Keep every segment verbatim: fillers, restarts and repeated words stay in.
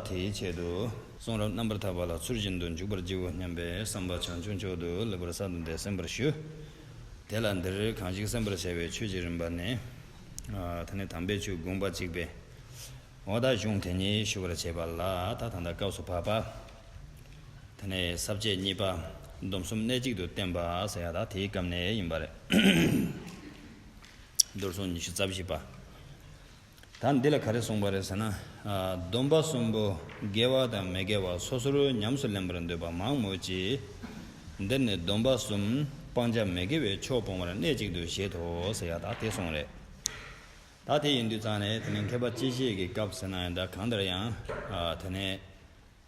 དེའི་ཆེད་དུ་གསུང་རབ་རྣམ་པར་ཐར་པ་ལ་ཚུལ་བཞིན་དུ་འཇུག་པར་བགྱིའོ་སྙམ་པའི་བསམ་པ་བྱང་ཆུབ་མཆོག་ཏུ་ལེགས་པར་གསལ་དུ་འདེབས་གསན་པར་ཞུ། དེ་ལ་འདིར་གང་ཞིག་གསན་པར་བྱ་བའི་ཆོས་ཀྱི་རིམ་པ་ནི། ཨ་དེ་ནས་དམ་པའི་ཆོས་དགོངས་པ་གཅིག་པའི། འོ་ད་གཞུང་དེ་ཉིད་ཞུ་བར་བྱེད་པ་ལ་ད་ད་ལྟ་སྐབས་སུ་བབ་པ། དེ་ནས་ས་བཅད་གཉིས་པ། སྡོམ་གསུམ་གནད་གཅིག་ཏུ་བསྟན་པ་ཟེར་ཡ་ད་དེའི་སྐབས་ནས་ཡིན་པ་རེད། མདོར་གསུང་ཉི་ཤུ་རྩ་བཞི་པ། ད་འདི་ལ་ག་རེ་གསུངས་པ་རེད་ཟེར་ན། ཨ་སྡོམ་པ་གསུམ་པོ་དགེ་བ་དང་མི་དགེ་བ་སོ་སོར་ཉམས་སུ་ལེན་པར་འདོད་པ་མང་མོད་ཀྱི། འདིར་ནི་སྡོམ་པ་གསུམ་སྤང་བྱ་མི་དགེ་བའི་ཕྱོགས་སྤོང་བར་གནད་གཅིག་ཏུ་བཞེད་དོ་ཟེར་ཡ་ད་དེ་གསུངས་རེད། ད་དེ་ཡིན་དུས་ཙང་ནས་དེ་ནས་མཁས་པ་སྤྱི་བཤད་ཀྱི་སྐབས་ཟེར་ན་ཡང་ད་གང་ལྟར་ཡང་། ཨ་དེ་ནས་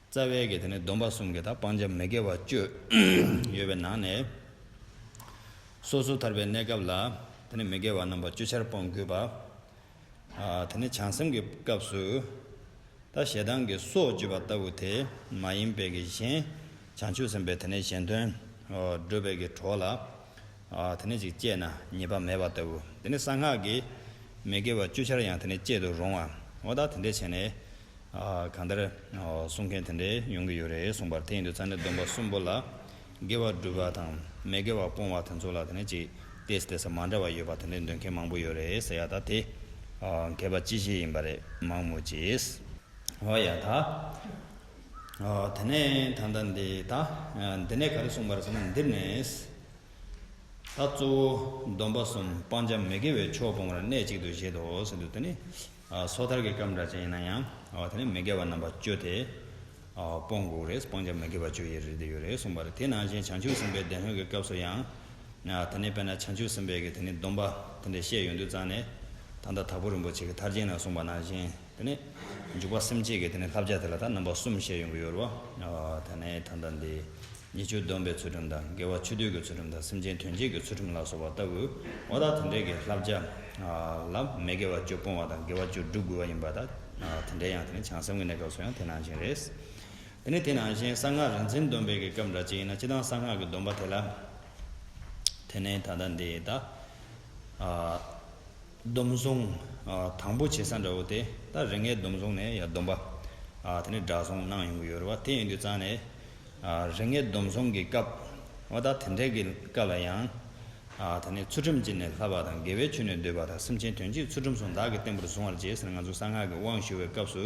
རྩ་བའི་གི་དེ་ནས་སྡོམ་པ་གསུམ་གྱི་ད་སྤང་བྱ་མི་དགེ་བ་བཅུ་ཡོད་པའི་ནང་ནས། སོ་སོ་ཐར་པའི་གནས་སྐབས་ལ་དེ་ནས་མི་དགེ་བ་རྣམ་པ་བཅུ་ཆར་སྤོང་དགོས་པ། ཨ་དེ་ནས་བྱང་སེམས་ཀྱི་སྐབས་སུ། ད་ཞེ་སྡང་གི་སྲོག་གཅོད་པ་ལྟ་བུ་དེ་མ་ཡིན་པའི་གི་གཞན། བྱང་ཆུབ་སེམས་དཔའི་དེ་ནས་གཞན་དོན་སྒྲུབ་པའི་གི་གྲོགས་ལ། ཨ་དེ་ནས་ཅིག་སྐྱེས་ན་ཉེས་པ་མེད་པ་ལྟ་བུ། དེ་ནས་གསང་སྔགས་ཀྱི་མི་དགེ་བ་བཅུ་ཆར་ཡང་དེ་ནས་སྐྱེད་དུ་རུང་བ། འོ་ད་དེ་འདྲས་བྱས་ནས། ཨ་གང་ལྟར། ཨ་གསུང་མཁན་དེ་འདྲས་ཡོང་གི་ཡོད་རེད་གསུངས་པར། དེ་ཡིན་དུས་ཙང་ནས་སྡོམ་པ་གསུམ་པོ་ལ། དགེ་བ་སྒྲུབ་པ་དང་མི་དགེ་བ་སྤོང་བ་དེ་ཚོ་ལ་དེ་ནས་ཅིག་ཏེས་ཏེས་མ་འདྲ་བ་ཡོད་པ་དེ་འདྲས་འདོད་མཁན་མང་པོ་ཡོད་རེད་ཟེར་ཡ་ད་དེ། ཨ་མཁས་པ་སྤྱི་བཤད་ཡིན་པ་རེད་མང་མོ་ཅེས། འོ་ཡ་ད། ཨ་དེ་ནས་ད་ལྟ་འདི་ད། ཨ་འདི་ནས་ག་རེ་གསུངས་པ་རེད་ཟེར་ན་འདིར་ནས། ད་གཙོ་བོ་སྡོམ་པ་གསུམ་སྤང་བྱ་མི་དགེ་བའི་ཕྱོགས་སྤོང་བར་གནད་གཅིག་ཏུ་བཞེད་དོ་ཟེར་དུས་དེ་ནི། ཨ་སོ་ཐར་གྱི་སྐབས་འདྲ་ཅན་ཡིན་ན་ཡང་ཨ་དེ་ནི་མི་དགེ་བ་རྣམ་པ་བཅུ་དེ། ཨ་སྤོང་དགོས་རེད། སྤང་བྱ་མི་དགེ་བ་བཅུ་ཡི་རིགས་དེ་ཡོད་རེད་གསུངས་པ་རེད། དེ་ནང་བཞིན་བྱང་ཆུབ་སེམས་དཔའི་བདེན་ལྷོད་ཀྱི་སྐབས་སུ་ཡང་། ཨ་དེ་ནི་དཔེར་ན་བྱང་ཆུབ་སེམས་དཔའི་གི་དེ་ནི་སྡོམ་པ་དེ་འདྲ་བཤད་ཡོང་དུས་ཙང་ནས། ད་ལྟ་དྭགས་པོ་རིན་པོ་ཆེ་གི་ཐར་རྒྱན་ན་གསུངས་པ་ནང་བཞིན། དེ་ནས་འཇུག་པ་སེམས་བསྐྱེད་ཀྱི་དེ་ནས་བསླབ་བྱ་དེ་ལ་ད་རྣམ་པ་གསུམ་བཤད་ཡོང་གི་ཡོད་རེད་བ། ཨ་དེ་ནས་ད་ལྟ་འདི་ཉེས་སྤྱོད་སྡོམ་པའི་ཚུལ་ཁྲིམས་དང་དགེ་བ་ཆོས་སྡུད་ཀྱི་ཚུལ་ཁྲིམས་དང་སེམས་ཅན་དོན་བྱེད་ཀྱི་ཚུལ་ཁྲིམས་ལ་སོགས་པ་ལྟ་བུ། འོ་ད་དེ་འདྲའི་གི་བསླབ་བྱ་ལ་མི་དགེ་བ་བཅུ་སྤོང་བ་དང་དགེ་བ་བཅུ་སྒྲུབ་དགོས་པ་ཡིན་པ་ད། དེ་འདྲའི་ཡང་དེ་ནས་བྱང་སེམས་ཀྱི་གནས་སྐབས་སུ་ཡང་དེ་ནང་བཞིན་རེད། དེ་ནས་དེ་ནང་བཞིན་གསང་སྔགས་རིག་འཛིན་སྡོམ་པའི་གི་སྐབས་འདྲ་ཅིག་ཡིན་ན་སྤྱིར་བཏང་གསང་སྔགས་ཀྱི་སྡོམ་པ་དེ་ལ། དེ་ནས་ད་ལྟ་འདི་ད། སྡོམ་བཟུང་། ཨ་དང་པོ་བྱེད་ས་འདྲ་བོ་དེ་ད་རིགས་ལྔའི་སྡོམ་བཟུང་ནས་ཡང་སྡོམ་པ། ཨ་དེ་ནས་སྒྲ་བཟུང་གནང་ཡོང་གི་ཡོད་རེད་བ། དེ་ཡིན་དུས་ཙང་ནས། ཨ་རིགས་ལྔའི་སྡོམ་བཟུང་གི་སྐབས། འོ་ད་དེ་འདྲའི་གི་སྐབས་ལ་ཡང་། ཨ་དེ་ནས་ཚུལ་ཁྲིམས་ཀྱིས་ནི་བསླབ་པ་དང་དགེ་བའི་ཆོས་ནི་འདོད་པ་དང་སེམས་ཅན་དོན་བྱེད་ཚུལ་ཁྲིམས་གསུམ་བདག་གིས་བསྟེན་པར་བཟུང་བར་བྱེད་ཟེར་ནས་ང་ཚོ་གསང་སྔགས་ཀྱི་དབང་ཞུ་བའི་སྐབས་སུ།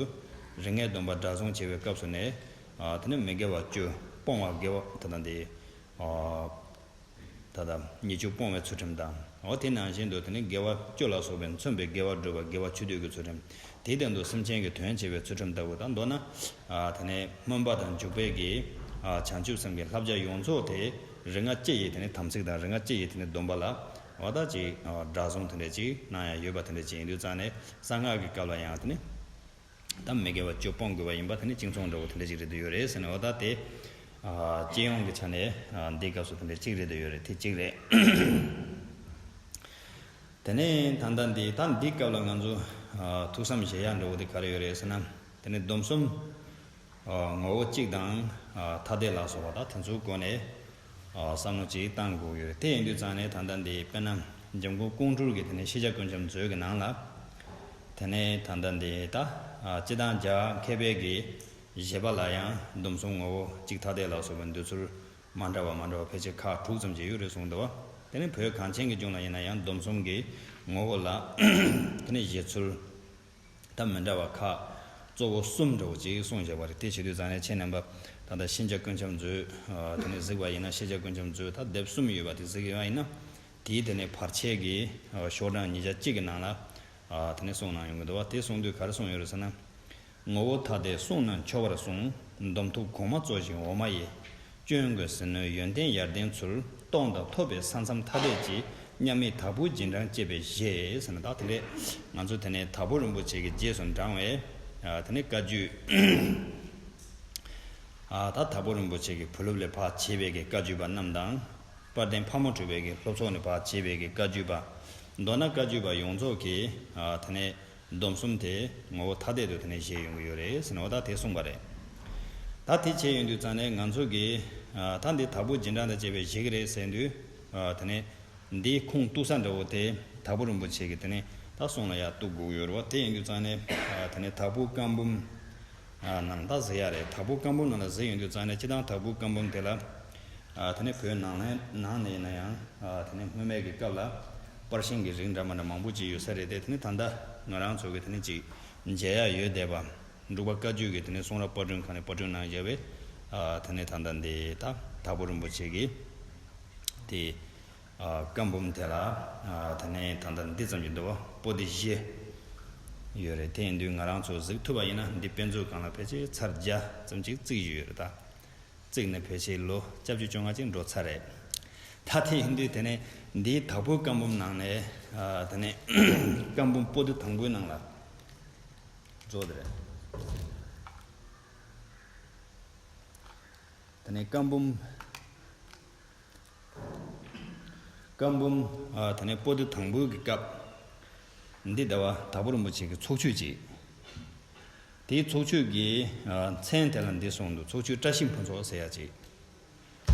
རིགས་ལྔའི་སྡོམ་པ་སྒྲ་བཟུང་བྱེད་པའི་སྐབས་སུ་ནས། ཨ་དེ་ནས་མི་དགེ་བ་བཅུ་སྤོང་བ་དགེ་བ་དེ་དང་དེ། ཨ། ད་ལྟ་ཉེས་སྤྱོད་སྤོང་བའི་ཚུལ་ཁྲིམས་དང་། འོ་དེ་ནང་བཞིན་དུ་དེ་ནི་དགེ་བ་བཅུ་ལ་སོགས་པའི་མཚོན་པའི་དགེ་བ་སྒྲུབ་པ་དགེ་བ་ཆོས་སྡུད་ཀྱི་ཚུལ་ཁྲིམས། དེའི་སྟེང་དུ་སེམས་ཅན་གྱི་དོན་བྱེད་པའི་ཚུལ་ཁྲིམས་ལྟ་བུ་དང་མདོར་ན། ཨ་དེ་ནས་སྨོན་པ་དང་འཇུག་པའི་གི། ཨ་བྱང་ཆུབ་སེམས་ཀྱི་བསླབ་བྱ་ཡོངས་རྫོགས་དེ་རིགས་ལྔ་སྤྱི་ཡི་དེ་ནི་དམ་ཚིག་དང་རིགས་ལྔ་སྤྱི་ཡི་དེ་ནི་སྡོམ་པ་ལ། འོ་ད་ཅིག་ཨ་སྒྲ་བཟུང་དེ་འདྲ་ཅིག་གནང་ཡ་ཡོད་པ་དེ་འདྲ་ཅིག་ཡིན་དུས་ཙང་ནས་གསང་སྔགས་ཀྱི་སྐབས་ལ་ཡང་དེ་ནི། ད་མི་དགེ་བ་བཅུ་སྤོང་དགོས་པ་ཡིན་པ་དེ་ནི་གཅིག་མཚུངས་འདྲ་བོ་དེ་འདྲ་ཅིག་རེད་འདོད་ཡོད་རེད་ཟེར་ནས། འོ་ད་དེ་ཨ་སྤྱི་ཡོངས་ཀྱི་ཆ་ནས་ཨ་འདིའི་སྐབས་སུ་དེ་འདྲ་གཅིག་རེད་འདོད་ཡོད་རེད། དེ་གཅིག་རེད། དེ་ནས་ད་ལྟ་འདི་ད་འདིའི་སྐབས་ལ་ང་ཚོ་ཨ་ཐུགས་བསམ་བཞེས་ཡག་འདྲ་བོ་དེ་ག་རེ་ཡོད་རེད་ཟེར་ན། དེ་ནི་སྡོམ་གསུམ། ཨ་ངོ་བོ་གཅིག་དང་། ཨ་ཐ་དད་ལ་སོགས་པ་དང་དེ་ཚོའི་སྒོ་ནས། ཨ་བསམ་བློ་ཅིག་བཏང་དགོས་ཡོད་རེད། དེ་ཡིན་དུས་ཙང་ནས་ད་ལྟ་འདི་དཔེར་ན་འཇམ་མགོན་ཀོང་སྤྲུལ་གྱི་དེ་ནས་ཤེས་བྱ་ཀུན་ཁྱབ་མཛོད་ཀྱི་ནང་ལ། དེ་ནས་ད་ལྟ་འདི་ད། ཨ་སྤྱི་དང་རྒྱ་མཁས་པའི་གི་བཞེད་པ་ལ་ཡང་སྡོམ་གསུམ་ངོ་བོ་གཅིག་ཐ་དད་ལ་སོགས་པའི་འདོད་ཚུལ་མ་འདྲ་བ་མ་འདྲ་བ་ཕལ་ཆེར་ཁག་དྲུག་ཙམ་ཅིག་ཡོད་རེད་གསུངས་འདུག་བ། དེ་ནས་བོད་གངས་ཅན་གྱི་ལྗོངས་ལ་ཡིན་ན་ཡང་སྡོམ་གསུམ་གྱི་ངོ་བོ་ལ་དེ་ནས་བཞེད་ཚུལ། ད་མི་འདྲ་བ་ཁག་གཙོ་བོ་གསུམ་འདྲ་བོ་ཅིག་གསུངས་བཞག་པ་རེད། དེ་བྱེད་དུས་ཙང་ནས་ཁྱེད་རྣམ་པ་ད་ལྟ་ཤེས་བྱ་ཀུན་ཁྱབ་མཛོད། ཨ་དེ་ནས་གཟིགས་པ་ཡིན་ན་ཤེས་བྱ་ཀུན་ཁྱབ་མཛོད་ད་དེབ་གསུམ་ཡོད་པ་དེ་གཟིགས་ཡོད་པ་ཡིན་ན། དེའི་དེ་ནས་བར་ཆད་ཀྱི་ཨ་ཤོག་གྲངས་ཉིས་བརྒྱ་གཅིག་གི་ནང་ལ་ཨ་དེ་ནས་གསུངས་གནང་ཡོང་གི་འདུག་བ། དེ་གསུངས་དུས་ག་རེ་གསུངས་ཡོད་རེད་ཟེར་ན། ངོ་བོ་ཐ་དད་གསུང་རྣམས་འཆོལ་བར་གསུངས། སྡོམ་ཐུབ་གོང་མ་གཙོ་ཞིང་འོག་མ་ཡི། སྐྱོན་དགོས་ཟིན་ནོའི་ཡོན་ཏན་ཡར་ལྡན་ཚུལ། སྟོང་དང་ཐོབ་པའི་ས་མཚམས་ཐ་དད་ཀྱི། མཉམ་མེད་དྭགས་པོའི་རྗེས་འབྲང་བཅས་པའི་གཞི་ཟེར་ན། ད་དེ་འདྲས་ང་ཚོ་དེ་ནས་དྭགས་པོ་རིན་པོ་ཆེ་གི་རྗེས་སུ་འབྲང་བའི་ཨ་དེ་ནས་བཀའ་བརྒྱུད། ཨ་ད་དྭགས་པོ་རིན་པོ་ཆེ་གི་བུ་སློབ་ལས་ཕར་བྱས་པའི་གི་བཀའ་བརྒྱུད་པ་རྣམས་དང་། དཔལ་ལྡན་ཕག་མོ་གྲུ་པའི་གི་སློབ་ཚོགས་ནས་ཕར་བྱས་པའི་གི་བཀའ་བརྒྱུད་པ། མདོར་ན་བཀའ་བརྒྱུད་པ་ཡོངས་རྫོགས་ཀྱི་ཨ་དེ་ནས། སྡོམ་གསུམ་དེ་ངོ་བོ་ཐ་དད་དུ་དེ་ནས་བཞེད་ཡོང་གི་ཡོད་རེད་ཟེར་ནས་འོ་ད་དེ་གསུངས་པ་རེད། ད་དེ་བྱས་ཡོང་དུས་ཙང་ནས་ང་ཚོ་གིས་ཨ་ད་འདི་དྭགས་པོ་རྗེས་འབྲང་དང་བཅས་པའི་གཞི་གི་རེད་ཟེར་དུས། ཨ་དེ་ནས་འདིའི་ཁུངས་གཏུགས་ས་འདྲ་བོ་དེ་དྭགས་པོ་རིན་པོ་ཆེ་གི་དེ་ནས་ད་གསུང་ལ་ཡར་གཏུགས་དགོས་ཡོད་རེད་བ། དེ་ཡིན་དུས་ཙང་ནས་ཨ་དེ་ནས་དྭགས་པོ་བཀའ་འབུམ་ ནང་ད་གཟིགས་ཡ་རེད། དྭགས་པོ་བཀའ་འབུམ་ནང་ལ་གཟིགས་ཡོང་དུས་ཙང་ནས་སྤྱིར་བཏང་དྭགས་པོ་བཀའ་འབུམ་དེ་ལ། ཨ། དེ་ནས་བོད་ནང་ལ་ནང་ནས་ཡིན་ན་ཡང་། ཨ། དེ་ནས་སྔོན་མའི་གི་སྐབས་ལ་པར་ཤིང་གི་རིགས་འདྲ་མ་འདྲ་མང་པོ་ཅིག་ཡོད་ས་རེད་དེ། དེ་ནས་ད་ལྟ་ང་རང་ཚོ་གི་དེ་ནས་ཅིག་མཇལ་ཡ་ཡོད་བསྡད་པ། འབྲུག་པ་བཀའ་བརྒྱུད་ཀྱི་དེ་ནས་གསུང་རབ་པར་སྐྲུན་ཁང་ནས་པར་སྐྲུན་གནང་བཞག་པའི། ཨ། དེ་ནས་ད་ལྟ་འདི་ད་དྭགས་པོ་རིན་པོ་ཆེ་གི་དེ། ཨ། བཀའ་འབུམ་དེ་ལ། ཨ། དེ་ནས་ད་ལྟ་འདི་ཙམ་གྱི་འདུག་བ། པོ་ཏི་བཞི་ཡོད་རེད། དེ་ཡིན་དུས་ང་རང་ཚོ་གཟིགས་ཐུབ་པ་ཡིན་ན་འདི་དཔེ་མཛོད་སྒང་ལ་ཕལ་ཆེར་ཚར་བརྒྱ་ཙམ་ཅིག་བརྩིགས་བཞག་ཡོད་རེད་ད། བརྩིགས་ནས་ཕལ་ཆེར་ལོ་བརྒྱད་ཅུ་གྱ་ལྔ་ཅིག་འགྲོ་ཚར་རེད། ད་དེ་ཡིན་དུས་དེ་ནས་འདིའི་དྭགས་པོའི་བཀའ་འབུམ་ནང་ནས། ཨ། དེ་ནས་བཀའ་འབུམ་པོ་ཏི་དང་པོའི་ནང་ལ་རྫོགས་དེ་རེད། དེ་ནས་བཀའ་འབུམ། བཀའ་འབུམ། ཨ། དེ་ནས་པོ་ཏི་དང་པོའི་གི་སྐབས། འདི་ཟླ་བ་དྭགས་པོ་རིན་པོ་ཆེ་གི་ཚོགས་ཆོས་ཅིག་དེའི་ཚོགས་ཆོས་ཀྱི། ཨ། མཚན་དེ་ལ་འདི་གསུངས་འདུག་ཚོགས་ཆོས་བཀྲ་ཤིས་ཕུན་ཚོགས་ཟེར་ཡ་ཅིག་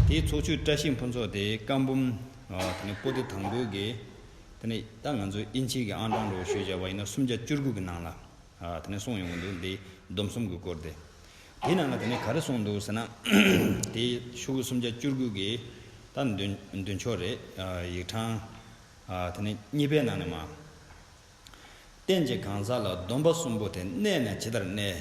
དེའི་ཚོགས་ཆོས་བཀྲ་ཤིས་ཕུན་ཚོགས་དེ་བཀའ་འབུམ། ཨ། དེ་ནས་པོ་ཏི་དང་པོའི་གི། དེ་ནས་ད་ང་ཚོའི་དབྱིན་ཇིའི་གི་ཨང་གྲངས་འདྲ་བོ་ཞུས་བཞག་པ་ཡིན་ན་སུམ་བརྒྱ་བཅུ་དགུ་གི་ནང་ལ། ཨ། དེ་ནས་གསུངས་ཡོང་གི་འདུག་འདི་སྡོམ་གསུམ་གྱི་སྐོར་དེ། དེའི་ནང་ལ་དེ་ནས་ག་རེ་གསུངས་འདུག་ཟེར་ན། དེའི་ཤོག་གུ་སུམ་བརྒྱ་བཅུ་དགུ་གི་ད་མདུན་མདུན་ཕྱོགས་རེད། ཨ། ཡིག་ཕྲེང་། ཨ། དེ་ནས་གཉིས་པའི་ནང་ནས་མར། རྟེན་གྱི་གང་ཟག་ལ། སྡོམ་པ་གསུམ་པོ་དེ། གནས་ན་ཇི་ལྟར་གནས།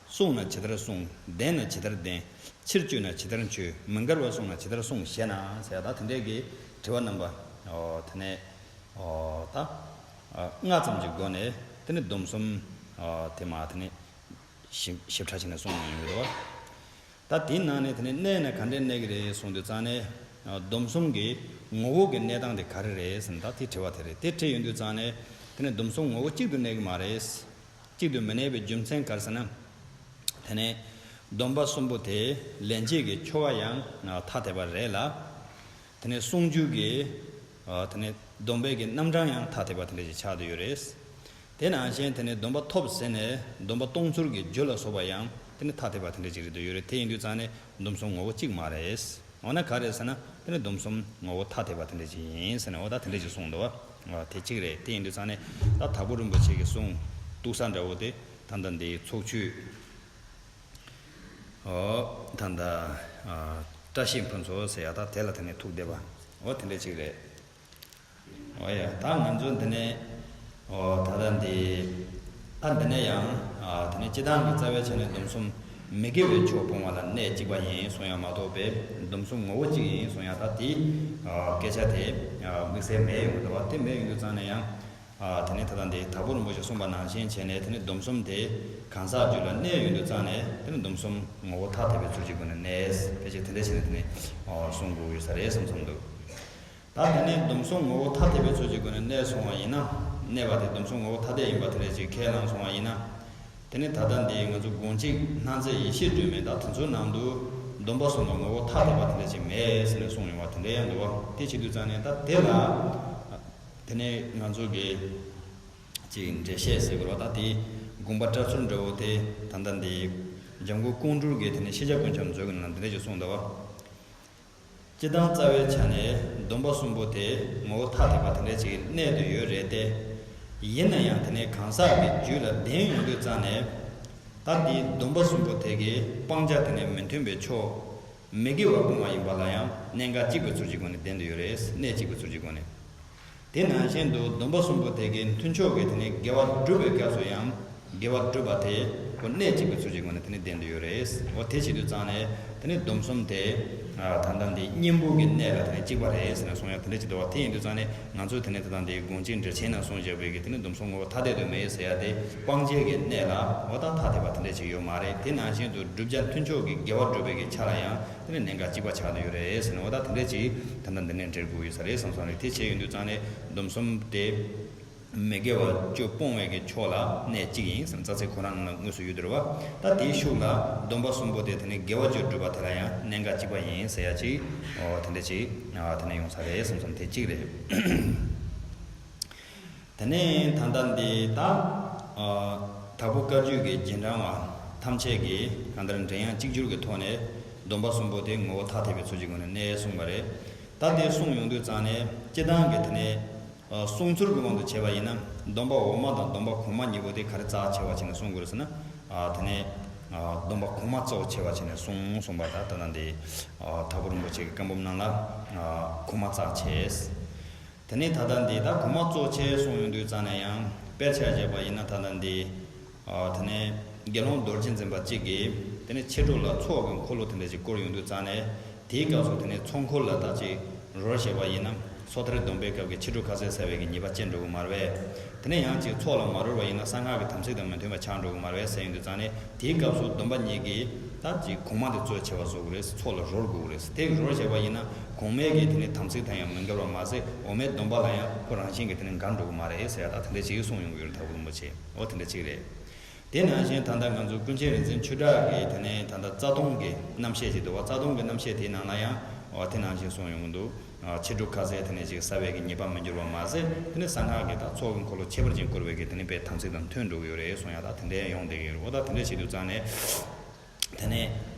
གསུངས་ན་ཇི་ལྟར་གསུངས། བདེན་ན་ཇི་ལྟར་བདེན། ཕྱིར་བཅོས་ན་ཇི་ལྟར་བཅོས། མི་འགལ་བར་གསུངས་ན་ཇི་ལྟར་གསུངས་ཞེ་ན་ཟེར་ཡ་ད་དེ་འདྲའི་གི་དྲི་བ་རྣམ་པ། ཨོ། དེ་ནས། ཨོ། ད། ཨ། ལྔ་ཙམ་གྱི་སྒོ་ནས་དེ་ནས་སྡོམ་གསུམ། ཨ། དེ་མར་དེ་ནས་ཞིབ་ཞིབ་ཕྲ་བྱས་ནས་གསུངས་ཡོང་གི་འདུག་བ། ད་དེའི་ནང་ནས་དེ་ནས་གནས་ན་ག་འདྲས་གནས་ཀྱི་རེད་གསུངས་དུས་ཙང་ནས། ཨ། སྡོམ་གསུམ་གྱི་ངོ་བོ་གི་གནས་སྟངས་དེ་ག་རེ་རེད་ཟེར་ན་ད་དེ་དྲི་བ་དེ་རེད། དེ་དྲིས་ཡོང་དུས་ཙང་ནས་དེ་ནས་སྡོམ་གསུམ་ངོ་བོ་གཅིག་ཏུ་གནས་ཀྱི་མ་རེད། གཅིག་ཏུ་མི་གནས་པའི་རྒྱུ་མཚན་ག་རེ་ཟེར་ན། དེ་ནས་སྡོམ་པ་གསུམ་པོ་དེ་ལེན་བྱེད་ཀྱི་ཆོ་ག་ཡང་ཐ་དད་པ་རེད་ལ། དེ་ནས་གསུང་རྒྱུ་གི། ཨ། དེ་ནས་སྡོམ་པའི་གི་རྣམ་གྲངས་ཡང་ཐ་དད་པ་དེ་འདྲ་ཞིག་ཆགས་བསྡད་ཡོད་རེད། དེ་ནང་བཞིན་དེ་ནས་སྡོམ་པ་ཐོབ་ཟེར་ནས་སྡོམ་པ་གཏོང་ཚུལ་གྱི་རྒྱུ་ལ་སོགས་པ་ཡང་དེ་ནི་ཐ་དད་པ་དེ་འདྲ་ཅིག་རེད་འདོད་ཡོད་རེད། དེ་ཡིན་དུས་ཙང་ནས་སྡོམ་གསུམ་ངོ་བོ་གཅིག་མ་རེད། འོ་ན་ག་རེད་ཟེར་ན་དེ་ནི་སྡོམ་གསུམ་ངོ་བོ་ཐ་དད་པ་དེ་འདྲ་ཅིག་ཡིན་ཟེར་ནས་འོ་ད་དེ་འདྲ་ཅིག་གསུངས་འདུག་བ། དེ་གཅིག་རེད། དེ་ཡིན་དུས་ཙང་ནས་ད་དྭགས་པོ་རིན་པོ་ཆེ་གི་གསུང་གཏུག་ས་འདྲ་བོ་དེ་ད་ལྟ་འདིའི་ཚོགས་ཆོས། ཨོ། ད་ལྟ། ཨ། བཀྲ་ཤིས་ཕུན་ཚོགས་ཟེར་ཡ་ད་དེ་ལ་དེ་ནས་ཐུག་བསྡད་པ། འོ་དེ་འདྲ་ཅིག་རེད། འོ་ཡ། ད་ང་ཚོ་འདི་ནས། ཨོ། ད་ལྟ་འདི། ད་འདི་ནས་ཡང་། ཨ། དེ་ནས་སྤྱི་བཏང་གི་རྩ་བའི་ཆ་ནས་སྡོམ་གསུམ་མི་དགེ་བའི་ཕྱོགས་སྤོང་བ་ལ་གནད་གཅིག་པ་ཡིན་གསུང་ཡ་མ་གཏོགས་པའི་སྡོམ་གསུམ་ངོ་བོ་གཅིག་ཡིན་གསུང་ཡ་ད་དེ། ཨ། སྐད་ཆ་དེ། ཨ། དམིགས་བསལ་མེད་ཡོང་གི་འདུག་བ། དེ་མེད་ཡོང་དུས་ཙང་ནས་ཡང་། ཨ། དེ་ནས་ད་ལྟ་འདི་དྭགས་པོ་རིན་པོ་ཆེས་གསུངས་པ་ནང་བཞིན་བྱས་ནས་དེ་ནས་སྡོམ་གསུམ་དེ་གང་ཟག་རྒྱུད་ལ་གནས་ཡོང་དུས་ཙང་ནས་དེ་ནས་སྡོམ་གསུམ་ངོ་བོ་ཐ་དད་པའི་ཚུལ་གྱི་སྒོ་ནས་གནས། ཕལ་ཆེར་དེ་འདྲ་བྱས་ནས་དེ་ནས། ཨོ། གསུང་དགོས་ཡོད་ས་རེད་བསམ་བསམ་འདུག་ད་དེ་ནས་སྡོམ་གསུམ་ངོ་བོ་ཐ་དད་པའི་ཚུལ་གྱི་སྒོ་ནས་གནས་སོང་བ་ཡིན་ན། གནས་པ་དེ་སྡོམ་གསུམ་ངོ་བོ་ཐ་དད་ཡིན་པ་དེ་འདྲ་ཅིག་ཁས་བླངས་སོང་བ་ཡིན་ན། དེ་ནས་ད་ལྟ་འདི་ང་ཚོ་དགོངས་གཅིག་སྣང་མཛད་ཡེ་ཤེས་སྒྲོན་མེ་ད་དེ་ཚོའི་ནང་དུ་སྡོམ་པ་གསུམ་ལ་ངོ་བོ་ཐ་དད་པ་དེ་འདྲ་ཅིག་མེད་ཟེར་ནས་གསུངས་ཡོང་བ་དེ་འདྲ་ཡང་འདུག་བ། དེ་བྱེད་དུས་ཙང་ནས་ད་དེ་ལ། དེ་ནས་ང་ཚོ་གི་ཅིག་འགྲེལ་བཤད་ཟེར་དགོས་རེད་བ། ད་དེ་དགོངས་པ་བཀྲལ་ཚུལ་འདྲ་བོ་དེ་ད་ལྟ་འདི་འཇམ་མགོན་ཀོང་སྤྲུལ་གྱིས་དེ་ནས་ཤེས་བྱ་ཀུན་ཁྱབ་མཛོད་ཀྱི་ནང་ལ་འདི་འདྲ་ཅིག་གསུངས་འདུག་བ། སྤྱི་བཏང་རྩ་བའི་ཆ་ནས་སྡོམ་པ་གསུམ་པོ་དེ་ངོ་བོ་ཐ་དད་པ་དེ་འདྲ་ཅིག་གནས་བསྡད་ཡོད་རེད་དེ། ཡིན་ན་ཡང་དེ་ནས་གང་ཟག་གི་རྒྱུད་ལ་ལྡན་ཡོང་དུས་ཙང་ནས། ད་འདི་སྡོམ་པ་གསུམ་པོ་དེ་གའི་སྤང་བྱ་དེ་ནས་མི་མཐུན་པའི་ཕྱོགས། མི་དགེ་བ་སྤོང་བ་ཡིན་པ་ལ་ཡང་གནད་འགག་གཅིག་པའི་ཚུལ་གྱི་སྒོ་ནས་ལྡན་དུ་ཡོད་རེད། གནད་གཅིག་པའི་ཚུལ་གྱི་སྒོ་ནས། དེ་ནང་བཞིན་དུ་སྡོམ་པ་གསུམ་པོ་དེ་གའི་མཐུན་ཕྱོགས་ཀྱི་དེ་ནས་དགེ་བ་སྒྲུབ་པའི་སྐབས་སུ་ཡང་དགེ་བ་སྒྲུབ་པ་དེ་ཁོ་གནད་གཅིག་པའི་ཚུལ་གྱི་སྒོ་ནས་དེ་ནས་ལྡན་དུ་ཡོད་རེད། འོ་དེ་བྱེད་དུས་ཙང་ནས་དེ་ནས་སྡོམ་གསུམ་དེ་ད་ལྟ་འདི་གཉེན་པོ་གི་གནད་ལ་དེ་ནས་གཅིག་པ་རེད་ཟེར་ནས་གསུང་ཡ་དེ་འདྲ་ཅིག་འདུག་བ། དེ་ཡིན་དུས་ཙང་ནས་ང་ཚོས་དེ་ནས་ད་ལྟ་འདི་དགོངས་གཅིག་འགྲེལ་ཆེན་ནང་གསུངས་བཞག་པའི་གི་དེ་ནས་སྡོམ་གསུམ་ངོ་བོ་ཐ་དད་དུ་མེད་ཟེར་ཡ་དེ་སྤང་བྱའི་གི་གནད་ལ་འོ་ད་ཐ་དད་པ་དེ་འདྲ་ཅིག་ཡོད་མ་རེད། དེ་ནང་བཞིན་དུ་བསྒྲུབ་བྱ་མཐུན་ཕྱོགས་ཀྱི་དགེ་བ་སྒྲུབ་པའི་གི་ཆ་ལ་ཡང་། དེ་ནས་གནད་འགག་གཅིག་པ་ཆགས་བསྡད་ཡོད་རེད་ཟེར་ནས་འོ་ད་དེ་འདྲས་ཅིག་ད་ལྟ་འདི་ནས་འགྲེལ་དགོས་ཡོད་ས་རེད་བསམ་སོང་རེད། དེ་བྱས་ཡོང་དུས་ཙང་ནས་སྡོམ་གསུམ་དེ་མི་དགེ་བ་བཅུ་སྤོང་བའི་གི་ཕྱོགས་ལ་གནད་གཅིག་ཡིན་ཟེར་ནས་རྩ་ཚིག་ཁོ་རང་ནང་ལ་དངོས་སུ་ཡོད་དེ་རེད་བ། ད་དེའི་ཤུགས་ལ་སྡོམ་པ་གསུམ་པོ་དེ་དེ་ནས་དགེ་བ་བཅུ་སྒྲུབ་པ་དེ་ལ་ཡང་གནད་འགག་གཅིག་པ་ཡིན་ཟེར་ཡ་ཅིག་འོ་དེ་འདྲས་ཅིག་ཨ་དེ་འདྲས་ཡོང་ས་རེད་བསམ་སོང་། དེ་གཅིག་རེད། དེ་ནས་ད་ལྟ་འདི་ད། ཨ། དྭགས་པོ་བཀའ་བརྒྱུད་ཀྱི་རྗེས་འབྲང་བ་ཐམས་ཅད་ཀྱིས་གང་ལྟར་འགྲན་ཡང་གཅིག་གྱུར་གྱི་ཐོག་ནས་སྡོམ་པ་གསུམ་པོ་དེ་ངོ་བོ་ཐ་དད་པའི་ཚུལ་གྱི་སྒོ་ནས་གནས་གསུངས་པ་རེད། ད་དེ་གསུངས་ཡོང་དུས་ཙང་ནས་སྤྱི་བཏང་གི་དེ་ནས། ཨ། གསུང་ཚུལ་གྱི་དབང་དུ་བྱས་པ་ཡིན་ན་སྡོམ་པ་འོག་མ་དང་སྡོམ་པ་གོང་མ་གཉིས་པོ་དེ་ག་རེ་རྩ་ཆེ་བ་བྱས་ནས་གསུང་དགོས་རེད་ཟེར་ན། ཨ། དེ་ནས། སྡོམ་པ་གོང་མ་གཙོ་ཆེ་བ་བྱས་ནས་གསུངས་གསུངས་པ་ད་ད་ལྟ་འདི་དྭགས་པོ་རིན་པོ་ཆེ་གི་བཀའ་འབུམ་ནང་ལ་གོང་མ་གཙོ་ཆེ། དེ་ནས་ད་ལྟ་འདི་ད་གོང་མ་གཙོ་ཆེ་གསུངས་ཡོང་དུས་ཙང་ནས་ཡང་དཔེར་ཆ་བཞག་པ་ཡིན་ན་ད་ལྟ་འདི། དེ་ནས་དགེ་སློང་རྡོ་རྗེ་འཛིན་པ་གཅིག་གིས་དེ་ནས་ཕྱི་དྲོ་ལ་ཚོགས་ཀྱི་འཁོར་ལོ་དེ་འདྲ་ཞིག་བསྐོར་ཡོང་དུས་ཙང་ནས་དེའི་སྐབས་སུ་དེ་ནས་ཚོགས་འཁོར་ལ་ད་ཅིག་རོལ་བྱས་པ་ཡིན་ན་སོ་ཐར་སྡོམ་པའི་སྐབས་ཀྱི་ཕྱི་དྲོ་ཁ་ཟས་ཟ་བའི་གི་ཉེས་པ་བཅད་འགྲོ་གི་མ་རེད་པས། དེ་ནས་ཡང་ཅིག་ཚོགས་ལ་མ་རོལ་བ་ཡིན་ན་གསང་སྔགས་ཀྱི་དམ་ཚིག་དང་མི་མཐུན་པ་ཆགས་འགྲོ་གི་མ་རེད་པས་ཟེར་ཡོང་དུས་ཙང་ནས་དེའི་སྐབས་སུ་སྡོམ་པ་གཉིས་ཀྱིས་ད་ཅིག་གོང་མ་དེ་གཙོ་ཆེ་བ་བཟོ་དགོས་རེད། ཚོགས་ལ་རོལ་དགོས་རེད། དེ་རོལ་བྱས་པ་ཡིན་ན་གོང་མའི་གི་དེ་ནས་དམ་ཚིག་དང་ཡང་མི་འགལ་བ་མ་ཟད་འོག་མའི་སྡོམ་པ་ལ་ཡང་ཁོ་རང་བཞིན་གྱི་དེ་ནས་འགལ་འགྲོ་གི་མ་རེད་ཟེར་ཡ་ད་དེ་འདྲ་ཅིག་གསུངས་ཡོང་གི་ཡོད་རེད། དྭགས་པོ་རིན་པོ་ཆེ། འོ་དེ་འདྲ་ཅིག་རེད། དེ་ནང་བཞིན་ད་ལྟ་ང་ཚོ་ཀུན་མཁྱེན་རིག་འཛིན་ཆོས་གྲགས་ཀྱི་དེ་ནས་ད་ལྟ་རྩ་ལྟུང་གི་རྣམ་བཤད་ཅིག་འདུག་བ། རྩ་ལྟུང་གི་རྣམ་བཤད་དེའི་ནང་ལ་ཡང་འོ་དེ་ནང་བཞིན་གསུངས་ཡོང་གི་འདུག་ཕྱི་དྲོ་ཁ་ཟས་དེ་ནས་ཅིག་ཟ་བའི་གི་ཉེས་པ་མི་འགྱུར་བ་མ་ཟད་དེ་ནས་གསང་སྔགས་ཀྱི་ད་ཚོགས་ཀྱི་འཁོར་ལོ་ཁྱད་པར་ཅན་བསྐོར་བའི་གི་དེ་ནས་དཔེ་དམ་ཚིག་དང་མཐུན་འགྲོ་གི་ཡོད་རེད་གསུངས་ཡ་ད་དེ་འདྲའི་ཡོང་བསྡད་ཀྱི་ཡོད་རེད། འོ་ད་དེ་འདྲ་བྱེད་དུས་ཙང་ནས། དེ་ནས་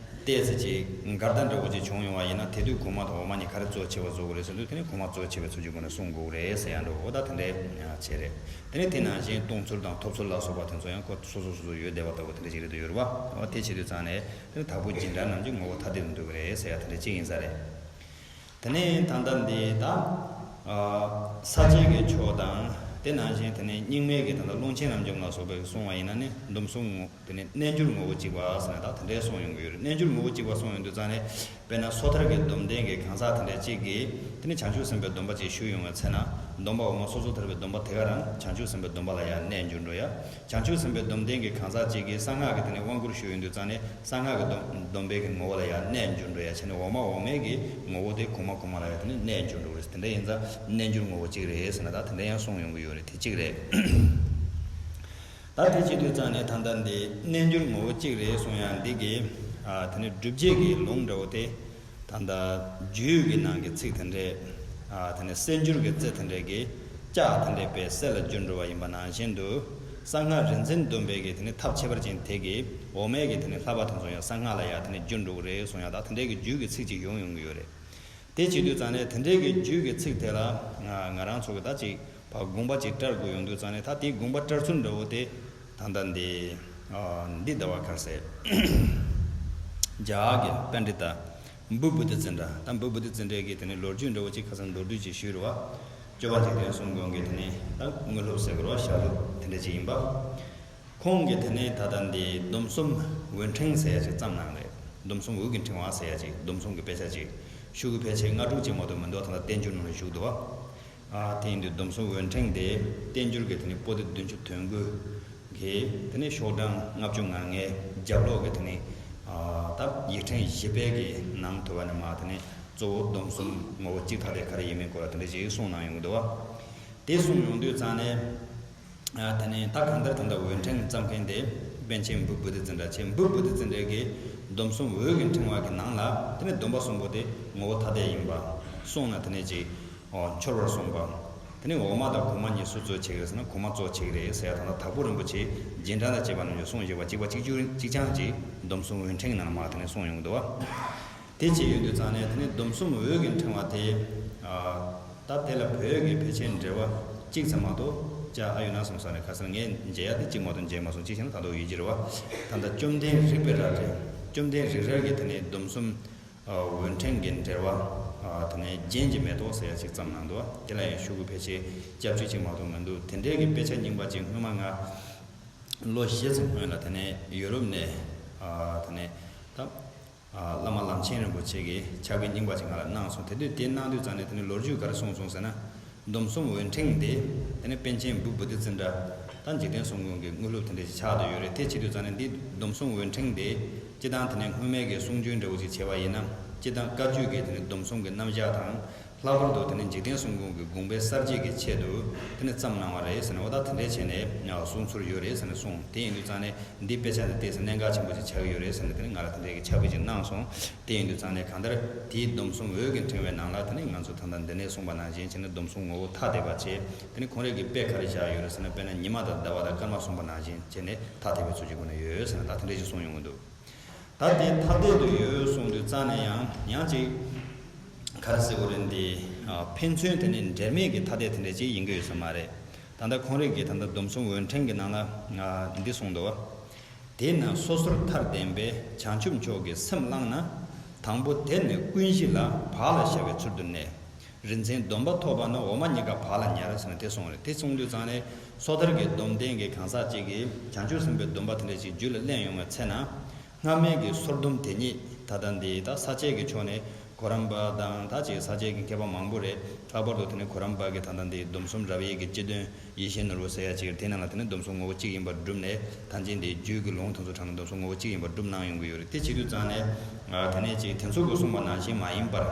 ཏོག་ཙམ་ཅིག་འགལ་ཟླ་འདྲ་བོ་ཅིག་བྱུང་ཡོང་བ་ཡིན་ན་དེ་དུས་གོང་མ་དང་འོག་མ་གཉིས་ག་རེ་གཙོ་ཆེ་བ་བཟོ་དགོས་རེད་ཟེར་དུས་དེ་ནས་གོང་མ་གཙོ་ཆེ་བའི་ཚུལ་གྱི་སྒོ་ནས་གསུང་དགོས་རེད་ཟེར་ཡ་འདྲ་བོ་ད་དེ་འདྲའི་ཆེ་རེད། དེ་ནས་དེ་ནང་བཞིན་གཏོང་ཚུལ་དང་ཐོབ་ཚུལ་ལ་སོགས་པ་དེ་ཚོ་ཡང་ཁོ་སོ་སོ་སོ་སོ་ཡོད་བསྡད་པ་ལྟ་བུ་དེ་འདྲ་ཅིག་རེད་འདུག་ཡོད་རེད་བ། འོ་དེ་བྱེད་དུས་ཙང་ནས་དེ་ནས་དྭགས་པོ་འཇིགས་འདྲ་རྣམས་ཀྱི་ངོ་བོ་ཐ་དད་དུ་འདུ་གི་རེད་ཟེར་ཡ་དེ་འདྲ་ཅིག་ཡིན་ས་རེད། དེ་ནས་ད་ལྟ་འདི་ད་ས་བཅད་ཀྱི་ཕྱོགས་དང་དེ་ནང་བཞིན་དེ་ནས་རྙིང་མའི་གི་ད་ལྟ་ཀློང་ཆེན་རབ་འབྱམས་ལ་སོགས་པའི་གསུང་བ་ཡིན་ན་ནི་སྡོམ་གསུམ་ངོ་། དེ་ནས་རྣལ་འབྱོར་ངོ་བོ་གཅིག་པ་ཟེར་ནས་ད་དེ་འདྲའི་གསུངས་ཡོང་གི་ཡོད་རེད། རྣལ་འབྱོར་ངོ་བོ་གཅིག་པ་གསུངས་ཡོང་དུས་ཙང་ནས་དཔེར་ན་སོ་ཐར་གྱི་སྡོམ་ལྡན་གྱི་གང་ཟག་དེ་འདྲ་གཅིག་གིས་དེ་ནས་བྱང་ཆུབ་སེམས་དཔའི་སྡོམ་པ་གཅིག་ཞུས་ཡོང་བའི་ཚེ་ན་སྡོམ་པ་འོག་མ་སོ་སོ་ཐར་པའི་སྡོམ་པ་དེ་ག་རང་བྱང་ཆུབ་སེམས་དཔའི་སྡོམ་པ་ལ་ཡང་གནས་འགྱུར་འགྲོ་ཡ། བྱང་ཆུབ་སེམས་དཔའི་སྡོམ་ལྡན་གྱི་གང་ཟག་གཅིག་གིས་གསང་སྔགས་ཀྱི་དེ་ནས་དབང་བསྐུར་ཞུས་ཡོང་དུས་ཙང་ནས་གསང་སྔགས་ཀྱི་སྡོམ་སྡོམ་པའི་གི་ངོ་བོ་ལ་ཡང་གནས་འགྱུར་འགྲོ་ཡ་བྱས་ནས་འོག་མ་འོག་མའི་གི་ངོ་བོ་དེ་གོང་མ་གོང་མ་ལ་ཡང་དེ་ནས་གནས་འགྱུར་འགྲོ་རེད། དེ་འདྲ་ཡིན་ཙང་རྣལ་འབྱོར་ངོ་བོ་གཅིག་རེད་ཟེར་ན་ད་དེ་འདྲ་ཡང་གསུངས་ཡོང་གི་ཡོད་རེད། དེ་གཅིག་རེད། ད་དེ་བྱེད་དུས་ཙང་ནས་ད་ལྟ་འདི་རྣལ་འབྱོར་ངོ་བོ་གཅིག་རེད་གསུང་ཡ་འདི་གི་ཨ་དེ་ནས་སྒྲུབ་བྱེད་ཀྱི་ལུང་འདྲ་བོ་དེ་ད་ལྟ་རྒྱུད་ཀྱི་ནང་གི་ཚིག་དེ་འདྲས་ཨ་དེ་ནས་གསལ་འགྱུར་གྱི་རྩི་དེ་འདྲས་ཀྱི་ལྕགས་དེ་འདྲས་པའི་གསེར་ལ་འགྱུར་འགྲོ་བ་ཡིན་པ་ནང་བཞིན་དུ་གསང་སྔགས་རིག་འཛིན་སྡོམ་པའི་གི་དེ་ནས་ཐབས་ཁྱད་པར་ཅན་དེ་གིས་འོག་མའི་གི་དེ་ནས་བསླབ་པ་དེ་ཚོ་ཡང་གསང་སྔགས་ལ་ཡང་དེ་ནས་འགྱུར་འགྲོ་གི་རེད་གསུང་ཡ་ད་དེ་འདྲས་ཀྱི་རྒྱུད་ཀྱི་ཚིག་ཅིག་ཡོང་ཡོང་གི་ཡོད་རེད། དེ་བྱེད་དུས་ཙང་ནས་དེ་འདྲའི་གི་རྒྱུད་ཀྱི་ཚིག་དེ་ལ་ང་ང་རང་ཚོ་གི་ད་ཅིག་ཕར་དགོངས་པ་ཅིག་བཀྲལ་དགོས་ཡོང་དུས་ཙང་ནས་ད་དེའི་དགོངས་པ་བཀྲལ་ཚུལ་འདྲ་བོ་དེ་ད་ལྟ་འདི་ཨ་འདི་ཟླ་བ་གར་སེ་རྒྱ་གར་གྱི་པཎྜི་ཏ་བྷུ་བྷུ་ཏི་ཙིནྡྲ་ད་བྷུ་བྷུ་ཏི་ཙིནྡྲའི་གི་དེ་ནས་ལོ་རྒྱུས་འདྲ་བོ་ཅིག་ཁ་སང་མདོར་བསྡུས་ཅིག་ཞུས་རེད་བ། སྐྱོབ་པ་འཇིག་རྟེན་གསུམ་མགོན་གྱི་དེ་ནས་ད་དངོས་སློབ་ཟེར་དགོས་རེད་བ། ཞལ་སློབ་དེ་འདྲ་ཅིག་ཡིན་པ། ཁོང་གིས་དེ་ནས་ད་ལྟ་འདི་སྡོམ་གསུམ་འོད་ཕྲེང་ཟེར་ཡ་ཅིག་བརྩམས་གནང་རེད། སྡོམ་གསུམ་འོད་ཀྱི་ཕྲེང་བ་ཟེར་ཡ་ཅིག་སྡོམ་གསུམ་གྱི་དཔེ་ཆ་ཅིག་ཤོག་གུ་ཕལ་ཆེར་ལྔ་དྲུག་ཅིག་མ་གཏོགས་མི་འདུག་ད་ལྟ་བསྟན་འགྱུར་ནང་ལ་བཞུགས་འདུག་བ། ཨ་དེ་ཡིན་དུས་སྡོམ་གསུམ་འོད་ཕྲེང་དེ་བསྟན་འགྱུར་གྱི་དེ་ནས་པོ་ཏི་བདུན་ཅུ་དོན་དགུ་གི་དེ་ནས་ཤོག་གྲངས་ལྔ་བཅུ་ང་ལྔའི་རྒྱབ་ལོགས་ཀྱི་དེ་ནས་ཨ་ད་ཡིག་ཕྲེང་བཞི་པའི་གི་ནང་དུ་བ་ནས་མ་དེ་ནས་གཙོ་བོ་སྡོམ་གསུམ་ངོ་བོ་གཅིག་ཐ་དད་ག་རེ་ཡིན་མིན་སྐོར་ལ་དེ་འདྲ་ཅིག་གསུངས་གནང་ཡོང་གི་འདུག་བ། དེ་གསུངས་ཡོང་དུས་ཙང་ནས། ཨ་དེ་ནས་ད་གང་ལྟར་ད་ལྟ་འོད་ཕྲེང་བརྩམས་མཁན་དེ་པཎ་ཆེན་བྷུ་བྷུ་ཏི་ཙིནྡྲ་ཆེ། བྷུ་བྷུ་ཏི་ཙིནྡྲ་གིས་སྡོམ་གསུམ་འོད་ཀྱི་ཕྲེང་བ་གི་ནང་ལ་དེ་ནས་སྡོམ་པ་གསུམ་པོ་དེ་ངོ་བོ་ཐ་དད་ཡིན་པ་གསུངས་ན་དེ་ནས་ཅིག་ཨོ་འཆོལ་བར་གསུངས་པ། དེ་ནས་འོག་མ་དང་གོང་མ་གཉིས་སུ་གཙོ་ཆེ་གི་རེད་ཟེར་ན་གོང་མ་གཙོ་ཆེ་གི་རེད་ཟེར་ཡ་ད་ལྟ་དྭགས་པོ་རིན་པོ་ཆེ་རྗེས་འབྲང་དང་བཅས་པ་རྣམས་ཀྱིས་གསུངས་བཞག་པ་གཅིག་པ་གཅིག་གྱུར་གཅིག་རྐྱང་གཅིག་སྡོམ་གསུམ་འོད་ཕྲེང་ནང་ལ་མ་དེ་ནས་གསུངས་ཡོང་གི་འདུག་བ། དེ་བྱས་ཡོང་དུས་ཙང་ནས་དེ་ནས་སྡོམ་གསུམ་འོད་ཀྱི་ཕྲེང་བ་དེ། ཨ་ད་དེ་ལ་བོད་ཀྱི་ཕལ་ཆེར་འགྲེལ་པ་གཅིག་ཙམ་མ་གཏོགས་ཅིག་ཨ་ཡོད་ན་བསམ་སོང་ནས་ཁ་སང་ངས་མཇལ་ཡ་དེ་གཅིག་མ་གཏོགས་མཇལ་མ་སོང་། གཅིག་བྱས་ན་ད་དུང་ཡོད་ཀྱི་རེད་བ། ད་ལྟ་བཅོམ་ལྡན་རིག་པའི་རལ་གྲི། བཅོམ་ལྡན་རིག་རལ་གྱི་དེ་ནས་སྡོམ་གསུམ་ཨ་འོད་ཕྲེང་གི་འགྲེལ་པ་ཨ་དེ་ནས་རྒྱན་གྱི་མེ་ཏོག་ཟེར་ཡ་གཅིག་བརྩམས་གནང་འདུག་བ། དེ་ལ་ཡང་ཤོག་གུ་ཕལ་ཆེར་སྐྱབས་བཅོལ་གཅིག་མ་གཏོགས་མི་འདུག། དེ་འདྲའི་གི་དཔེ་ཆ་རྙིང་པ་གཅིག་སྔོན་མ་ང་ལོ་བཞི་ཙམ་སྔོན་ལ་དེ་ནས་ཡུ་རོབ་ནས་ཨ་དེ་ནས་ད། ཨ་བླ་མ་ལམ་ཆེན་རིན་པོ་ཆེ་གིས་ཕྱག་དཔེ་རྙིང་པ་ཅིག་ང་ལ་གནང་སོང་། དེ་དུས་དེ་གནང་དུས་ཙང་ནས་དེ་ནས་ལོ་རྒྱུས་ག་རེ་གསུངས་སོང་ཟེར་ན། སྡོམ་གསུམ་འོད་ཕྲེང་དེ་དེ་ནས་པཎ་ཆེན་བྷུ་བྷུ་ཏི་ཙིནྡྲ་ད་འཇིག་རྟེན་གསུམ་མགོན་གྱི་དངོས་སློབ་དེ་འདྲ་ཞིག་ཆགས་བསྡད་ཡོད་རེད། དེ་བྱེད་དུས་ཙང་ནས་འདི་སྡོམ་གསུམ་འོད་ཕྲེང་དེ་སྤྱིར་བཏང་དེ་ནས་སྔོན་མའི་གི་གསུང་རྒྱུན་འདྲ་བོ་ཅིག་བྱས་པ་ཡིན་ན་སྤྱིར་བཏང་བཀའ་བརྒྱུད་ཀྱི་དེ་ནས་སྡོམ་གསུམ་གྱི་རྣམ་གཞག་དང་། ལྷག་པར་དུ་དེ་ནི་འཇིག་རྟེན་གསུམ་མགོན་གྱི་དགོངས་པའི་གསར་བརྗེ་གི་ཆེད་དུ་དེ་ནི་བརྩམས་གནང་བ་རེད་ཟེར་ནས། འོ་ད་དེ་འདྲའི་བྱས་ནས་གསུང་ཚུལ་ཡོད་རེད་ཟེར་ནས་གསུངས། དེ་ཡིན་དུས་ཙང་ནས་འདི་དཔེ་ཆ་འདི་ཏོག་ཙམ་གནད་འགག་ཆེན་པོ་ཞིག་ཆགས་ཀྱི་ཡོད་རེད་ཟེར་ནས་དེ་ནི་ང་ལ་དེ་འདྲའི་གི་ཕྱག་དཔེ་ཅིག་གནང་སོང་། དེ་ཡིན་དུས་ཙང་ནས་གང་ལྟར་དེའི་སྡོམ་གསུམ་འོད་ཀྱི་ཕྲེང་བའི་ནང་ལ་དེ་ནི་ང་ཚོ་ད་ལྟ་འདི་ནས་གསུངས་པ་ནང་བཞིན་བྱས་ནས་སྡོམ་གསུམ་ངོ་བོ་ཐ་དད་པ་བྱས། དེ་ནི་ཁོང་རང་གིས་དཔེ་ག་རེ་བཞག་ཡོད་རེད་ཟེར་ན། དཔེར་ན་ཉི་མ་དང་ཟླ་བ་དང་སྐར་མ་གསུངས་པ་ནང་བཞིན་བྱས་ནས་ཐ་དད་པའི་ཚུལ་གྱི་སྒོ་ནས་ཡོད་ཟེར་ན། ད་དེ་འདྲ་ཞིག་གསུངས་ཡོང་གི་འདུག། ད་དེ་ཐ་དད་དུ་ཡོད་གསུངས་དུས་ཙང་ནས་ཡང་ཡང་ཅིག་ག་རེ་ཟེར་དགོས་རེད། འདི་ཕན་ཚུན་དེ་ནི་འབྲེལ་མེད་ཀྱི་ཐ་དད་དེ་འདྲ་ཅིག་ཡིན་གྱི་ཡོད་ས་མ་རེད། ད་ལྟ་ཁོང་རང་གིས་ད་ལྟ་སྡོམ་གསུམ་འོད་ཕྲེང་གི་ནང་ལ་འདི་གསུངས་འདུག། དེས་ན་སོ་སོར་ཐར་ལྡན་པས་བྱང་ཆུབ་མཆོག་གི་སེམས་བླངས་ན། དང་པོ་དེ་ནི་ཀུན་གཞི་ལ་བག་ལ་ཞ་བའི་ཚུལ་དུ་གནས། རིག་འཛིན་སྡོམ་པ་ཐོབ་པ་ན་འོ་མ་གཉིས་ཀ་བག་ལ་ཉལ་ཟེར་ནས་དེ་གསུངས་རེད། དེ་གསུངས་དུས་ཙང་ནས་སོ་ཐར་གྱི་སྡོམ་ལྡན་གྱི་གང་ཟག་ཅིག་གིས་བྱང་ཆུབ་སེམས་དཔའི་སྡོམ་པ་དེ་འདྲ་ཅིག་རྒྱུད་ལ་ལེན་ཡོང་བའི་ཚེ་ན། སྔ་མའི་གི་སོར་སྡོམ་དེ་ཉིད་ད་ལྟ་འདི་ད་ས་བཅད་ཀྱི་ཕྱོགས་ནས་གོ་རམས་པ་དང་ད་ཅིག་ས་བཅད་ཀྱི་མཁས་པ་མང་པོ་རེད། ལྷག་པར་དུ་དེ་ནས་གོ་རམས་པ་གི་ད་ལྟ་འདི་སྡོམ་གསུམ་རབ་དབྱེ་གི་སྤྱི་དོན་ཡེ་ཤེས་ནོར་བུ་ཟེར་ཡ་ཅིག་རེད། དེ་ནང་ལ་དེ་ནས་སྡོམ་གསུམ་ངོ་བོ་གཅིག་ཡིན་པར་བསྒྲུབས་ནས་ཐམས་ཅད་འདི་རྒྱུད་ཀྱི་ལུང་དེ་ཚོ་དྲངས་ནས་སྡོམ་གསུམ་ངོ་བོ་གཅིག་ཡིན་པར་བསྒྲུབས་གནང་ཡོང་གི་ཡོད་རེད། དེ་བྱེད་དུས་ཙང་ནས་ཨ་དེ་ནས་ཅིག་དེ་ཚོ་གིས་གསུངས་པ་ནང་བཞིན་མ་ཡིན་པར།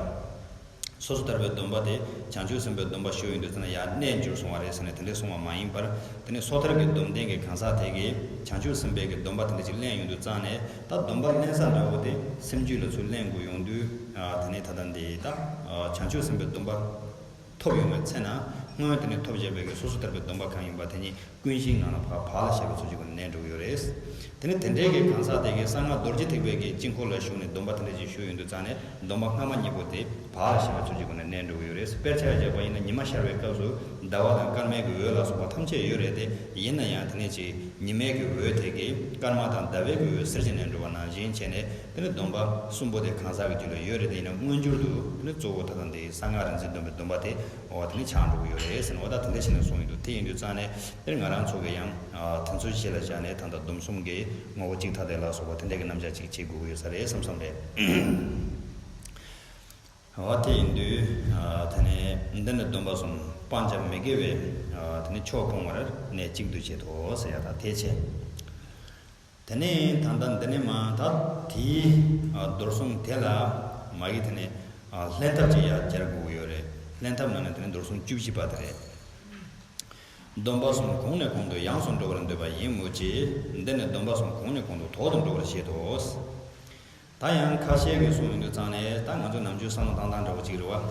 སོ་སོ་ཐར་པའི་སྡོམ་པ་དེ་བྱང་ཆུབ་སེམས་དཔའི་སྡོམ་པ་ཞུ་ཡོང་དུས་ཙམ་ན་ཡར་གནས་འགྱུར་སོང་བ་རེད་ཟེར་ནས་དེ་འདྲས་གསུངས་པ་མ་ཡིན་པར། དེ་ནས་སོ་ཐར་གྱི་སྡོམ་ལྡན་གྱི་གང་ཟག་དེ་གིས་བྱང་ཆུབ་སེམས་དཔའི་གི་སྡོམ་པ་དེ་འདྲས་ཅིག་ལེན་ཡོང་དུས་ཙང་ནས་ད་སྡོམ་པ་ལེན་ས་འདྲ་བོ་དེ་སེམས་རྒྱུད་ལ་ཚུར་ལེན་དགོས་ཡོང་དུས། ཨ་དེ་ནས་ད་ལྟ་འདི་ད་ཨ་བྱང་ཆུབ་སེམས་དཔའི་སྡོམ་པ་ཐོབ་ཡོང་བའི་ཚེ་ན། སྔོན་དེ་ནས་ཐོབ་བཞག་པའི་གི་སོ་སོ་ཐར་པའི་སྡོམ་པ་གང་ཡིན་པ་དེ་ཉིད་ཀུན་གཞིའི་ངང་ལ་བག་བག་ལ་ཞ་བའི་ཚུལ་གྱི་སྒོ་ནས་གནས་འགྲོ་གི་ཡོད་རེད། དེ་ནས་དེ་འདྲའི་གི་གང་ཟག་དེ་གིས་གསང་སྔགས་རྡོ་རྗེ་ཐེག་པའི་གི་དཀྱིལ་འཁོར་ལ་ཞུགས་ནས་སྡོམ་པ་དེ་འདྲ་ཅིག་ཞུ་ཡོང་དུས་ཙང་ནས་སྡོམ་པ་སྔ་མ་གཉིས་པོ་དེ་བག་ལ་ཞ་བའི་ཚུལ་གྱི་སྒོ་ནས་གནས་འགྲོ་གི་ཡོད་རེད། དཔེར་ཆ་བཞག་པ་ཡིན་ན་ཉི་མ་ཤར་བའི་སྐབས་སུ་ཟླ་བ་དང་སྐར་མའི་གི་འོད་ལ་སོགས་པ་ཐམས་ཅད་ཡོད་རེད་དེ། ཡིན་ན་ཡང་དེ་ནས་ཅིག་ཉི་མའི་གི་འོད་དེ་གིས་སྐར་མ་དང་ཟླ་བའི་གི་འོད་སེལ་བྱེད་ནས་འགྲོ་བ་ནང་བཞིན་བྱས་ནས་དེ་ནས་སྡོམ་པ་གསུམ་པོ་དེ་གང་ཟག་གི་རྒྱུད་ལ་ཡོད་རེད་དེ། ཡིན་ན་མངོན་གྱུར་དུ་དེ་ནས་གཙོ་བོ་ད་ལྟ་འདི་གསང་སྔགས་རིག་འཛིན་སྡོམ་པའི་སྡོམ་པ་དེ། འོ་དེ་ནི་ཆགས་འགྲོ་གི་ཡོད་རེད་ཟེར་ནས་འོ་ད་དེ་འདྲ་བྱས་ནས་གསུངས་ཡོད་འདུག་དེ་ཡིན་དུས་ཙང་ནས་དེར་ང་རང་ཚོ་གི་ཡང་ཨ་དེ་ཚོ་གཞི་ལ་བཞག་ནས་ད་ལྟ་སྡོམ་གསུམ་གྱི་ངོ་བོ་གཅིག་ཐ་དད་ལ་སོགས་པ་དེ་འདྲ་གི་རྣམ་གཞག་ཅིག་བྱེད་དགོས་ཀྱི་ཡོད་ས་རེད་བསམ་བསམ་རེད། འོ་དེ་ཡིན་དུས་ཨ་དེ་ནས་འདི་ནི་སྡོམ་པ་གསུམ་སྤང་བྱ་མི་དགེ་བའི་ཨ་དེ་ནི་ཕྱོགས་སྤོང་བར་གནས་གཅིག་ཏུ་བྱེད་དོ་ཟེར་ཡ་ད་དེ་བྱས། དེ་ནས་ད་ལྟ་འདི་ནས་མ་ད་དེའི་ཨ་རྡོར་གསུང་དེ་ལ་མ་གི་དེ་ནས་ཨ་ལྷན་ཐབས་ཅིག་ཡར་སྦྱར་དགོས་ཀྱི་ཡོད་རེད། ལྷན་ཐབས་ནང་ནས་དེ་ནས་རྡོར་གསུང་བཅུ་བཞི་པ་དེ་རེད། སྡོམ་པ་གསུམ་གོང་ནས་གོང་དུ་ཡངས་སུ་འགྲོ་བར་འདོད་པ་ཡིན་མོད་ཀྱི། འདི་ནི་སྡོམ་པ་གསུམ་གོང་ནས་གོང་དུ་དོག་ཏུ་འགྲོ་བར་བྱེད་དོ། ད་ཡང་ཁ་ཤས་ཀྱིས་གསུངས་ཡོང་དུས་ཙང་ནས་ད་ང་ཚོ་ནམ་རྒྱུན་བསམ་བློ་བཏང་སྟངས་འདྲ་བོ་ཅིག་རེད་བ།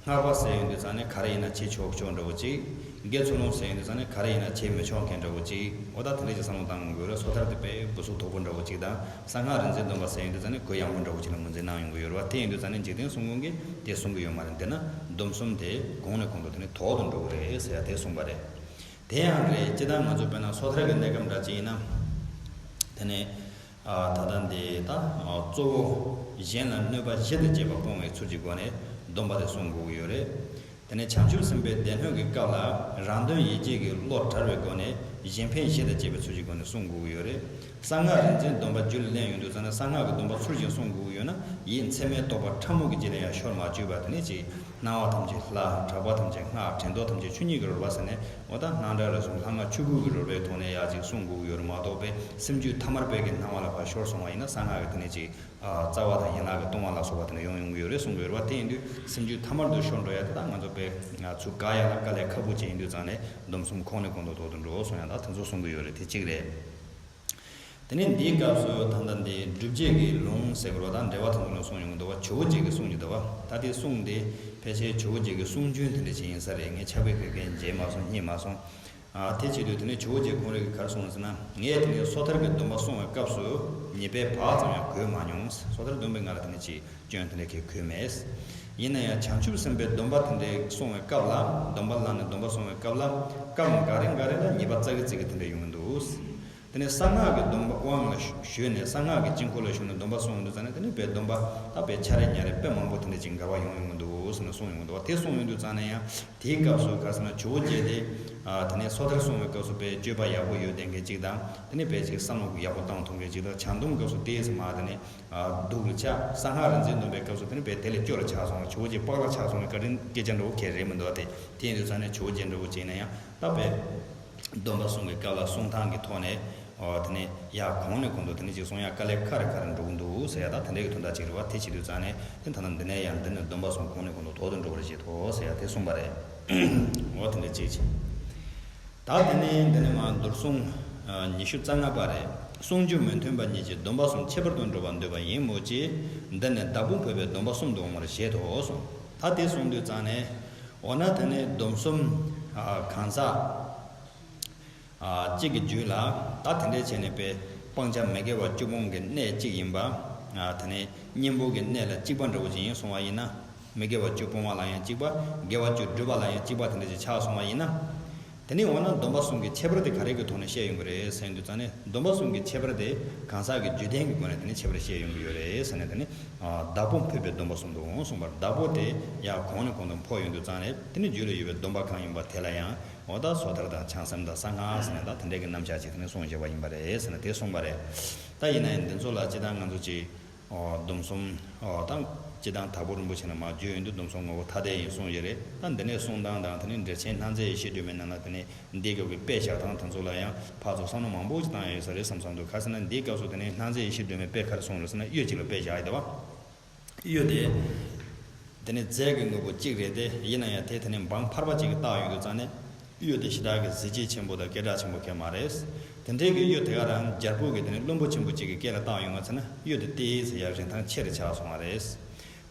སྔགས་པ་ཟེར་ཡོང་དུས་ཙང་ནས་ག་རེ་ཡིན་ན་བྱེད་ཆོག་ཆོག་འདྲ་བོ་ཅིག་དགེ་ཚུལ་སློང་ཟེར་ཡོང་དུས་ཙང་ནས་ག་རེ་ཡིན་ན་བྱེད་མི་ཆོག་མཁན་འདྲ་བོ་ཅིག་འོ་ད་དེ་འདྲ་ཅིག་བསམ་བློ་བཏང་དགོས་རེད། སོ་ཐར་དེ་དཔེ་འབུ་སུག་དོག་པོ་འདྲ་བོ་ཅིག་དང་། གསང་སྔགས་རིག་འཛིན་སྡོམ་པ་ཟེར་ཡོང་དུས་ཙང་ནས་གུ་ཡངས་པོ་འདྲ་བོ་ཅིག་ལ་ངོས་འཛིན་གནང་ཡོང་གི་ཡོད་རེད་བ། དེ་ཡིན་དུས་ཙང་ནས་འཇིག་རྟེན་གསུམ་མགོན་གྱིས་དེ་གསུང་གི་ཡོད་མ་རེད། འདི་ན་སྡོམ་གསུམ་དེ་གོང་ནས་གོང་དུ་དེ་ནས་དོག་ཏུ་འགྲོ་གི་རེད་ཟེར་ཡ་དེ་གསུངས་པ་རེད། དེ་ཡང་རེད། སྤྱིར་བཏང་ང་ཚོ་དཔེར་ན་སོ་ཐར་གྱི་གནས་སྐབས་འདྲ་ཅིག་ཡིན་ན། དེ་ནས་ཨ་ད་ལྟ་འདི་ད་ཨ་གཙོ་བོ་གཞན་ལ་གནོད་པ་བཞི་དང་བཅས་པ་སྤོང་བའི་ཚུལ་གྱི་སྒོ་ནས་སྡོམ་པ་དེ་གསུང་དགོས་ཀྱི་ཡོད་རེད། དེ་ནས་བྱང་ཆུབ་སེམས་དཔའི་སྡེ་སྣོད་ཀྱི་སྐབས་ལ་རང་དོན་ཡིད་བྱེད་ཀྱི་བློ་བྲལ་བའི་སྒོ་ནས་གཞན་ཕན་བཞི་དང་བཅས་པའི་ཚུལ་གྱི་སྒོ་ནས་གསུང་དགོས་ཀྱི་ཡོད་རེད། གསང་སྔགས་རིག་འཛིན་སྡོམ་པ་རྒྱུད་ལ་ལེན་ཡོང་དུས་ཙང་ནས་གསང་སྔགས་ཀྱི་སྡོམ་པ་ཚུལ་བཞིན་གསུང་དགོས་ཀྱི་ཡོད་ན། ཡིད་མཚན་མའི་རྟོག་པ་ཕྲ་མོ་གི་རྗེས་ལ་ཡང་ཤོར་མ་བཅུག་པ་དེ་ནས་ཅིག་སྣང་བ་ཐམས་ཅད་ལྷ། གྲགས་པ་ཐམས་ཅད་སྔགས། དྲན་རྟོག་ཐམས་ཅད་ཆོས་ཉིད་ཀྱི་རོལ་པ་ཟེར་ནས། འོ་ད་སྣང་གྲགས་རེ་ཟུང་ལྷ་སྔགས་ཆོས་སྐུ་གི་རོལ་པའི་ཐོག་ནས་ཡར་ཅིག་གསུང་དགོས་ཀྱི་ཡོད་རེད་མ་གཏོགས་པའི་སེམས་རྒྱུད་ཐ་མལ་པའི་གི་སྣང་བ་ལ་ཕར་ཤོར་སོང་བ་ཡིན་ན་གསང་སྔགས་ཀྱི་དེ་ནས་ཅིག་ཨ་རྩ་བ་དང་ཡན་ལག་གི་ལྟུང་བ་ལ་སོགས་པ་དེ་འདྲ་ཡོང་ཡོང་གི་ཡོད་རེད་གསུང་གི་ཡོད་རེད་བ། དེ་ཡིན་དུས་སེམས་རྒྱུད་ཐ་མལ་དུ་ཤོར་འགྲོ་ཡ་དེ་དག་ང་ཚོ་དཔེ་ཚུར་བཀག་ཡ་ལ་དཀའ་ལས་ཁག་པོ་ཅིག་ཡིན་དུས་ཙང་ནས་སྡོམ་གསུམ་གོང་ནས་གོང་དུ་དོག་ཏུ་འགྲོ་གསུང་ཡ་དག་དེ་ཚོ་གསུང་གི་ཡོད་རེད། དེ་གཅིག་རེད། དེ་ནས་འདིའི་སྐབས་སུ་ད་ལྟ་འདི་སྒྲུབ་བྱེད་ཀྱི་ལུང་ཟེར་དགོས་རེད་བ། ད་འགྲེལ་པ་དང་པོ་ནས་གསུངས་ཡོང་གི་འདུག་བ། ཇོ་བོ་རྗེ་གི་གསུང་ཡོང་གི་འདུག་བ། ད་དེ་གསུང་འདི་ཕལ་ཆེར་ཇོ་བོ་རྗེ་གི་གསུང་རྒྱུན་དེ་འདྲ་ཅིག་ཡིན་ས་རེད། ངས་ཕྱག་དཔེ་བོད་སྐད་མཇལ་མ་སོང་རྙེད་མ་སོང་། ཨ་དེ་བྱེད་དུས་དེ་ནས་ཇོ་བོ་རྗེ་ཁོང་རང་གིས་ག་རེ་གསུངས་ཟེར་ན། ངས་དེ་ནས་སོ་ཐར་གྱི་སྡོམ་པ་གསུང་བའི་སྐབས་སུ་ཉེས་པའི་བག་ཙམ་ཡང་གོས་མ་མྱོང་། སོ་ཐར་སྡོམ་པའི་ངག་ལ་དེ་ནས་ཅིག་སྐྱོན་དེ་འདྲ་གས་གོས་མེད། ཡིན་ན་ཡང་བྱང་ཆུབ་སེམས་དཔའི་སྡོམ་པ་དེ་འདྲ་གསུང་བའི་སྐབས་ལ། སྡོམ་པ་བླངས་ནས་སྡོམ་པ་གསུང་བའི་སྐབས་ལ་སྐབས་འགའ་རེ་འགའ་རེ་ལ་ཉེས་པ་ཙག་གི་ཙིག་གི་དེ་འདྲ་ཡོང་གི་འདུག་དེ་ནས་གསང་སྔགས་ཀྱི་སྡོམ་པ་དབང་ལ་ཞུ་ཞུས་ནས་གསང་སྔགས་ཀྱི་དཀྱིལ་འཁོར་ལ་ཞུགས་ནས་སྡོམ་པ་གསུང་ཡོང་དུས་ཙང་ནས་དེ་ནས་དཔེ་སྡོམ་པ་ད་དཔེ་འཆར་རེ་ཉར་རེ་དཔེ་མང་པོ་དེ་འདྲ་ཅིག་འགལ་བ་ཡོང་ཡོང་གི་འདུག་ཟེར་ནས་གསུང་ཡོང་གི་འདུག་བ། དེ་གསུང་ཡོང་དུས་ཙང་ནས་ཡང་དེའི་སྐབས་སུ་ག་ཟེར་ན་ཇོ་བོ་རྗེ་དེ་ཨ་དེ་ནས་སོ་ཐར་གསུང་བའི་སྐབས་སུ་དཔེ་སྤྱོད་པ་ཡག་པོ་ཡོད་བསྡད་མཁན་ཅིག་དང་། དེ་ནས་དཔེ་ཅིག་བསམ་བློ་ཡག་པོ་བཏང་ཐུབ་མཁན་ཅིག་དང་། བྱང་སྡོམ་སྐབས་སུ་དེས་མ་དེ་ནས་ཨ་སྡུག་ལ་ཆགས། གསང་སྔགས་རིག་འཛིན་སྡོམ་པའི་སྐབས་སུ་དེ་ནས་དཔེ་དེ་ལས་སྐྱོ་ལ་ཆགས་སོང་། ཇོ་བོ་རྗེ་སྤགས་ལ་ཆགས་སོང་བའི་བཀའ་དྲིན་སྐད་ཆ་འདྲ་བོ་གལ་རེད་མི་འདུག་བ། དེ་དེ་ཡིན་དུས་ཙང་ནས་ཇོ་བོ་རྗེ་འདྲ་བོ་ཅིག་ན་ཡང་ད་དཔེ། སྡོམ་པ་གསུང་གི་སྐབས་ལ་གསུང་སྟངས་ཀྱི་ཐོག་ནས། ཨོ་དེ་ནས་ཡ་གོང་ནས་གོང་དུ་དེ་ནས་ཅིག་གསུང་ཡ་དཀའ་ལས་ཁག་རེ་ཁག་རེ་འགྲོ་གི་འདུག་ཟེར་ཡ་ད་དེ་འདྲའི་གི་དོན་དག་ཅིག་རེད་བ། དེ་བྱེད་དུས་ཙང་ནས་དེ་ད་ལྟ་འདི་ནས་ཡང་འདི་ནས་སྡོམ་པ་གསུམ་གོང་ནས་གོང་དུ་དོག་ཏུ་འགྲོ་བར་བྱེད་དོ་ཟེར་ཡ་དེ་གསུངས་པ་རེད། ཨོ་དེ་འདྲ་ཅིག་བྱེད། ད་དེ་ནས་འདི་ནས་མ་མདོར་གསུང་ཉི་ཤུ་རྩ་ལྔ་པ་རེད། གསུང་རྒྱུན་མི་མཐུན་པ་ཉིད་ཀྱིས་སྡོམ་པ་གསུམ་ཁྱད་པར་དུ་འགྲོ་བར་འདོད་པ་ཡིན་མོད་ཀྱི། འདི་ནི་བདག་ཕུང་འཕོས་པའི་སྡོམ་པ་གསུམ་དུ་འོང་བར་བཞེད་དོ་གསུངས། ད་དེ་གསུངས་དུས་ཙང་ནས་འོ་ན་དེ་ནས་སྡོམ་གསུམ་གང་ཟག་གཅིག་གི་རྒྱུད་ལ་ད་དེ་འདྲའི་བྱས་ནས་དཔེ་སྤང་བྱ་མི་དགེ་བ་བཅུ་སྤོང་གི་གནས་གཅིག་ཡིན་པ། དེ་ནས་གཉེན་པོ་གི་གནས་ལ་གཅིག་པ་འདྲ་བོ་ཅིག་ཡིན་སོང་བ་ཡིན་ན། མི་དགེ་བ་བཅུ་སྤོང་བ་ལ་ཡང་གཅིག་པ། དགེ་བ་བཅུ་སྒྲུབ་པ་ལ་ཡང་གཅིག་པ་དེ་འདྲ་ཅིག་ཆགས་སོང་བ་ཡིན་ན། དེ་ནས་འོ་ན་སྡོམ་པ་གསུམ་གྱི་ཁྱད་པར་དེ་ག་རེ་གི་ཐོག་ནས་བཤད་ཡོང་གི་རེད་ཟེར་དུས་ཙང་ནས། སྡོམ་པ་གསུམ་གྱི་ཁྱད་པར་དེ་གང་ཟག་གི་རྒྱུད་ལྡན་གྱི་སྒོ་ནས་དེ་ནས་ཁྱད་པར་བཤད་ཡོང་གི་ཡོད་རེད་ཟེར་ནས། དེ་ནས་བདག་པོ་འཕོས་པའི་སྡོམ་པ་གསུམ་དུ་འོང་གསུངས་པར། བདག་པོ་དེ་ཡང་གོང་ནས་གོང་དུ་འཕོ་ཡོང་དུས་ཙང་ནས། དེ་ནས་རྒྱུད་ལ་ཡོད་པའི་སྡོམ་པ་གང་ཡིན་པ་དེ་ལ་ཡང་འོ་ད་སོ་ཐར་དང་བྱང་སེམས་དང་གསང་སྔགས་ཟེར་ནས། ད་དེ་འདྲའི་གི་རྣམ་གཞག་ཅིག་དེ་ནས་གསུངས་བཞག་པ་ཡིན་པ་རེད་ཟེར་ནས་དེ་གསུངས་པ་རེད། ད་ཡིན་ན་ཡང་འདི་ཚོ་ལ་སྤྱིར་བཏང་ང་ཚོ་ཅིག་ཨོ། སྡོམ་གསུམ། ཨོ། ད་སྤྱིར་བཏང་དྭགས་པོ་རིན་པོ་ཆེ་ནས་མར་བརྗོད་ཡོང་དུས་སྡོམ་གསུམ་ངོ་བོ་ཐ་དད་ཡིན་གསུངས་ཡོད་རེད། ད་འདི་ནས་གསུངས་སྟངས་དང་། དེ་ནས་འགྲེལ་ཆེན་སྣང་མཛད་ཡེ་ཤེས་སྒྲོན་མའི་ནང་ལ་དེ་ནས་འདིའི་སྐབས་ཀྱི་དཔེ་བཞག་སྟངས་དེ་ཚོ་ལ་ཡང་ཕར་ཚུར་བསམ་བློ་མང་པོ་ཞིག་བཏང་ཡ་ཡོད་ས་རེད་བསམ་བསམ་འདུག་ག་ཟེར་ན། འདིའི་སྐབས་སུ་དེ་ནས་སྣང་མཛད་ཡེ་ཤེས་སྒྲོན་མས་དཔེ་ག་རེ་གསུངས་རེད་ཟེར་ན། གཡུ་གཅིག་ལ་དཔེ་བཞག་ཡོད་དེ་བ། གཡུ་དེ། དེ་ནས་རྫས་ཀྱི་དངོས་པོ་གཅིག་རེད་དེ། ཡིན་ན་ཡང་དེ་དེ་ནས་འབངས་ཕལ་པ་ཅིག་གིས་བཏགས་ཡོང་དུས་ཙང་ནས། གཡུ་དེ་ཞེ་དྲག་གི་གཟི་བརྗིད་ཆེན་པོ་དང་སྐད་གྲགས་ཆེན་པོ་གང་ཡང་མ་རེད། དེ་འདྲའི་གི་གཡུ་དེ་ག་རང་རྒྱལ་པོ་གི་དེ་ནས་བློན་པོ་ཆེན་པོ་གཅིག་གི་སྐེ་ལ་བཏགས་ཡོང་བ་ཚེ་ན། གཡུ་དེ་ཏོག་ཙམ་ཡང་རིན་ཐང་ཆེ་རུ་ཆགས་སོང་བ་རེད།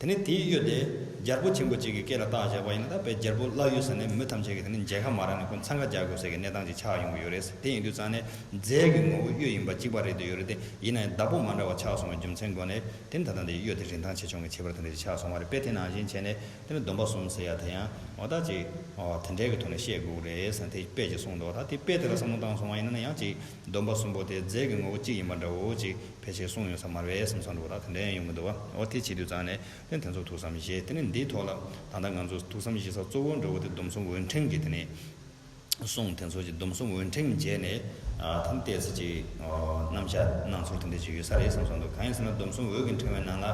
དེ་ནས་དེའི་གཡུ་དེ་རྒྱལ་པོ་ཆེན་པོ་གཅིག་གི་སྐེ་ལ་བཏགས་བཞག་པ་ཡིན་ན། ད་དཔེ་རྒྱལ་པོ་བླ་གཡུ་ཟེར་ནས་མི་ཐམས་ཅད་ཀྱིས་དེ་ནས་མཇལ་ཁ་མ་རག་ནས་ཁོ་འཚང་ཁ་རྒྱག་དགོས་ཟེར་གི་གནས་སྟངས་ཅིག་ཆགས་ཡོང་གི་ཡོད་རེད། དེ་ཡིན་དུས་ཙང་ནས་རྫས་ཀྱི་ངོ་བོ་གཡུ་ཡིན་པ་གཅིག་པ་རེད་དེ་ཡོད་རེད་དེ། ཡིན་ན་ཡང་བདག་པོ་མ་འདྲ་བ་ཆགས་སོང་བའི་རྒྱུ་མཚན་སྒོ་ནས། དེ་ནས་ད་ལྟ་འདི་གཡུ་དེ་རིན་ཐང་ཆེ་ཆུང་གི་ཁྱད་པར་དེ་འདྲ་ཞིག་ཆགས་སོང་བ་རེད། དཔེ་དེ་ནང་བཞིན་བྱས་ནས། དེ་ནས་སྡོམ་པ་གསུམ་ཟེར་ཡ་དེ་ཡང་འོ་ད་ཅིག་ཨོ་དེ་འདྲའི་གི་ཐོག་ནས་བཤད་དགོས་རེད་ཟེར་ནས་དེ་དཔེ་ཅིག་གསུངས་འདུག་ད་དེ་དཔེ་དེ་ལ་བསམ་བློ་བཏང་སོང་བ་ཡིན་ན་ཡང་ཅིག་སྡོམ་པ་གསུམ་པོ་དེ་རྫས་ཀྱི་ངོ་བོ་གཅིག་ཡིན་པ་འདྲ་བོ་ཅིག་ཕལ་ཆེར་གསུངས་ཡོད་ས་མ་རེད་བསམ་བསམ་འདྲ་བོ་ད་དེ་འདྲ་ཡང་ཡོང་གི་འདུག་བ། འོ་དེ་བྱེད་དུས་ཙང་ནས་དེ་དེ་ཚོ་ཐུགས་བསམ་བཞེས། དེ་ནས་འདིའི་ཐོག་ལ་ད་ལྟ་ང་ཚོ་ཐུགས་བསམ་བཞེས་ས་གཙོ་བོ་འདྲ་བོ་དེ་སྡོམ་གསུམ་འོད་འཕྲེང་གི་དེ་ནས། གསུང་དེ་ཚོ་ཅིག་སྡོམ་གསུམ་འོད་འཕྲེང་བྱས་ནས། ཨ་ཐམ་ཏོག་ཙམ་ཅིག་ཨོ་རྣམ་གཞག་གནང་ཚུལ་དེ་འདྲ་ཅིག་ཡོད་ས་རེད་བསམ་བསམ་འདུག་གང་ཡིན་ཟེར་ན། སྡོམ་གསུམ་འོད་ཀྱི་ཕྲེང་བའི་ནང་ལ་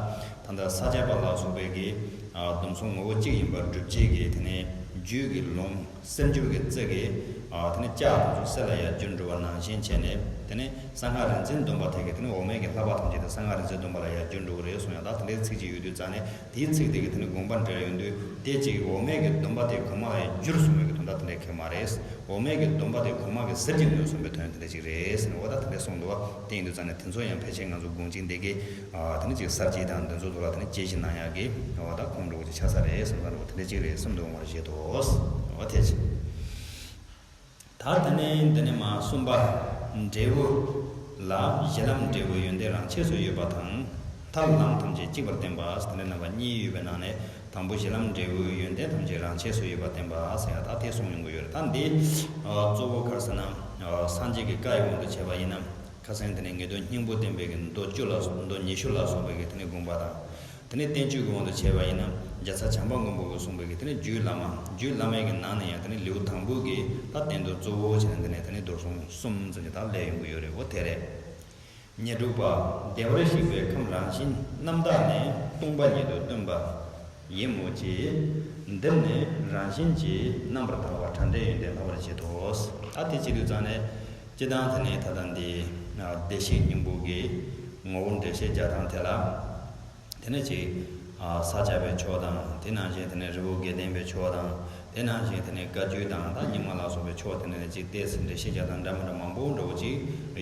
ད་ལྟ་ས་སྐྱ་པ་ལ་སོགས་པའི་གི་ཨ་སྡོམ་གསུམ་ངོ་བོ་གཅིག་ཡིན་པར་སྒྲུབ་བྱེད་ཀྱི་དེ་ནས་རྒྱུད་ཀྱི་ལུང་། སེམས་སྦྱོར་གྱི་རྩེ་གི་ཨ་དེ་ནས་ལྕགས་དེ་ཚོ་གསེར་ལ་ཡར་བསྒྱུར་འགྲོ་བ་ནང་བཞིན་བྱས་ནས། དེ་ནས་གསང་སྔགས་རིག་འཛིན་སྡོམ་པ་དེ་གི་དེ་ནས་འོག་མའི་གི་བསླབ་པ་ཐམས་ཅད་དེ་གསང་སྔགས་རིག་འཛིན་སྡོམ་པ་ལ་ཡར་བསྒྱུར་འགྲོ་གི་རེད་གསུངས་ཡ། ད་དེ་འདྲའི་ཚིག་ཅིག་ཡོད་དུས་ཙང་ནས། དེའི་ཚིག་དེ་གི་དེ་ནས་དགོངས་པ་འགྲེལ་ཡོང་དུས། དེ་གཅིག་འོག་མའི་གི་སྡོམ་པ་དེ་གོང་མ་ལ་ཡང་བསྒྱུར་གསུངས་པའི་གི་དོན་དག་དེ་འདྲ་གང་ཡང་མ་རེད། འོག་མའི་གི་སྡོམ་པ་དེ་གོང་མ་གི་ཟུར་གྱིས་ནོན་གསུངས་པའི་དོན་དེ་འདྲ་ཅིག་རེད་ཟེར་ནས་འོ་ད་དེ་འདྲ་གསུངས་འདུག་བ། དེ་ཡིན་དུས་ཙང་ནས་དེ་ཚོ་ཡང་ཕལ་ཆེར་ང་ཚོ་དགོངས་གཅིག་འདི་གི་ཨ་དེ་ནས་ཅིག་གསར་བརྗེ་དང་འདི་ཚོ་ཐོག་ལ་དེ་ནས་དཔྱད་ཞིབ་གནང་ཡག་གི་འོ་ད་ཁུངས་འདྲ་བོ་ཅིག་ཆགས་ས་རེད་བསམ་ས་འདྲ་བོ་དེ་འདྲ་ཅིག་རེད་བསམ་འདུག་བ། མར་བཞེས་ཏོ། འོ་དེ་ཅིག་ད་དེ་ནས་འདི་ནས་མར་གསུམ་པ། འབྲས་བུ་ལ་གཞི་ལམ་འབྲས་བུའི་ཡོན་ཏན་རང་ཆས་སུ་ཡོད་པ་དང་། མཐར་ལམ་ཐམས་ཅད་གཅིག་པར་བསྟན་པ། དེ་འདྲ་རྣམ་པ་གཉིས་ཡོད་པའི་ནང་ནས། དང་པོ་གཞི་ལམ་འབྲས་བུའི་ཡོན་ཏན་ཐམས་ཅད་རང་ཆས་སུ་ཡོད་པར་བསྟན་པ་ཟེར་ཡ་ད་དེ་གསུངས་ཡོང་གི་ཡོད་རེད། ད་འདི་ཨ་གཙོ་བོ་ག་རེ་ཟེར་ན། ཨ་སངས་རྒྱས་ཀྱི་བཀའ་ཡི་དབང་དུ་བྱས་པ་ཡིན་ན། ཁ་སང་དེ་ནས་ངེས་དོན་སྙིང་པོ་བསྟན་པའི་གི་མདོ་བཅུ་ལ་མདོ་ཉི་ཤུ་ལ་སོགས་པའི་གི་དེ་ནས་དགོངས་པ་དང་། དེ་ནས་བསྟན་བཅོས་ཀྱི་དབང་དུ་བྱས་པ་ཡིན་ན། རྒྱལ་ཚབ་བྱམས་པ་མགོན་པོ་གིས་གསུངས་པའི་གི་དེ་ནས་རྒྱུད་བླ་མ། རྒྱུད་བླ་མའི་གི་ནང་ནས་ཡང་དེ་ནས་ལེའུ་དང་པོའི་གི་ད་བསྟན་དོན་གཙོ་བོ་བྱས་ནས་དེ་ནས་དེ་ནས་མདོ་གསུམ་གསུམ་ཙམ་གྱི་ད་ལས་ཡོང་གི་ཡོད་རེད། འོ་དེ་རེད། ཉེར་དྲུག་པ། བདེ་བར་གཤེགས་པའི་ཁམས་རང་བཞིན་རྣམ་དག་ནི། སྟོང་པ་ཉིད་དུ་སྟོན་པ་ཡིན་མོད་ཀྱི། འདིར་ནི་རང་བཞིན་གྱིས་རྣམ་པར་དག་པ་དྲ་འབྲས་ཡོན་ཏན་ལྷག་པར་བྱེད་དོ། ཨ་དེ་བྱེད་དུས་ཙང་ནས་སྤྱིར་བཏང་དེ་ནས་ད་ལྟ་འདི་བདེ་གཤེགས་སྙིང་པོ་གི་ངོ་བོ་འགྲེལ་བཤད་རྒྱག་སྟངས་དེ་ལ། དེ་ནས་ཅིག་ཨ་ས་སྐྱ་པའི་ཕྱོགས་དང་། དེ་ནང་བཞིན་དེ་ནས་རི་བོ་དགེ་ལྡན་པའི་ཕྱོགས་དང་། དེ་ནང་བཞིན་དེ་ནས་བཀའ་བརྒྱུད་དང་། ད་རྙིང་མ་ལ་སོགས་པའི་ཕྱོགས་དེ་ནས་ཅིག་ཏོག་ཙམ་འགྲེལ་བཤད་རྒྱག་སྟངས་འདྲ་མི་འདྲ་མང་པོ་འདྲ་བོ་ཅིག་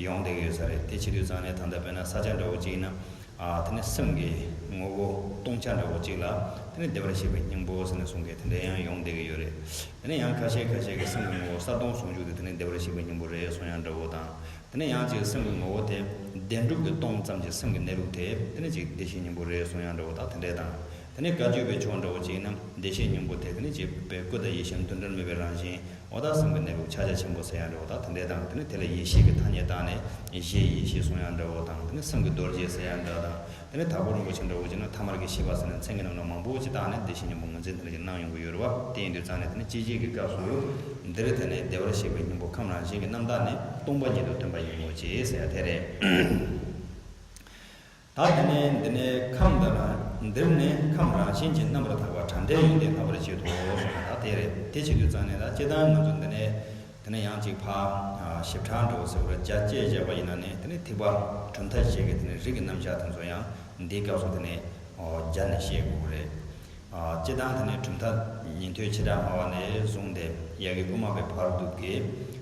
ཡོང་བསྡད་ཀྱི་ཡོད་ས་རེད། དེ་བྱེད་དུས་ཙང་ནས་ད་ལྟ་དཔེར་ན་ས་སྐྱ་འདྲ་བོ་ཅིག་ཡིན་ན། ཨ་དེ་ནས་སེམས་ཀྱི་ངོ་བོ་སྟོང་ཆ་འདྲ་བོ་ཅིག་ལ། དེ་ནས་བདེ་བར་གཤེགས་པའི་སྙིང་པོ་ཟེར་ནས་གསུང་མཁན་དེ་འདྲ་ཡང་ཡོང་བསྡད་ཀྱི་ཡོད་རེད། དེ་ནས་ཡང་ཁ་ཤས་ཁ་ཤས་ཀྱིས་སེམས་ཀྱི་ངོ་བོ་ས་སྟོང་ཟུང་འཇུག་དེ་དེ་ནས་བདེ་བར་གཤེགས་པའི་སྙིང་པོ་རེད་གསུང་ཡག་འདྲ་བོ་དང་། དེ་ནས་ཡང་ཅིག་སེམས་ཀྱི་ངོ་བོ་དེ་བདེན་གྲུབ་ཀྱི་སྟོང་ཙམ་གྱི་སེམས་ཀྱི་གནས་ལུགས་དེ། དེ་ནས་ཅིག་བདེ་གཤེགས་སྙིང་པོ་རེད་གསུང་ཡག་འདྲ་བོ་དང་དེ་འདྲས་དང་། དེ་ནས་བཀའ་བརྒྱུད་པའི་ཕྱོགས་འདྲ་བོ་ཅིག་ཡིན་ན། བདེ་གཤེགས་སྙིང་པོ་དེ་དེ་ནས་ཅིག་དཔེ་སྐུ་དང་ཡེ་ཤེས་མཐུན་སྒྲིལ་མེད་པའི་རང་བཞིན། འོ་ད་སེམས་ཀྱི་གནས་ལུགས་ཕྱག་རྒྱ་ཆེན་པོ་ཟེར་ཡག་འདྲ་བོ་དང་དེ་འདྲས་དང་། དེ་ནས་དེ་ལ་ཡེ་ཤེས་ཀྱི་ཐ་སྙད་བཏགས་ནས་གཞི་ཡེ་ཤེས་གསུང་ཡག་འདྲ་བོ་དང་། དེ་ནས་སེམས་ཀྱི་རྡོ་རྗེ་ཟེར་ཡག་འདྲ་དང་། དེ་ནས་དྭགས་པོ་རིན་པོ་ཆེ་འདྲ་བོ་ཅིག་ན་ཐ་མལ་གྱི་ཤེས་པ་ཟེར་ནས་མཚན་གྱི་རྣམ་གྲངས་མང་པོ་ཅིག་བཏགས་ནས་བདེ་གཤེགས་སྙིང་པོ་ངོས་འཛིན་དེ་འདྲ་ཅིག་གནང་ཡོང་གི་ཡོད་རེད་བ། དེ་ཡིན་དུས་ཙང་ནས་དེ་ནས་སྤྱི་བྱེ་གི་སྐབས་སུ་འདིར་དེ་ནས་བདེ་བར་གཤེགས་པའི་སྙིང་པོ་ཁམས་རང་བཞིན་གྱི་རྣམ་དག་ནི། སྟོང་པ་ཉིད་དུ་སྟོན་པ་ཡིན་མོད་ཀྱི་ཟེར་ཡག་དེ་རེད། ད་དེ་ནས་འདི་ནས་ཁམས་དང་རང་། འདིར་ནི་ཁམས་རང་བཞིན་གྱིས་རྣམ་པར་དག་པ་དྲ་འབྲས་ཡོན་ཏན་ལྷག་པར་བྱེད་དོ་གསུངས་པ་ད་དེ་རེད། དེ་བྱེད་དུས་ཙང་ནས་ད་སྤྱིར་བཏང་ང་ཚོ་འདི་ནས། དེ་ནས་ཡང་ཅིག་ཕར་ཞིབ་ཕྲ་འདྲ་བོ་ཟེར་བ་རྒྱ་བསྐྱེད་བྱས་པ་ཡིན་ན་ནི། དེ་ནས་ཐེག་པ་གྲུབ་མཐའ་བཞི་གི་དེ་ནས་རིགས་ཀྱི་རྣམ་གཞག་དེ་ཚོ་ཡང་འདིའི་སྐབས་སུ་དེ་ནས་རྒྱ་ནས་བཤད་དགོས་ཀྱི་རེད། སྤྱིར་བཏང་དེ་ནས་གྲུབ་མཐའ་ཉན་ཐོས་བྱེ་བྲག་སྨྲ་བ་ནས་བཟུང་སྟེ་ཡ་གི་དབུ་མ་པའི་བར་དུ་གི་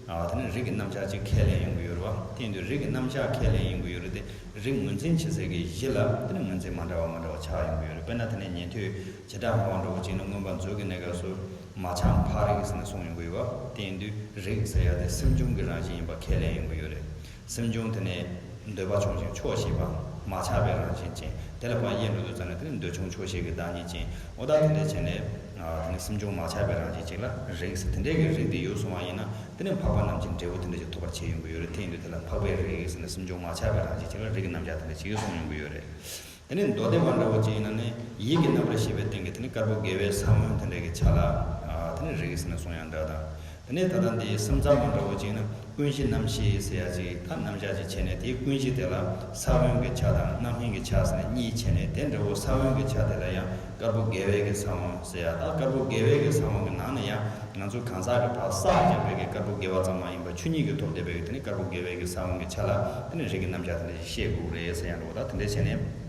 དེ་ནས་རིགས་ཀྱི་རྣམ་གཞག་ཅིག་ཁས་ལེན་ཡོང་གི་ཡོད་རེད་བ། དེ་ཡིན་དུས་རིགས་ཀྱི་རྣམ་གཞག་ཁས་ལེན་ཡོང་གི་ཡོད་རེད་དེ། རིགས་ངོས་འཛིན་བྱེད་སའི་གི་གཞི་ལ་དེ་ནས་ངོས་འཛིན་མ་འདྲ་བ་མ་འདྲ་བ་ཆགས་ཡོང་གི་ཡོད་རེད། དཔེར་ན་དེ་ནས་ཉན་ཐོས་བྱེ་བྲག་སྨྲ་བ་འདྲ་བོ་ཅིག་ནི་མངོན་པ་མཛོད་ཀྱི་གནས་སྐབས་སུ། མ་ཆགས་འཕགས་རིགས་ཟེར་ནས་གསུངས་ཡོང་གི་ཡོད་པ། དེ་ཡིན་དུས་རིགས་ཟེར་ཡག་དེ་སེམས་བྱུང་གི་རང་བཞིན་ཡིན་པ་ཁས་ལེན་ཡོང་གི་ཡོད་རེད། སེམས་བྱུང་དེ་ནས་འདོད་པ་ཆུང་ཞིང་ཆོག་ཤེས་པ། མ་ཆགས་པའི་རང་བཞིན་ཅན། དེ་ལ་ཕར་དབྱེ་འགྲོ་དུས་ཙམ་ནས་དེ་ནི་འདོད་ཆུང་ཆོག་ཤེས་ཀྱི་བདག་ཉིད་ཅན། འོ་ད་དེ་འདྲ་བྱས་ནས་དེ་ནི་སེམས་བྱུང་མ་ཆགས་པའི་རང་བཞིན་ཅན་ལ་རིགས་ཟེར། དེ་འདྲའི་གི་རིགས་དེ་ཡོད་སོང་བ་ཡིན་ན། དེ་ནི་འཕགས་པ་རྣམས་ཀྱི་འབྲས་བུ་དེ་འདྲ་ཞིག་ཐོབ་པར་བྱེད་ཡོང་གི་ཡོད་རེད། དེ་ཡིན་དུས་དེ་ལ་འཕགས་པའི་རིགས་ཟེར་ནས་སེམས་བྱུང་མ་ཆགས་པའི་རང་བཞིན་ཅན་ལ་རིགས་ཀྱི་རྣམ་གཞག་དེ་འདྲ་ཞིག་གསུངས་ཡོང་གི་ཡོད་རེད། དེ་ནས་མདོ་སྡེ་པ་འདྲ་བོ་ཅིག་ཡིན་ན་ནི། ཡིད་ཀྱི་རྣམ་པར་ཤེས་པའི་སྟེང་གི་དེ་ནི་དཀར་པོ་དགེ་བའི་ས་བོན་དེ་འདྲ་གི་ཆ་ལ་དེ་ནི་རིགས་ཟེར་ནས་གསུངས་ཡང་འདྲ་དང་། དེ་ནས་ད་ལྟ་འདི་སེམས་ཙམ་པ་འདྲ་བོ་ཅིག་ཡིན་ན། ཀུན་གཞི་རྣམ་ཤེས་ཟེར་ཡ་ཅིག་ད་རྣམ་གཞག་ཅིག་བྱས་ནས། དེའི་ཀུན་གཞི་དེ་ལ་ས་བོན་གྱི་ཆ་དང་རྣམ་སྨིན་གྱི་ཆ་ཟེར་ནས་གཉིས་བྱས་ནས། དེ་འདྲ་བོ་ས་བོན་གྱི་ཆ་དེ་ལ་ཡང་དཀར་པོ་དགེ་བའི་གི་ས་བོན་ཟེར་ཡ། ད་དཀར་པོ་དགེ་བའི་གི་ས་བོན་གྱི་ནང་ནས་ཡང་ང་ཚོ་གང་ཟག་གི་ཕར་བསགས་བཞག་པའི་གི་དཀར་པོ་དགེ་བ་ཙམ་མ་ཡིན་པར་ཆོས་ཉིད་ཀྱིས་ཐོབ་བསྡད་པའི་གི་དེ་ནི་དཀར་པོ་དགེ་བའི་གི་ས་བོན་གྱི་ཆ་ལ་དེ་ནི་རིགས་ཀྱི་རྣམ་གཞག་དེ་འདྲ་ཞིག་བཤད་དགོས་རེད་ཟེར་ཡ་འདྲ་བོ། ད་དེ་འདྲ་བྱས་ནས་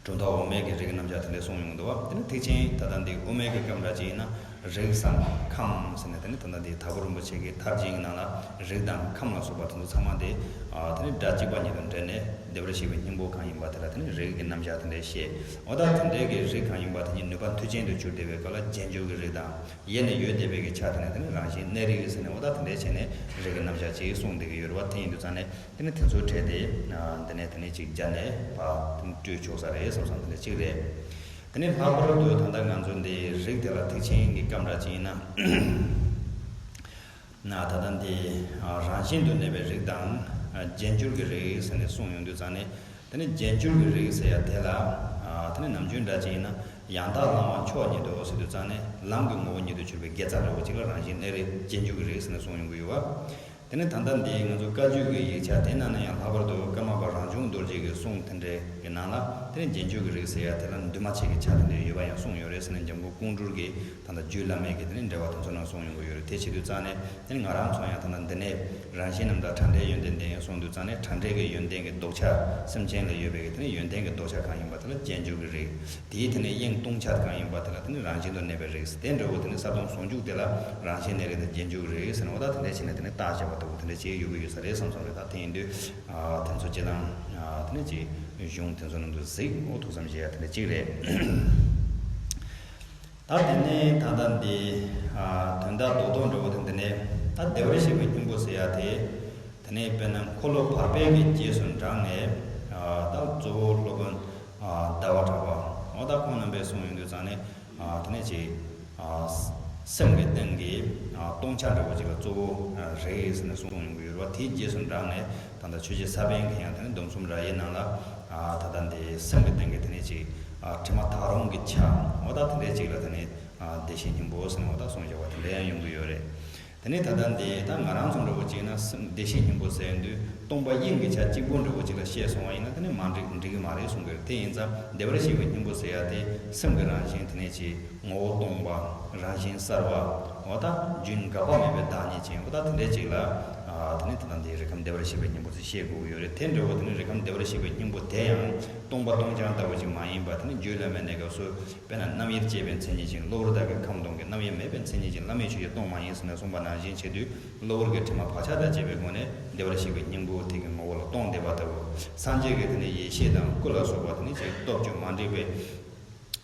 གྲུབ་མཐའ་འོག་མའི་གི་རིགས་ཀྱི་རྣམ་གཞག་དེ་འདྲ་གསུངས་ཡོང་འདུག་བ། དེ་ནི་ཐེག་ཆེན་ད་ལྟ་འདི་དབུ་མའི་གི་སྐབས་འདྲ་ཅིག་ཡིན་ན། རིགས་སམ་ཁམས་ཟེར་ནས། དེ་ནི་ད་ལྟ་འདི་དྭགས་པོ་རིན་པོ་ཆེ་གི་ཐར་རྒྱན་གྱི་ནང་ལ་རིགས་དང་ཁམས་ལ་སོགས་པ་དེ་ཚོ་ཚང་མ་དེ་དེ་ནི་སྒྲ་གཅིག་པ་ཉིད་དུ་འདྲེས་ནས་བདེ་བར་གཤེགས་པའི་སྙིང་པོ་གང་ཡིན་པ་དེ་ལ་དེ་ནི་རིགས་ཀྱི་རྣམ་གཞག་དེ་འདྲ་བཤད། འོ་ད་དེ་འདྲའི་གི་རིགས་གང་ཡིན་པ་དེ་ཉིད་ནུས་པ་མཐུ་ཅན་དུ་གྱུར་བསྡད་པའི་སྐབས་ལ་རྗེས་འཇུག་གི་རིགས་དང་། ཡེ་ནས་ཡོད་བསྡད་པའི་གི་ཆ་དེ་ནི་དེ་ནི་རང་བཞིན་གནས་རིགས་ཟེར་ནས། འོ་ད་དེ་འདྲ་བྱས་ནས་རིགས་ཀྱི་རྣམ་གཞག་ཅིག་གསུངས་བསྡད་ཀྱི་ཡོད་རེད་བ། དེ་ཡིན་དུས་ཙང་ནས་དེ་ནི་དེ་ཚོའི་གྲས་དེ་འདི་ནས་དེ་ནས་ཅིག་སྦྱར་ནས་ཕར་དེ་ནི་སྤྲོས་ཆོག་ས་རེད་བསམ་བསམ། དེ་འདྲ་ཅིག་རེད། དེ་ནས་ལྷག་པར་དུ་ད་ལྟ་ང་ཚོ་འདི་རིགས་དེ་ལ་ཐེག་ཆེན་གྱི་སྐབས་འདྲ་ཅིག་ཡིན་ན། ན་ད་ལྟ་འདི་རང་བཞིན་དུ་གནས་པའི་རིགས་དང་རྗེས་འཇུག་གི་རིགས་ཟེར་ནས་གསུངས་ཡོང་དུས་ཙང་ནས། དེ་ནི་རྗེས་འཇུག་གི་རིགས་ཟེར་ཡ་དེ་ལ། དེ་ནི་ནམ་རྒྱུན་འདྲ་ཅིག་ཡིན་ན། ཡང་དག་བླང་བ་མཆོག་ཉིད་དོ་ཟེར་དུས་ཙང་ནས། ལམ་གྱི་ངོ་བོ་ཉིད་དུ་གྱུར་པའི་དགེ་རྩ་འདྲ་བོ་ཅིག་ལ་རང་བཞིན་གནས་རིགས་རྗེས་འཇུག་གི་རིགས་ཟེར་ནས་གསུངས་ཡོང་གི་ཡོད་བ། དེ་ནི་ད་ལྟ་འདི་ང་ཚོ་བཀའ་བརྒྱུད་ཀྱི་ཡིག་ཆ་དེ་ནང་ན་ཡང་། ལྷག་པར་དུ་ཀརྨ་པ་རང་བྱུང་རྡོ་རྗེ་གི་གསུང་དེ་འདྲའི་གི་ནང་ལ། དེ་ནི་རྗེས་འཇུག་གི་རིགས་ཟེར་ཡ་དེ་ལ་འདུས་མ་བྱས་ཀྱི་ཆ་དེ་འདྲ་ཡོད་པ་ཡང་གསུངས་ཡོད་རེད་ཟེར་ནས། འཇམ་མགོན་ཀོང་སྤྲུལ་གྱི་ད་ལྟ་རྒྱུད་བླ་མེད་ཀྱི་དེ་ནི་འགྲེལ་པ་དེ་ཚོ་ནང་གསུངས་ཡོང་གི་ཡོད་རེད། དེ་བྱེད་དུས་ཙང་ནས་དེ་ནི་ང་རང་ཚོ་ཡང་ད་ལྟ་འདི་ནས་རང་བཞིན་རྣམ་དག་བྲལ་འབྲས་ཡོན་ཏན་ལྡན་གསུངས་དུས་ཙང་ནས། བྲལ་འབྲས་ཀྱི་ཡོན་ཏན་གྱི་ལྡོག་ཆ་སེམས་ཅན་ལ་ཡོད་པའི་གི་དེ་ནི་ཡོན་ཏན་གྱི་ལྡོག་ཆ་གང་ཡིན་པ་དེ་ལ་རྗེས་འཇུག་གི་རིགས། དེའི་དེ་ནས་དབྱིངས་སྟོང་ཆ་གང་ཡིན་པ་དེ་ལ་དེ་ནི་རང་བཞིན་དུ་གནས་པའི་རིགས། དེ་འདྲ་བོ་དེ་ནི་ས་སྟོང་ཟུང་འཇུག་དེ་ལ་རང་བཞིན་གནས་རིགས་དང་རྗེས་འཇུག་རིགས་ཟེར་ནས། འོ་ད་དེ་འདྲ་བྱས་ནས་དེ་ནི་བརྟག་དཔྱད་པ་ལྟ་བུ་དེ་འདྲ་བྱས་ཡོང་གི་ཡོད་ས་རེད་བསམ་བསམ་རེད། ད་དེ་ཡིན་དུས་དེ་ཚོ་སྤྱིར་བཏང་དེ་ནི་ཅིག་གཞུང་དེ་ཚོ་ནང་དུ་གཟིགས། འོ་ཐུགས་བསམ་བཞེས་ཡ་དེ་འདྲ་ཅིག་རེད། ད་དེ་ནས་ད་ལྟ་འདི་དོན་དག་རྡོག་རྡོག་འདྲ་བོ་དེ་འདི་ནས། ད་བདེ་བར་གཤེགས་པའི་སྙིང་པོ་ཟེར་ཡ་དེ། དེ་ནས་དཔེར་ན་འཁོར་ལོ་བར་པའི་གི་རྗེས་སུ་འབྲངས་ནས། ད་གཙོ་བོ་སློབ་དཔོན་ཟླ་བ་གྲགས་པ། འོ་ད་ཁོང་རྣམ་པས་གསུངས་ཡོང་དུས་ཙང་ནས། དེ་ནས་ཅིག་སེམས་ཀྱི་སྟེང་གི་སྟོང་ཆ་འདྲ་བོ་ཅིག་ལ་གཙོ་བོ་རེད་ཟེར་ནས་གསུངས་ཡོང་གི་ཡོད་རེད་བ། དེའི་རྗེས་སུ་འབྲངས་ནས་ད་ལྟ་ཆོས་རྗེ་ས་པཎ་གྱིས་ཡང་དེ་ནས་སྡོམ་གསུམ་རབ་དབྱེ་ནང་ལ། ད་ལྟ་འདི་སེམས་ཀྱི་སྟེང་གི་དེ་ནས་ཅིག་དྲི་མ་དག་རུང་གི་ཆ། འོ་ད་དེ་འདྲའི་ཅིག་ལ་དེ་ནས་བདེ་གཤེགས་སྙིང་པོ་ཟེར་ནས་འོ་ད་གསུངས་བཞག་པ་དེ་འདྲ་ཡང་ཡོང་གི་ཡོད་རེད། དེ་ནས་ད་ལྟ་འདི་ད་ང་རང་ཚོ་འདྲ་བོ་ཅིག་ན་སེམས་བདེ་གཤེགས་སྙིང་པོ་ཟེར་དུས་སྟོང་པ་དབྱིངས་ཀྱི་ཆ་གཅིག་པོ་འདྲ་བོ་ཅིག་ལ་བཤད་སོང་བ་ཡིན་ན། དེ་ནི་མ་འགྲིག་འགྲིག་གི་མ་རེད་གསུང་གི་རེད། དེ་ཡིན་ཙང་བདེ་བར་གཤེགས་པའི་སྙིང་པོ་ཟེར་ཡ་དེ་སེམས་ཀྱི་རང་བཞིན་དེ་ནས་ཅིག་ངོ་བོ་སྟོང་པ། རང་བཞིན་གསལ་བ། འོ་ད་རྒྱུན་འགག་པ་མེད་པའི་བདག་ཉིད་ཅན། འོ་ད་དེ་འདྲའི་ཅིག་ལ། དེ་ནི་ད་ལྟ་འདི་རིགས་ཁམས་བདེ་བར་གཤེགས་པའི་སྙིང་པོ་ཟེར་བཤད་དགོས་ཀྱི་ཡོད་རེད། དེ་འདྲ་བོ་དེ་ནི་རིགས་ཁམས་བདེ་བར་གཤེགས་པའི་སྙིང་པོ་དེ་ཡང་སྟོང་པ་སྟོང་རྐྱང་ལྟ་བུ་ཅིག་མ་ཡིན་པ། དེ་ནི་རྒྱུད་བླ་མའི་གནས་སྐབས་སུ། དཔེར་ན་རྣམ་དབྱེར་བཅས་པའི་མཚན་ཉིད་ཅན། གློ་བུར་དག་གི་ཁམས་སྟོང་གི། རྣམ་དབྱེ་མེད་པའི་མཚན་ཉིད་ཅན། བླ་མེད་ཆོས་ཀྱི་སྟོང་མ་ཡིན་ཟེར་ནས་གསུངས་པ་ནང་བཞིན་བྱེད་དུས། གློ་བུར་གྱི་དྲི་མ་བག་ཆགས་དང་བཅས་པའི་སྒོ་ནས་བདེ་བར་གཤེགས་པའི་སྙིང་པོ་དེ་གི་ངོ་བོ་ལ་སྟོང་བསྡད་པ་ལྟ་བུ། སངས་རྒྱས་ཀྱི་དེ་ནས་ཡེ་ཤེས་དང་སྐུ་ལ་སོགས་པ་དེ་ནས་ཅིག་སྟོབས་བཅུ་མ་འགྲིག་པའི་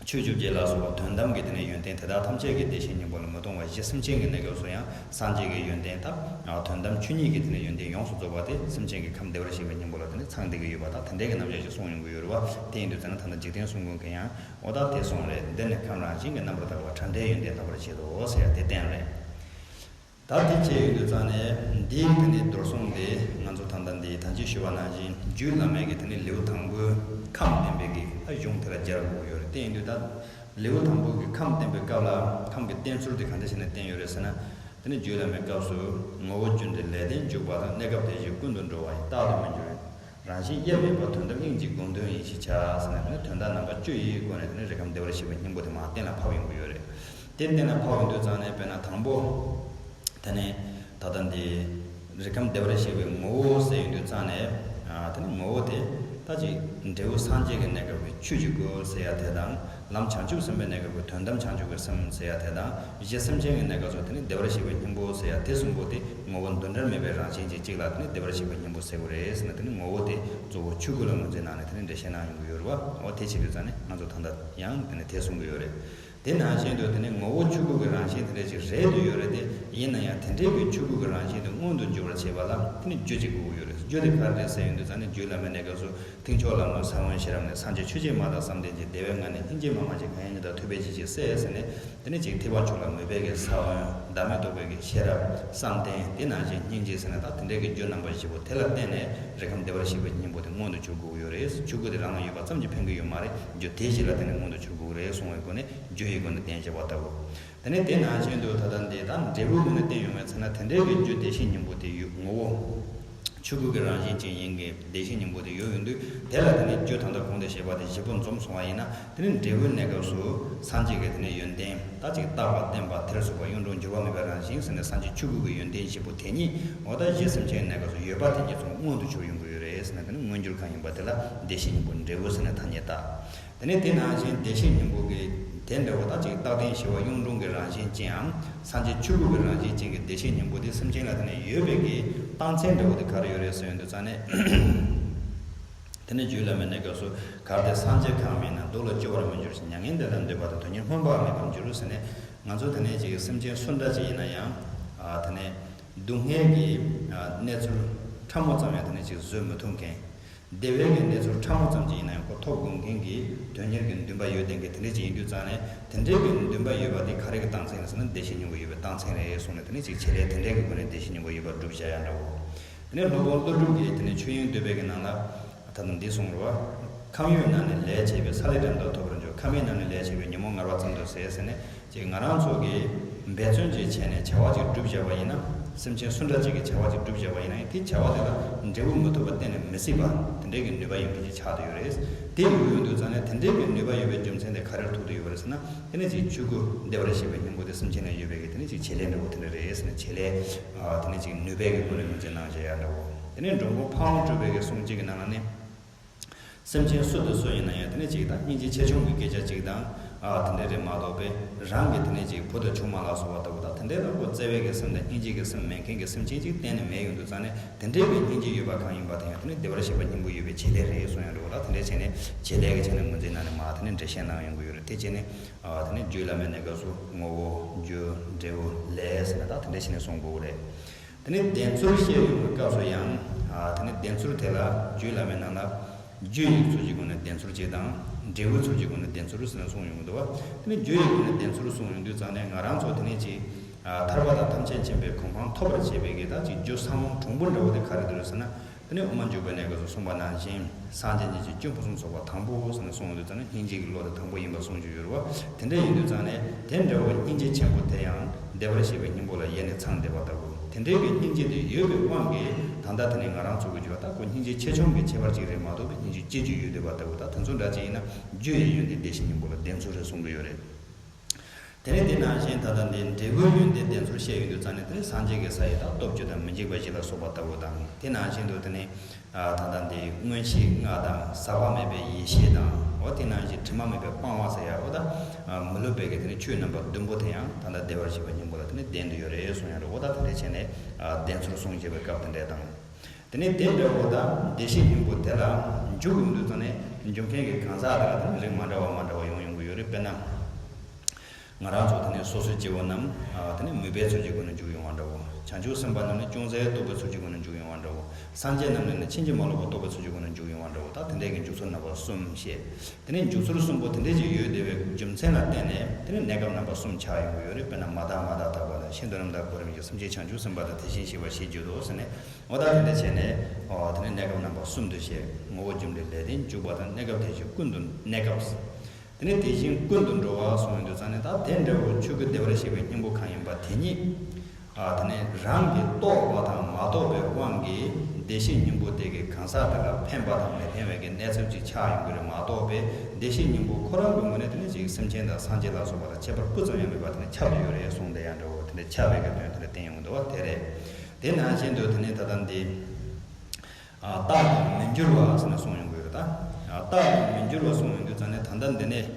ཆོས་བཅོ་བརྒྱད་ལ་སོགས་པ་དོན་དམ་གྱི་དེ་ནས་ཡོན་ཏན་དེ་དག་ཐམས་ཅད་ཀྱིས་བདེ་གཤེགས་སྙིང་པོ་ལ་མི་ལྟུང་བ་བཞི། སེམས་ཅན་གྱི་གནས་སྐབས་སུ་ཡང་སངས་རྒྱས་ཀྱི་ཡོན་ཏན་དང་དོན་དམ་ཆོས་ཉིད་ཀྱི་དེ་ནས་ཡོན་ཏན་ཡོངས་སུ་རྫོགས་པ་དེ་སེམས་ཅན་གྱི་ཁམས་བདེ་བར་གཤེགས་པའི་སྙིང་པོ་ལ་དེ་ནས་ཚང་བསྡད་ཀྱི་ཡོད་པ་དང་། དེ་འདྲའི་གི་རྣམ་གཞག་ཅིག་གསུངས་ཡོང་གི་ཡོད་རེད་བ། དེ་ཡིན་དུས་ཙང་ན་ད་ལྟ་འཇིག་རྟེན་གསུམ་མགོན་གྱིས་ཡང་། འོ་ད་དེ་གསུངས་རེད། འདི་ནི་ཁམས་རང་བཞིན་གྱི་རྣམ་པར་དག་པ་བྲལ་འབྲས་ཡོན་ཏན་ལྡན་པར་བྱེད་དོ་ཟེར་ཡ་དེ་བསྟན་རེད། ད་དེ་བྱས་ཡོང་དུས་ཙང་ནས་འདིའི་དེ་ནས་མདོར་གསུངས་ཏེ། ང་ཚོ་ད་ལྟ་འདི་ད་ཅི་ཞུ་བ་ནང་བཞིན་རྒྱུད་བླ་མའི་གི་དེ་ནས་ལེའུ་དང་པོའི་ཁམས་བསྟན་པའི་གི་ད་གཞུང་དེ་ལ་སྦྱར་དགོས་ཡོད་རེད། དེ་ཡིན་དུས་ད་ལེའུ་དང་པོ་གི་ཁམས་བསྟན་པའི་སྐབས་ལ་ཁམས་ཀྱི་བསྟན་ཚུལ་དེ་ག་འདྲ་བྱས་ནས་བསྟན་ཡོད་རེད་ཟེར་ན། དེ་ནས་རྒྱུད་བླ་མའི་སྐབས་སུ་ངོ་བོ་བཅུ་འདི་ལས་དོན་འཇུག་པ་དང་། གནས་སྐབས་དེ་བཞིན་ཀུན་ཏུ་འགྲོ་བ་ཡི་རྟག་ཏུ་མི་འགྱུར། རང་བཞིན་དབྱེར་མེད་པ། དོན་དམ་དབྱིངས་ཀྱི་དགོངས་དོན་ཡིན་ཞེས་བྱ་ཟེར་ནས། དེ་ནི་དོན་དག་རྣམ་པ་བཅུ་ཡི་སྒོ་ནས་དེ་ནི་རིགས་ཁམས་བདེ་བར་གཤེགས་པའི་སྙིང་པོ་དེ་མར་གཏན་ལ་ཕབ་ཡོང་གི་ཡོད་རེད། དེ་གཏན་ལ་ཕབ་ཡོང་དུས་ཙང་ནས་དཔེར་ན་དང་པོ། དེ་ནས་ད་ལྟ་འདི་རིགས་ཁམས་བདེ་བར་གཤེགས་པའི་ངོ་བོ་ཟེར་ཡོང་དུས་ཙང་ནས། དེ་ནི་ངོ་བོ་དེ་ད་ཅིག་འབྲས་བུ་སངས་རྒྱས་ཀྱི་གནས་སྐབས་ཀྱི་ཆོས་ཀྱི་སྐུ་ཟེར་ཡ་དེ་དང་། ལམ་བྱང་ཆུབ་སེམས་དཔའི་གནས་སྐབས་ཀྱི་དོན་དམ་བྱང་ཆུབ་ཀྱི་སེམས་ཟེར་ཡ་དེ་དང་། གཞི་སེམས་ཅན་གྱི་གནས་སྐབས་སུ་དེ་ནི་བདེ་བར་གཤེགས་པའི་སྙིང་པོ་ཟེར་ཡ་དེ་གསུམ་པོ་དེ་ངོ་བོ་འདུ་འབྲལ་མེད་པའི་རང་བཞིན་ཅན་གཅིག་ལ་དེ་ནི་བདེ་བར་གཤེགས་པའི་སྙིང་པོ་ཟེར་དགོས་རེད་ཟེར་ན། དེ་ནི་ངོ་བོ་དེ་གཙོ་བོ་ཆོས་སྐུ་ལ་ངོས་འཛིན་གནང་ནས་དེ་ནི་འགྲེལ་བཤད་གནང་ཡོང་གི་ཡོད་རེད་བ། འོ་དེ་བྱེད་དུས་ཙང་ནས་ང་ཚོ་ད་ལྟ་ཡང་དེ་ནི་དེ་གསུང་གི་ཡོད་རེད། དེ་ནང་བཞིན་དུ་དེ་ནི་ངོ་བོ་ཆོས་སྐུ་གི་རང་བཞིན་དེ་འདྲ་ཅིག་རེད་དུ་ཡོད་རེད་དེ། ཡིན་ན་ཡང་དེ་འདྲའི་གི་ཆོས་སྐུ་གི་རང་བཞིན་དེ་མངོན་དུ་འགྱུར་བར་བྱེད་པ་ལ་དེ་ནི་རྒྱུ་ཅིག་དགོས་ཀྱི་ཡོད་རེད། རྒྱུ་དེ་ག་རེ་རེད་ཟེར་ཡོང་དུས་ཙང་ནས། རྒྱུད་བླ་མའི་གནས་སྐབས་སུ་མཐིང་ཆོས་ལ་མོས་ས་བོན་ཤེས་རབ་ནས། སངས་རྒྱས་ཆོས་ཀྱི་མ་དག་བསམ་གཏན་གྱིས། བདེ་བའི་ངང་ནས་སྙིང་རྗེའི་མ་མ་བྱེད། གང་ཡང་སྙིང་དག་ཐུབ་པའི་ཕྱིར་ཞེས་གསལ་ཟེར་ནས། དེ་ནི་ཅིག་ཐེག་པ་མཆོག་ལ་མོས་པའི་གི་ས་བོན། བདག་མེད་རྟོགས་པའི་གི་ཤེས་རབ། བསམ་གཏན། དེ་ནང་བཞིན་སྙིང་རྗེ་ཟེར་ན་ད་དེ་འདྲའི་གི་རྒྱུ་རྣམ་པ་བཞི་པོ་དེ་ལ་བརྟེན་ནས་རེ་ཁམས་བདེ་བར་གཤེགས་པའི་སྙིང་པོ་དེ་མངོན་དུ་གྱུར་དགོས་ཀྱི་ཡོད་རེད། ཆོས་སྐུ་དེ་རང་ལ་ཡོད་པ་ཙམ་གྱིས་ཕན་གྱི་ཡོད་མ་རེད། རྒྱུ་དེ་བཞི་ལ་བརྟེན་ནས་མངོན་དུ་གྱུར་དགོས་ཀྱི་རེད་གསུང་བའི་སྒོ་ནས་རྒྱུ་ཡི་སྒོ་ནས་བསྟན་བྱ་བ་ལྟ་བུ། དེ་ནས་དེ་ནང་བཞིན་དུ་ད་ལྟ་འདི་དང་འབྲས་བུའི་སྒོ་ནས་བསྟན་ཡོང་བའི་ཚེ་ན། དེ་འདྲའི་གི་རྒྱུ་བདེ་གཤེགས་སྙིང་པོ་དེ་ཡོད། ངོ་བོ་ཆོས་སྐུ་གི་རང་བཞིན་ཅན་ཡིན་གྱི་བདེ་གཤེགས་སྙིང་པོ་དེ་ཡོད་ཡོང་དུས། དེ་ལ་དེ་ནས་རྒྱུ་ད་ལྟ་གོང་དུ་བཤད་པ་དེ་བཞི་པོ་འཛོམས་སོང་བ་ཡིན་ན། དེ་ནས་འབྲས་བུའི་གནས་སྐབས་སུ་སངས་རྒྱས་ཀྱི་དེ་ནས་ཡོན་ཏན་ད་ཅིག་རྟག་པ་བརྟན་པ་ཐེར་ཟུག་པ་གཡུང་དྲུང་འགྱུར་བ་མེད་པའི་རང་བཞིན་ཟེར་ནས། སངས་རྒྱས་ཆོས་སྐུ་གི་ཡོན་ཏན་བཞི་པོ་དེ་ཉིད་འོ་ད་གཞི་སེམས་ཅན་གནས་སྐབས་སུ་ཡོད་པ་དེ་ཉིད་ཚོ་མངོན་དུ་གྱུར་ཡོང་གི་ཡོད་རེད་ཟེར་ན། དེ་ནི་མངོན་གྱུར་གང་ཡིན་པ་དེ་ལ་བདེ་གཤེགས་སྙིང་པོ་འབྲས་བུ་ཟེར་ནས་ཐ་སྙད་བཏགས། དེ་ནས་དེ་ནང་བཞིན་བདེ་གཤེགས་སྙིང་པོ་གི་དེ་འདྲ་བོ་ད་ཅིག་རྟག་བརྟན་ཞི་བ་གཡུང་དྲུང་གི་རང་བཞིན་ཅན་འམ། སངས་རྒྱས་ཆོས་སྐུ་གི་རང་བཞིན་ཅན་གྱི་བདེ་གཤེགས་སྙིང་པོ་དེ་སེམས་ཅན་ལ་དེ་ནས་ཡོད་པའི་གི་རྟགས་མཚན་འདྲ་བོ་དེ་ག་རེ་ཡོད་རེད་ཟེར་ཡོང་དུས་ཙང་ནས། དེ་ནས་རྒྱུད་བླ་མའི་གནས་སྐབས་སུ། གལ་ཏེ་སངས་རྒྱས་གང་མིན་ན། གདུགས་ལ་སྐྱོ་བར་མི་འགྱུར་ཞིང་། མྱ་ངན་འདས་ལ་འདོད་པ་དང་། དོན་གཉེར་སྨོན་པ་མེད་པར་འགྱུར་ཟེར་ནས། ང་ཚོ་དེ་ནས་ཅིག་སེམས་ཅན་སུ་འདྲ་ཅིག་ཡིན་ན་ཡང་། ཨ་དེ་ནས་སྡུག་བསྔལ་གྱི་ཨ་གནས་ཚུལ་ཕྲ་མོ་ཙམ་ཡང་དེ་ནས་ཅིག་བཟོད་མི་ཐུབ་མཁན། བདེ་བའི་གི་གནས་ཚུལ་ཕྲ་མོ་ཙམ་ཅིག་ཡིན་ན་ཡང་ཁོ་ཐོབ་དགོས་མཁན་གྱི་དོན་གཉེར་གྱི་འདུན་པ་ཡོད་ལྡན་གྱི་དེ་འདྲ་ཅིག་ཡིན་དུས་ཙང་ནས། དེ་འདྲའི་གི་འདུན་པ་ཡོད་པ་དེ་ག་རེ་གི་རྟགས་མཚན་རེད་ཟེར་ན། བདེ་གཤེགས་སྙིང་པོ་ཡོད་པའི་རྟགས་མཚན་རེད་གསུངས་ནས། དེ་ནས་ཅིག་བྱེད་ལས་དེ་འདྲའི་གི་སྒོ་ནས་བདེ་གཤེགས་སྙིང་པོ་ཡོད་པ་སྒྲུབ་བྱ་ཡ་འདྲ་བོ། དེ་ནས་སློབ་དཔོན་ཀླུ་སྒྲུབ་ཀྱིས་དེ་ནས་ཆོས་དབྱིངས་བསྟོད་པའི་གི་ནང་ལ་ད་དུང་འདི་གསུངས་རེད་བ། ཁམས་ཡོད་ན་ནི་ལས་བྱས་པས། ས་ལེ་སྦྲམ་དག་ཐོབ་པར་འགྱུར། ཁམས་མེད་ན་ནི་ལས་བྱས་པས། ཉོན་མོངས་ངར་བ་ཙམ་དུ་ཟད་ཟེར་ནས། ཅིག་ང་རང་ཚོ་གིས་འབད་བརྩོན་ཅིག་བྱས་ནས་བྱ་བ་ཅིག་སྒྲུབ་བྱས་པ་ཡིན་ན། སེམས་ཅན་སུ་འདྲ་ཅིག་གིས་བྱ་བ་ཅིག་སྒྲུབ་བྱས་པ་ཡིན་ན་ཡང་། དེ་བྱ་བ་དེ་ལ་འབྲས་བུ་མི་ཐོབ་པ་གཏན་ནས་མི་སྲིད་པ། དེ་འདྲའི་གི་ནུས་པ་ཡོད་མཁན་ཅིག་ཆགས་བསྡད་ཡོད་རེད། དེ་ཡོད་ཡོང་དུས་ཙང་ནས་དེ་འདྲའི་གི་ནུས་པ་ཡོད་པའི་རྒྱུ་མཚན་དེ་ག་རེར་ཐུག་བསྡད་ཡོད་པ་རེད་ཟེར་ན། དེ་ནས་ཅིག་ཆོས་སྐུ་བདེ་བར་གཤེགས་པའི་སྙིང་པོ་དེ་སེམས་ཅན་ལ་ཡོད་པའི་གི་དེ་ནས་ཅིག་བྱེད་ལས་འདྲ་བོ་དེ་འདྲ་རེད་ཟེར་ནས། བྱེད་ལས་ཨ་དེ་ནས་ཅིག་ནུས་པའི་གི་སྒོ་ནས་ངོས་འཛིན་གནང་བྱས་ཡ་འདྲ་བོ། དེ་ནས་འགྲོ་མགོན་ཕག་མོ་གྲུ་པའི་གི་གསུང་གཅིག་གི་ནང་ལ་ནི། སེམས་ཅན་སུ་དང་སུ་ཡིན་ན་ཡང་། དེ་ནས་ཅིག་ད་སྙིང་རྗེ་ཆེ་ཆུང་གི་སྐད་ཆ་ཅིག་དང་། ཨ་དེ་འདྲ་རེད་མ་གཏོགས་པའི་རང་གི་དེ་ནས་ཅིག་བུ་དང་ཆུང་མ་ལ་སོགས་པ་ལྟ་བུ་དང་། དེ་འདྲའི་ལ་ཁོ་བརྩེ་བའི་གི་སེམས་དང་སྙིང་རྗེ་གི་སེམས་མེད་མཁན་གྱི་སེམས་ཅན་ཅིག་གཏན་ནས་མེད་ཡོང་དུས་ཙང་ནས། དེ་འདྲའི་གི་སྙིང་རྗེ་ཡོད་པ་གང་ཡིན་པ་དེ་ཡང་དེ་ནས་བདེ་བར་གཤེགས་པ་སྙིང་པོ་ཡོད་པའི་བྱེད་ལས་རེད་གསུང་ཡ་འདྲ་བོ་ལ། དེ་འདྲ་བྱས་ནས་བྱེད་ལས་ཀྱི་ཆ་ནས་ངོས་འཛིན་གནང་ནས་མར་དེ་ནས་འགྲེལ་བཤད་གནང་ཡོང་གི་ཡོད་རེད། དེ་བྱས་ནས་ཨ་དེ་ནས་རྒྱུད་བླ་མའི་གནས་སྐབས་སུ་ངོ་བོ། རྒྱུ། འབྲས་བུ། ལས་ཟེར་ནས་ད་དེ་འདྲ་བྱས་ནས་གསུང་དགོས་རེད། དེ་ནས་བདེན་ཚུལ་བཤད་ཡོང་བའི་སྐབས་སུ་ཡང་། ཨ་དེ་ནས་བདེན་ཚུལ་དེ་ལ་རྒྱུད་བླ་མའི་ནང་ལ་རྒྱུ་ཡི་ཚུལ་གྱི་སྒོ་ནས་བདེན་ཚུལ་གཅིག་དང་། འབྲས་བུའི་ཚུལ་གྱི་སྒོ་ནས་བདེན་ཚུལ་ཟེར་ནས་གསུངས་ཡོང་གི་འདུག་བ། དེ་ནས་རྒྱུ་ཡི་སྒོ་ནས་བདེན་ཚུལ་གསུངས་ཡོང་དུས་ཙང་ནས། ང་རང་ཚོ་དེ་ནས་ཅིག་ཨ་ཐར་པ་དང་ཐམས་ཅད་མཁྱེན་པའི་གོ་འཕང་ཐོབ་པར་བྱེད་པའི་གི་ད་ཅིག་རྒྱུ་ཚང་མ་གྲུང་པོ་འདྲ་བོ་དེ་ག་རེ་འདུག་ཟེར་ན། དེ་ནས་དབུ་མ་འཇུག་པའི་གནས་སྐབས་སུ་གསུངས་པ་ནང་བཞིན། སངས་རྒྱས་ཉིད་ཀྱི་སྐྱེས་བུ་གསུམ་སོགས་པ་དང་པོ་ཟེར་ནས་གསུངས་ཡོང་དུས་ཙང་ནས། སྙིང་རྗེ་གི་བློ་དེ་དང་པོ་ཡིན་པ་གསུངས་ཀྱི་ཡོད་རེད་བ། དེ་འདྲ་ཡིན་དུས་ཙང་ནས་དེ་འདྲ་བོ་སྙིང་རྗེ་ཆེན་པོ་དེ་ཡང་བདེ་བར་གཤེགས་པའི་སྙིང་པོ་ལ་ཡེ་ནས་ཚང་བསྡད་པ་ལྟ་བུ། དེ་འདྲའི་གི་སྙིང་རྗེ་དེ་ཡོད་པའི་དབང་གིས། ད་ལྟ་དེ་ནས་ང་རང་ཚོ་གི་རྒྱུད་ལ་ད་ཁོ་སྙིང་རྗེ་ཆེ་ཆུང་གི་ཁྱད་པར་ཅིག་རེད་མ་གཏོགས་པའི། སྙིང་རྗེ་སྐྱེ་རྒྱུ་ཡོད་བསྡད་པ་ལྟ་བུ། ད་དེ་ཚོ་འདྲ་ཅིག་ཡིན་ན་རྒྱུ་ཡི་ཡོན་ཏན་བདེ་གཤེགས་སྙིང་པོ་ལ་བདེན་ཚུལ་རེད་གསུང་གི་ཡོད་རེད། དེ་ནས་དེ་ནང་བཞིན་ད་ལྟ་འདི་འབྲས་བུའི་ཡོན་ཏན་བདེན་ཚུལ་བཤད་ཡོང་དུས་ཙང་ནས། དེ་ནས་སངས་རྒྱས་ཀྱི་ས་ཡི་ད་སྟོབས་བཅུ་དང་མི་འཇིགས་པ་བཞི་ལ་སོགས་པ་ལྟ་བུ་དང་། དེ་ནང་བཞིན་དུ་དེ་ནས་ཨ་ད་ལྟ་འདི་མངོན་ཤེས་ལྔ་དང་། ཟག་པ་མེད་པའི་ཡེ་ཤེས་དང་། འོ་དེ་ནང་བཞིན་དྲི་མ་མེད་པའི་སྤང་བ་ཟེར་ཡ། འོ་ད་ཨ་མི་སློབ་པའི་གི་དེ་ནས་ཆོས་རྣམ་པ་བདུན་པོ་དེ་ཡང་ད་ལྟ་བདེ་བར་གཤེགས་པའི་སྙིང་པོ་ལ་དེ་ནས་ལྡན་དུ་ཡོད་རེད་གསུང་ཡ་རེད། འོ་ད་དེ་འདྲ་བྱས་ནས་ཨ་བདེན་ཚུལ་གསུང་བྱེད་པའི་སྐབས་དེ་འདྲ་དང་། དེ་ནས་དེ་འདྲ་བོ་དང་བདེ་གཤེགས་སྙིང་པོ་དེ་ལ་འཇུག་ཡོང་དུས་ཙང་ནས། འཇུག་མཁན་གྱི་གང་ཟག་དེ་ལ་དེ་ནི་རིགས་མ་འདྲ་བ་མ་འདྲ་བ་ཡོང་ཡོང་གི་ཡོད་རེད། དཔེར་ན། ང་རང་ཚོ་དེ་ནི་སོ་སོའི་སྐྱེ་བོ་རྣམས་ཨ་དེ་ནི་མོས་པའི་ཚུལ་གྱི་སྒོ་ནས་འཇུག་ཡོང་བ་འདྲ་བོ། བྱང་ཆུབ་སེམས་དཔའ་རྣམས་ནི་ཅུང་ཟད་རྟོགས་པའི་ཚུལ་གྱི་སྒོ་ནས་འཇུག་ཡོང་བ་འདྲ་བོ། སངས་རྒྱས་རྣམས་ནི་ཕྱིན་ཅི་མ་ལོག་པ་རྟོགས་པའི་ཚུལ་གྱི་སྒོ་ནས་འཇུག་ཡོང་བ་འདྲ་བོ། ད་དེ་འདྲའི་གི་འཇུག་ཚུལ་རྣམ་པ་གསུམ་བཤད། དེ་ནས་འཇུག་ཚུལ་གསུམ་པོ་དེ་འདྲ་ཅིག་ཡོད་བསྡད་པའི་རྒྱུ་མཚན་ལ་བརྟེན་ནས། དེ་ནས་གནས་སྐབས་རྣམ་པ་གསུམ་ཆགས་ཡོང་གི་ཡོད་རེད། དཔེར་ན། མ་དག་མ་དག་ཐར་པ་དང་། ཤིན་ཏུ་རྣམ་དག་གོ་རིམ་གྱིས། སེམས་ཅན་བྱང་ཆུབ་སེམས་དཔའ་དང་། དེ་བཞིན་གཤེགས་པ་ཞེས་བརྗོད་དོ་ཟེར་ནས། འོ་ད་དེ་འདྲ་བྱས་ནས། འོ་དེ་ནས་གནས་སྐབས་རྣམ་པ་གསུམ་དུ་བཤད། ངོ་བོ་རྒྱུ་འབྲས་ལས་ལྡན་འཇུག་པ་དང་། གནས་སྐབས་དེ་བཞིན་ཀུན་ཏུ། གནས་སྐབས། དེ་ནས་དེ་བཞིན་ཀུན་ཏུ་འགྲོ་བ་གསུངས་ཡོང་དུས་ཙང་ནས། ད་དེ་འདྲ་བོ་ཆོས་སྐུ་བདེ་བར་གཤེགས་པའི་སྙིང་པོ་གང་ཡིན་པ་དེ་ཉིད། ཨ་དེ་ནས་རང་གིས་རྟོགས་པ་དང་མ་རྟོགས་པའི་དབང་གིས། བདེ་གཤེགས་སྙིང་པོ་དེ་གིས་གང་ཟག་དེ་ལ་ཕན་པ་དང་མི་ཕན་པའི་གི་གནས་ཚུལ་ཅིག་ཆགས་ཡོང་གི་རེད་མ་གཏོགས་པའི། བདེ་གཤེགས་སྙིང་པོ་ཁོ་རང་གི་ངོས་ནས་དེ་ནི་ཅིག་སེམས་ཅན་དང་སངས་རྒྱས་ལ་སོགས་པ་དང་ཁྱད་པར་སྤུ་ཙམ་ཡང་མེད་པ་དེ་ནི་ཁྱབ་ཡོད་རེད་གསུངས་བསྡད་ཡ་འདྲ་བོ། དེ་ནི་ཁྱབ་པའི་གི་དོན་དེ་ནི་བསྟན་ཡོང་གི་འདུག་བ། དེ་རེད། དེ་ནང་བཞིན་དུ་དེ་ནི་ད་ལྟ་འདི། ཨ་རྟག་ཏུ་མི་འགྱུར་བ་ཟེར་ནས་གསུངས་ཡོང་གི་ཡོད། ད་ཨ་རྟག་ཏུ་མི་འགྱུར་བ་གསུངས་ཡོང་དུས་ཙང་ནས། ད་ལྟ་འདི་ནས་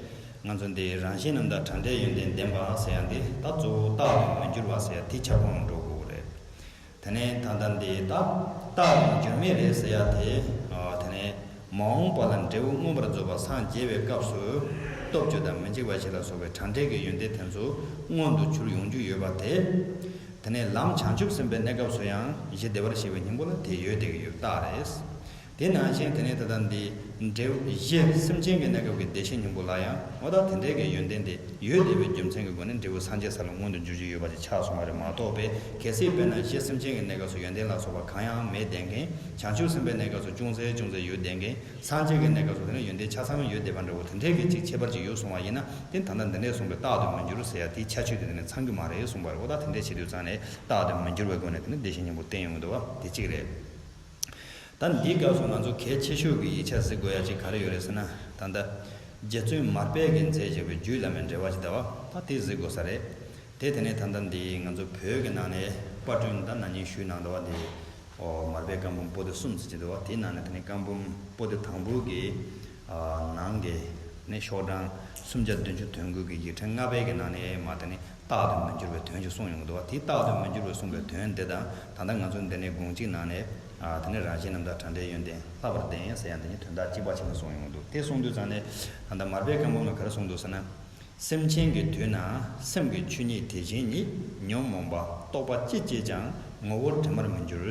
ང་ཚོ་འདི་རང་བཞིན་རྣམ་དག་བྲལ་འབྲས་ཡོན་ཏན་ལྡན་པ་ཟེར་ཡ་འདི་ད་གཙོ་བོ་རྟག་ཏུ་མི་འགྱུར་བ་ཟེར་ཡ་དེ་ཁྱབ་ཁོངས་ལ་འགྲོ་དགོས་རེད། དེ་ནས་ད་ལྟ་འདི་ད་རྟག་ཏུ་འགྱུར་མེད་རེད་ཟེར་ཡ་དེ། ཨ། དེ་ནས་མ་འོངས་པ་ལ་འབྲས་བུ་མངོན་པར་རྫོགས་པ་སངས་རྒྱས་པའི་སྐབས་སུ་སྟོབས་བཅུ་དང་མི་འཇིགས་པ་བཞི་ལ་སོགས་པའི་བྲལ་འབྲས་ཀྱི་ཡོན་ཏན་དེ་ཚོ་མངོན་དུ་གྱུར་ཡོང་རྒྱུ་ཡོད་པ་དེ། དེ་ནས་ལམ་བྱང་ཆུབ་སེམས་དཔའི་གནས་སྐབས་སུ་ཡང་གཞི་བདེ་བར་གཤེགས་པའི་སྙིང་པོ་ལ་དེ་ཡོད་བསྡད་ཀྱི་ཡོད་རྟགས་རེད། དེ་ནང་བཞིན་དེ་ནས་ད་ལྟ་འདི་འབྲས་བུ་གཞི་སེམས་ཅན་གྱི་གནས་སྐབས་ཀྱི་བདེ་གཤེགས་སྙིང་པོ་ལ་ཡང་འོ་ད་དེ་འདྲའི་གི་ཡོན་ཏན་དེ་ཡོད་བསྡད་པའི་རྒྱུ་མཚན་གྱི་སྒོ་ནས་འབྲས་བུ་སངས་རྒྱས་ས་ལ་མངོན་དུ་འགྱུར་རྒྱུ་ཡོད་པ་ཅིག་ཆགས་སོང་བ་རེད་མ་གཏོགས་པས། གལ་སྲིད་དཔེར་ན་གཞི་སེམས་ཅན་གྱི་གནས་སྐབས་སུ་ཡོན་ཏན་ལ་སོགས་པ་གང་ཡང་མེད་བསྡད་མཁན། བྱང་ཆུབ་སེམས་དཔའི་གནས་སྐབས་སུ་ཅུང་ཟད་ཅུང་ཟད་ཡོད་བསྡད་མཁན། སངས་རྒྱས་ཀྱི་གནས་སྐབས་སུ་དེ་ནས་ཡོན་ཏན་ཆ་ཚང་ཡོད་བསྡད་པ་འདྲ་བོ་དེ་འདྲའི་གི་ཅིག་ཁྱད་པར་ཅིག་ཡོད་སོང་བ་ཡིན་ན། དེ་ད་ལྟ་འདི་འདྲས་གསུངས་པའི་རྟག་ཏུ་མི་འགྱུར་ཟེར་ཡ་དེའི་ཁྱད་ཆོས་དེ་དེ་ནས་ཚང་གི་མ་རེད་གསུངས་པ་རེད། འོ་ད་དེ་འདྲས་བྱེད་དུས་ཙང་ནས་རྟག་ཏུ་མི་འགྱུར་བའི་སྒོ་ནས་དེ་ནས་བདེ་གཤེགས་སྙིང་པོ་བསྟན་ཡོང་གི་འདུག་བ། དེ་གཅིག་རེད། ད་འདིའི་སྐབས་སུ་ང་ཚོ་གལ་ཆེ་ཤོས་ཀྱི་ཡིག་ཆ་གཟིགས་དགོས་ཡ་གཅིག་ག་རེ་ཡོད་རེད་ཟེར་ན། ད་ལྟ་རྗེ་བཙུན་མར་པས་ཀྱིས་མཛད་བཞག་པའི་རྒྱུད་བླ་མའི་འགྲེལ་པ་ཅིག་འདུག་བ། ད་དེ་གཟིགས་དགོས་ས་རེད། དེ་དེ་ནས་ད་ལྟ་འདི་ང་ཚོ་བོད་ཀྱི་ནང་ནས་པར་སྐྲུན་ད་ན་ནིང་ཞུས་གནང་འདུག་བ། འདི་ཨོ་མར་པའི་བཀའ་འབུམ་པོ་ཏི་གསུམ་ཟེར་གྱི་འདུག་བ། དེའི་ནང་ནས་དེ་ནས་བཀའ་འབུམ་པོ་ཏི་དང་པོ་གི་ཨ་ནང་གི་ནས་ཤོག་གྲངས་སུམ་བརྒྱ་བདུན་ཅུ་དོན་དགུ་གི་ཡིག་ཕྲེང་ལྔ་པའི་གི་ནང་ནས་མ་དེ་ནས་རྟག་ཏུ་མི་འགྱུར་བའི་དོན་ཞིག་གསུངས་ཡོང་གི་འདུག་བ། དེ་རྟག་ཏུ་མི་འགྱུར་བའི་གསུངས་པའི་དོན་དེ་དང་ད་ལྟ་ང་ཚོ་འདི་ནས་དགོངས་གཅིག་ནང་ནས་ཨ་དེ་ནས་རང་བཞིན་རྣམ་དག་བྲལ་འབྲས་ཡོན་ཏན་ལྷག་པར་ལྡན་ཟེར་ཡང་དེ་ནས་དོན་དག་གཅིག་པ་ཕྱེ་ནས་གསུངས་ཡོང་གི་འདུག། དེ་གསུངས་དུས་ཙང་ནས་ད་ལྟ་མར་པའི་བཀའ་འབུམ་ལ་ག་རེ་གསུངས་འདུག་ཟེར་ན། སེམས་ཅན་གྱི་དུས་ན་སེམས་ཀྱི་ཆོས་ཉིད་དེ་བཞིན་ཉིད། ཉོན་མོངས་པ་རྟོག་པ་ཅི་སྐྱེས་ཀྱང་ངོ་བོ་དྲི་མར་མི་འགྱུར།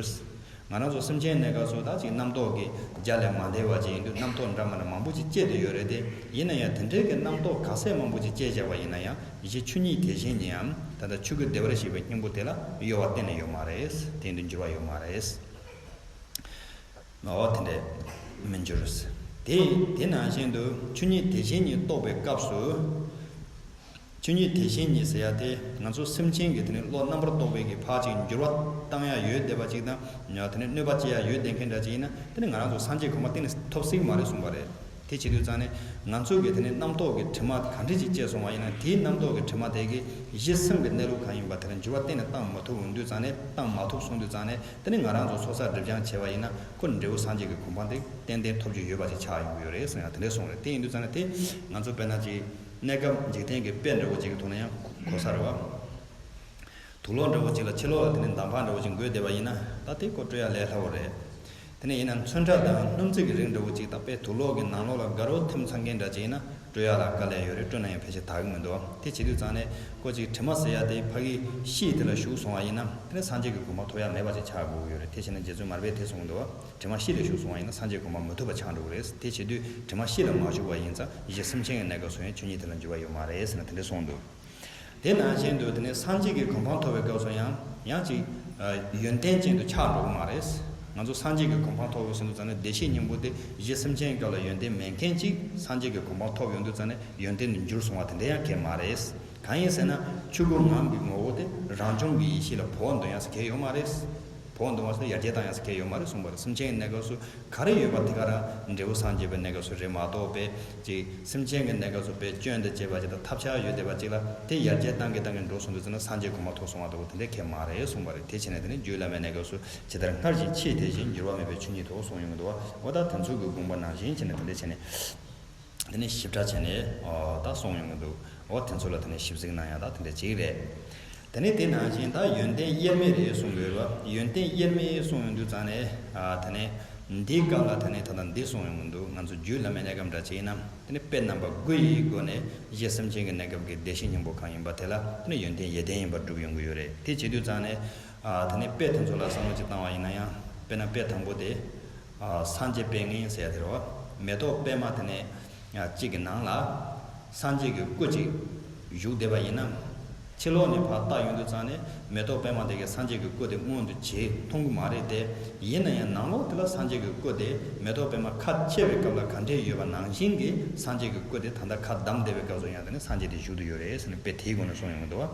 ང་རང་ཚོ་སེམས་ཅན་གནས་སྐབས་སུ་ད་ཅིག་རྣམ་རྟོག་གི་རྒྱ་ལས་མ་འདས་པ་ཅིག་ཡིན་དུས་རྣམ་རྟོག་འདྲ་མི་འདྲ་མང་པོ་ཅིག་སྐྱེས་བསྡད་ཡོད་རེད་དེ། ཡིན་ན་ཡང་དེ་འདྲའི་གི་རྣམ་རྟོག་ག་ཚད་མང་པོ་ཅིག་སྐྱེས་བཞག་པ་ཡིན་ན་ཡང་གཞི་ཆོས་ཉིད་དེ་བཞིན་ཉིད་འམ་ད་ལྟ་ཆོས་སྐུ་བདེ་བར་གཤེགས་པའི་སྙིང་པོ་དེ་ལ་གཡོ་བ་གཏན་ནས་ཡོད་མ་རེད། དེ་འདི་འགྱུར་བ་ཡོད་མ་རེད། འོ་དེ་འདྲས་མི་འགྱུར། དེ་དེ་ནང་བཞིན་དུ་ཆོས་ཉིད་དེ་བཞིན་ཉིད་རྟོགས་པའི་སྐབས་སུ། ཆོས་ཉིད་དེ་བཞིན་ཉིད་ཟེར་ཡ་དེ་ང་ཚོ་སེམས་ཅན་གྱི་དེ་ནི་བློ་རྣམ་པར་རྟོག་པའི་གི་ཕར་ཅིག་འགྱུར་བ་བཏང་ཡ་ཡོད་བསྡད་པ་ཅིག་དང་། དེ་ནི་གནོད་པ་སྐྱེལ་ཡ་ཡོད་བསྡད་མཁན་འདྲ་ཅིག་ཡིན་ན། དེ་ནི་ང་རང་ཚོ་སངས་རྒྱས་གོ་འཕང་གཏན་ནས་ཐོབ་སྲིད་མ་རེད་གསུངས་པ་རེད། དེ་བྱེད་དུས་ཙང་ནས་ང་ཚོ་གི་དེ་ནི་རྣམ་རྟོག་གི་དྲི་མ་ག་འདྲ་ཅིག་སྐྱེས་སོང་བ་ཡིན་ན། དེའི་རྣམ་རྟོག་གི་དྲི་མ་དེ་གི་གཞི་སེམས་ཀྱི་གནས་ལུགས་གང་ཡིན་པ་དེ་ལ་འགྱུར་བ་གཏན་ནས་བཏང་མ་ཐུབ་འོང་དུས་ཙང་ནས། བཏང་མ་ཐུབ་སོང་དུས་ཙང་ནས། དེ་ནི་ང་རང་ཚོ་ཚོགས་བསགས་སྒྲིབ་སྦྱང་བྱས་པ་ཡིན་ན། ཁོ་འབྲས་བུ་སངས་རྒྱས་ཀྱི་གོ་འཕང་དེ་ཏན་ཏན་ཐོབ་རྒྱུ་ཡོད་པ་ཞིག་ཆགས་ཡོང་གི་ཡོད་རེད་ཟེར་ཡང་དེ་འདྲས་གསུངས་རེད། དེ་ཡིན་དུས་ཙང་ནས་དེ་ང་ཚོ་དཔེར་ན་ཅིག་གནས་སྐབས་འཇིག་རྟེན་གྱི་དཔེ་འདྲ་བོ་ཅིག་གི་ཐོག་ནས་ཡང་གོ་ས་རེད་བ། དུག་ལོག་འདྲ་བོ་ཅིག་ལ་ཕྱི་ལོགས་ལ་དེ་ནས་མདའ་འཕང་འདྲ་བོ་ཅིག་འགོས་བསྡད་པ་ཡིན་ན། ད་དེ་ཁོ་སྤྲོད་ཡ་ལས་སླ་བོ་རེད། དེ་ནས་ཡིན་ན་ཚོན་ཁྲ་དང་སྣུམ་རྩི་གི་རིགས་འདྲ་བོ་ཅིག་ད་དཔེ་དུག་ལོག་གི་ནང་ལོགས་ལ་དགའ་རབ་ཐིམ་ཚར་མཁན་འདྲ་ཅིག་ཡིན་ན། སྤྲོད་ཡག་ལ་དཀའ་ལས་ཡོད་རེད། སྤྲོད་ན་ཡང་ཕལ་ཆེར་དག་གི་མི་འདུག། དེ་བྱེད་དུས་ཙང་ནས་ཁོ་ཅིག་དྲི་མ་ཟེར་ཡ་དེ་ཕ་གི་ཤེད་དེ་ལ་ཞུགས་སོང་བ་ཡིན་ན། དེ་ནས་སངས་རྒྱས་ཀྱི་གོ་འཕང་ཐོབ་ཡ་མེད་པ་ཅིག་ཆགས་དགོས་ཀྱི་ཡོད་རེད། དེ་བྱས་ན་རྗེ་བཙུན་མར་པས་དེ་གསུངས་འདུག། དྲི་མ་ཤེད་ལ་ཞུགས་སོང་བ་ཡིན་ན་སངས་རྒྱས་གོ་འཕང་མི་ཐོབ་པ་ཆགས་འགྲོ་གི་རེད། དེ་བྱེད་དུས་དྲི་མ་ཤེད་ལ་མ་ཞུགས་པ་ཡིན་ཙང་གཞི་སེམས་ཅན་གྱི་གནས་སྐབས་སུ་ཡང་ཆོས་ཉིད་དེ་ལ་འགྱུར་བ་ཡོད་མ་རེད་ཟེར་ན་དེ་འདྲ་གསུངས་འདུག། དེ་ནང་བཞིན་དུ་དེ་ནས་སངས་རྒྱས་ཀྱི་གོ་འཕང་ཐོབ་པའི་སྐབས་སུ་ཡང་ཡང་ཅིག་ཡོན་ཏན་ཅན་དུ་ཆགས་འགྲོ་གི་མ་རེད། ང་ཚོ་སངས་རྒྱས་ཀྱི་གོ་འཕང་ཐོབ་དགོས་ཟེར་དུས་ཙང་ནས་བདེ་གཤེགས་སྙིང་པོ་དེ་གཞི་སེམས་ཅན་སྐབས་ལ་ཡོན་ཏན་མེད་མཁན་ཅིག་སངས་རྒྱས་ཀྱི་གོ་འཕང་ཐོབ་ཡོང་དུས་ཙང་ནས་ཡོན་ཏན་དུ་འགྱུར་སོང་བ་དེ་འདྲ་ཡང་གང་ཡང་མ་རེད། གང་ཡིན་ཟེར་ན་ཆོས་སྐུ་ངང་གི་ངོ་བོ་དེ་རང་བྱུང་གི་ཡེ་ཤེས་ལ་བོགས་འདོན་ཡག་ས་གང་ཡང་ཡོད་མ་རེད། བོགས་འདོན་པ་སོགས་ཡར་རྒྱས་བཏང་ཡག་ས་གང་ཡང་ཡོད་མ་རེད་གསུངས་པ་རེད། སེམས་ཅན་གྱི་གནས་སྐབས་སུ་ག་རེ་ཡོད་པ་དེ་ག་རང་འབྲས་བུ་སངས་རྒྱས་པའི་གནས་སྐབས་སུ་རེད་མ་གཏོགས་པས་ཅིག་སེམས་ཅན་གྱི་གནས་སྐབས་སུ་དཔེ་སྐྱོན་དང་བཅས་པ་ཅིག་དང་ཐབས་ཆག་ཡོད་བསྡད་པ་ཅིག་ལ་དེ་ཡར་རྒྱས་བཏང་གི་བཏང་གི་འགྲོ་སོང་དུས་ཙམ་ན་སངས་རྒྱས་གོ་འཕང་ཐོབ་སོང་བ་ལྟ་བུ་དེ་འདྲ་གང་ཡང་མ་རེད་གསུངས་པ་རེད། དེ་བྱས་ནས་དེ་ནི་རྒྱུད་བླ་མའི་གནས་སྐབས་སུ་ཇི་ལྟར་སྔར་བཞིན་ཆེས་དེ་བཞིན་འགྱུར་བ་མེད་པའི་ཆོས་ཉིད་དོ་གསུངས་ཡོང་གི་འདུག་བ། འོ་ད་དེ་ཚོ་གི་དགོངས་པ་ནང་བཞིན་བྱས་ནས་དེ་འདྲ་བྱས་ནས། དེ་ནས་ཞིབ་ཕྲ་བྱས་ནས་ཨོ་ད་གསུངས་ཡོང་གི་འདུག། འོ་དེ་ཚོ་ལ་དེ་ནས་ཞིབ་གཟིགས་གནང་ཡག་ད་དེ་འདྲ་ཅིག་རེད། དེ་ནས་དེ་ནང་བཞིན་ད་ཡོན་ཏན་དབྱེར་མེད་རེད་གསུངས་ཡོད་རེད་བ། ཡོན་ཏན་དབྱེར་མེད་གསུངས་ཡོང་དུས་ཙང་ནས་ཨ་དེ་ནས་འདིའི་སྐབས་ལ་དེ་ནས་ད་ལྟ་འདི་གསུངས་ཡོང་གི་འདུག། ང་ཚོ་རྒྱུད་བླ་མའི་གནས་སྐབས་འདྲ་ཅིག་ཡིན་ན་དེ་ནས་དཔེ་རྣམ་པ་དགུ་ཡི་སྒོ་ནས་གཞི་སེམས་ཅན་གྱི་གནས་སྐབས་ཀྱི་བདེ་གཤེགས་སྙིང་པོ་གང་ཡིན་པ་དེ་ལ་དེ་ནས་ཡོན་ཏན་ཡོན་ཏན་ཡིན་པར་སྒྲུབ་ཡོང་གི་ཡོད་རེད། དེ་བྱེད་དུས་ཙང་ནས་ཨ་དེ་ནས་དཔེ་དེ་ཚོ་ལ་བསམ་བློ་ཅིག་བཏང་བ་ཡིན་ན་ཡང་དཔེར་ན་དཔེ་དང་པོ་དེ། ཨ་སངས་རྒྱས་པད་ངན་ཟེར་ཡ་དེ་རེད་བ། མེ་ཏོག་པད་མ་དེ་ནས་ཨ་གཅིག་གི་ནང་ལ་སངས་རྒྱས་ཀྱི་སྐུ་གཅིག་བཞུགས་བསྡད་པ་ཡིན་ན། ཕྱི་ལོགས་ནས་ཕར་བལྟ་ཡོང་དུས་ཙང་ནས་མེ་ཏོག་པད་མ་དེ་གའི་སངས་རྒྱས་ཀྱི་སྐུ་དེ་མངོན་དུ་བྱེད་མཐོང་གི་མ་རེད་དེ། ཡིན་ན་ཡང་ནང་ལོགས་དེ་ལ་སངས་རྒྱས་ཀྱི་སྐུ་དེ་མེ་ཏོག་པད་མ་ཁ་ཕྱེ་བའི་སྐབས་ལ་ག་འདྲས་ཡོད་པ་ནང་བཞིན་གྱི་སངས་རྒྱས་ཀྱི་སྐུ་དེ་ད་ལྟ་ཁ་བསྡམས་བསྡད་པའི་སྐབས་སུ་ཡང་དེ་ནས་སངས་རྒྱས་དེ་བཞུགས་བསྡད་ཡོད་རེད་ཟེར་ནས་དཔེ་དེའི་སྒོ་ནས་གསུངས་ཡོང་གི་འདུག་བ།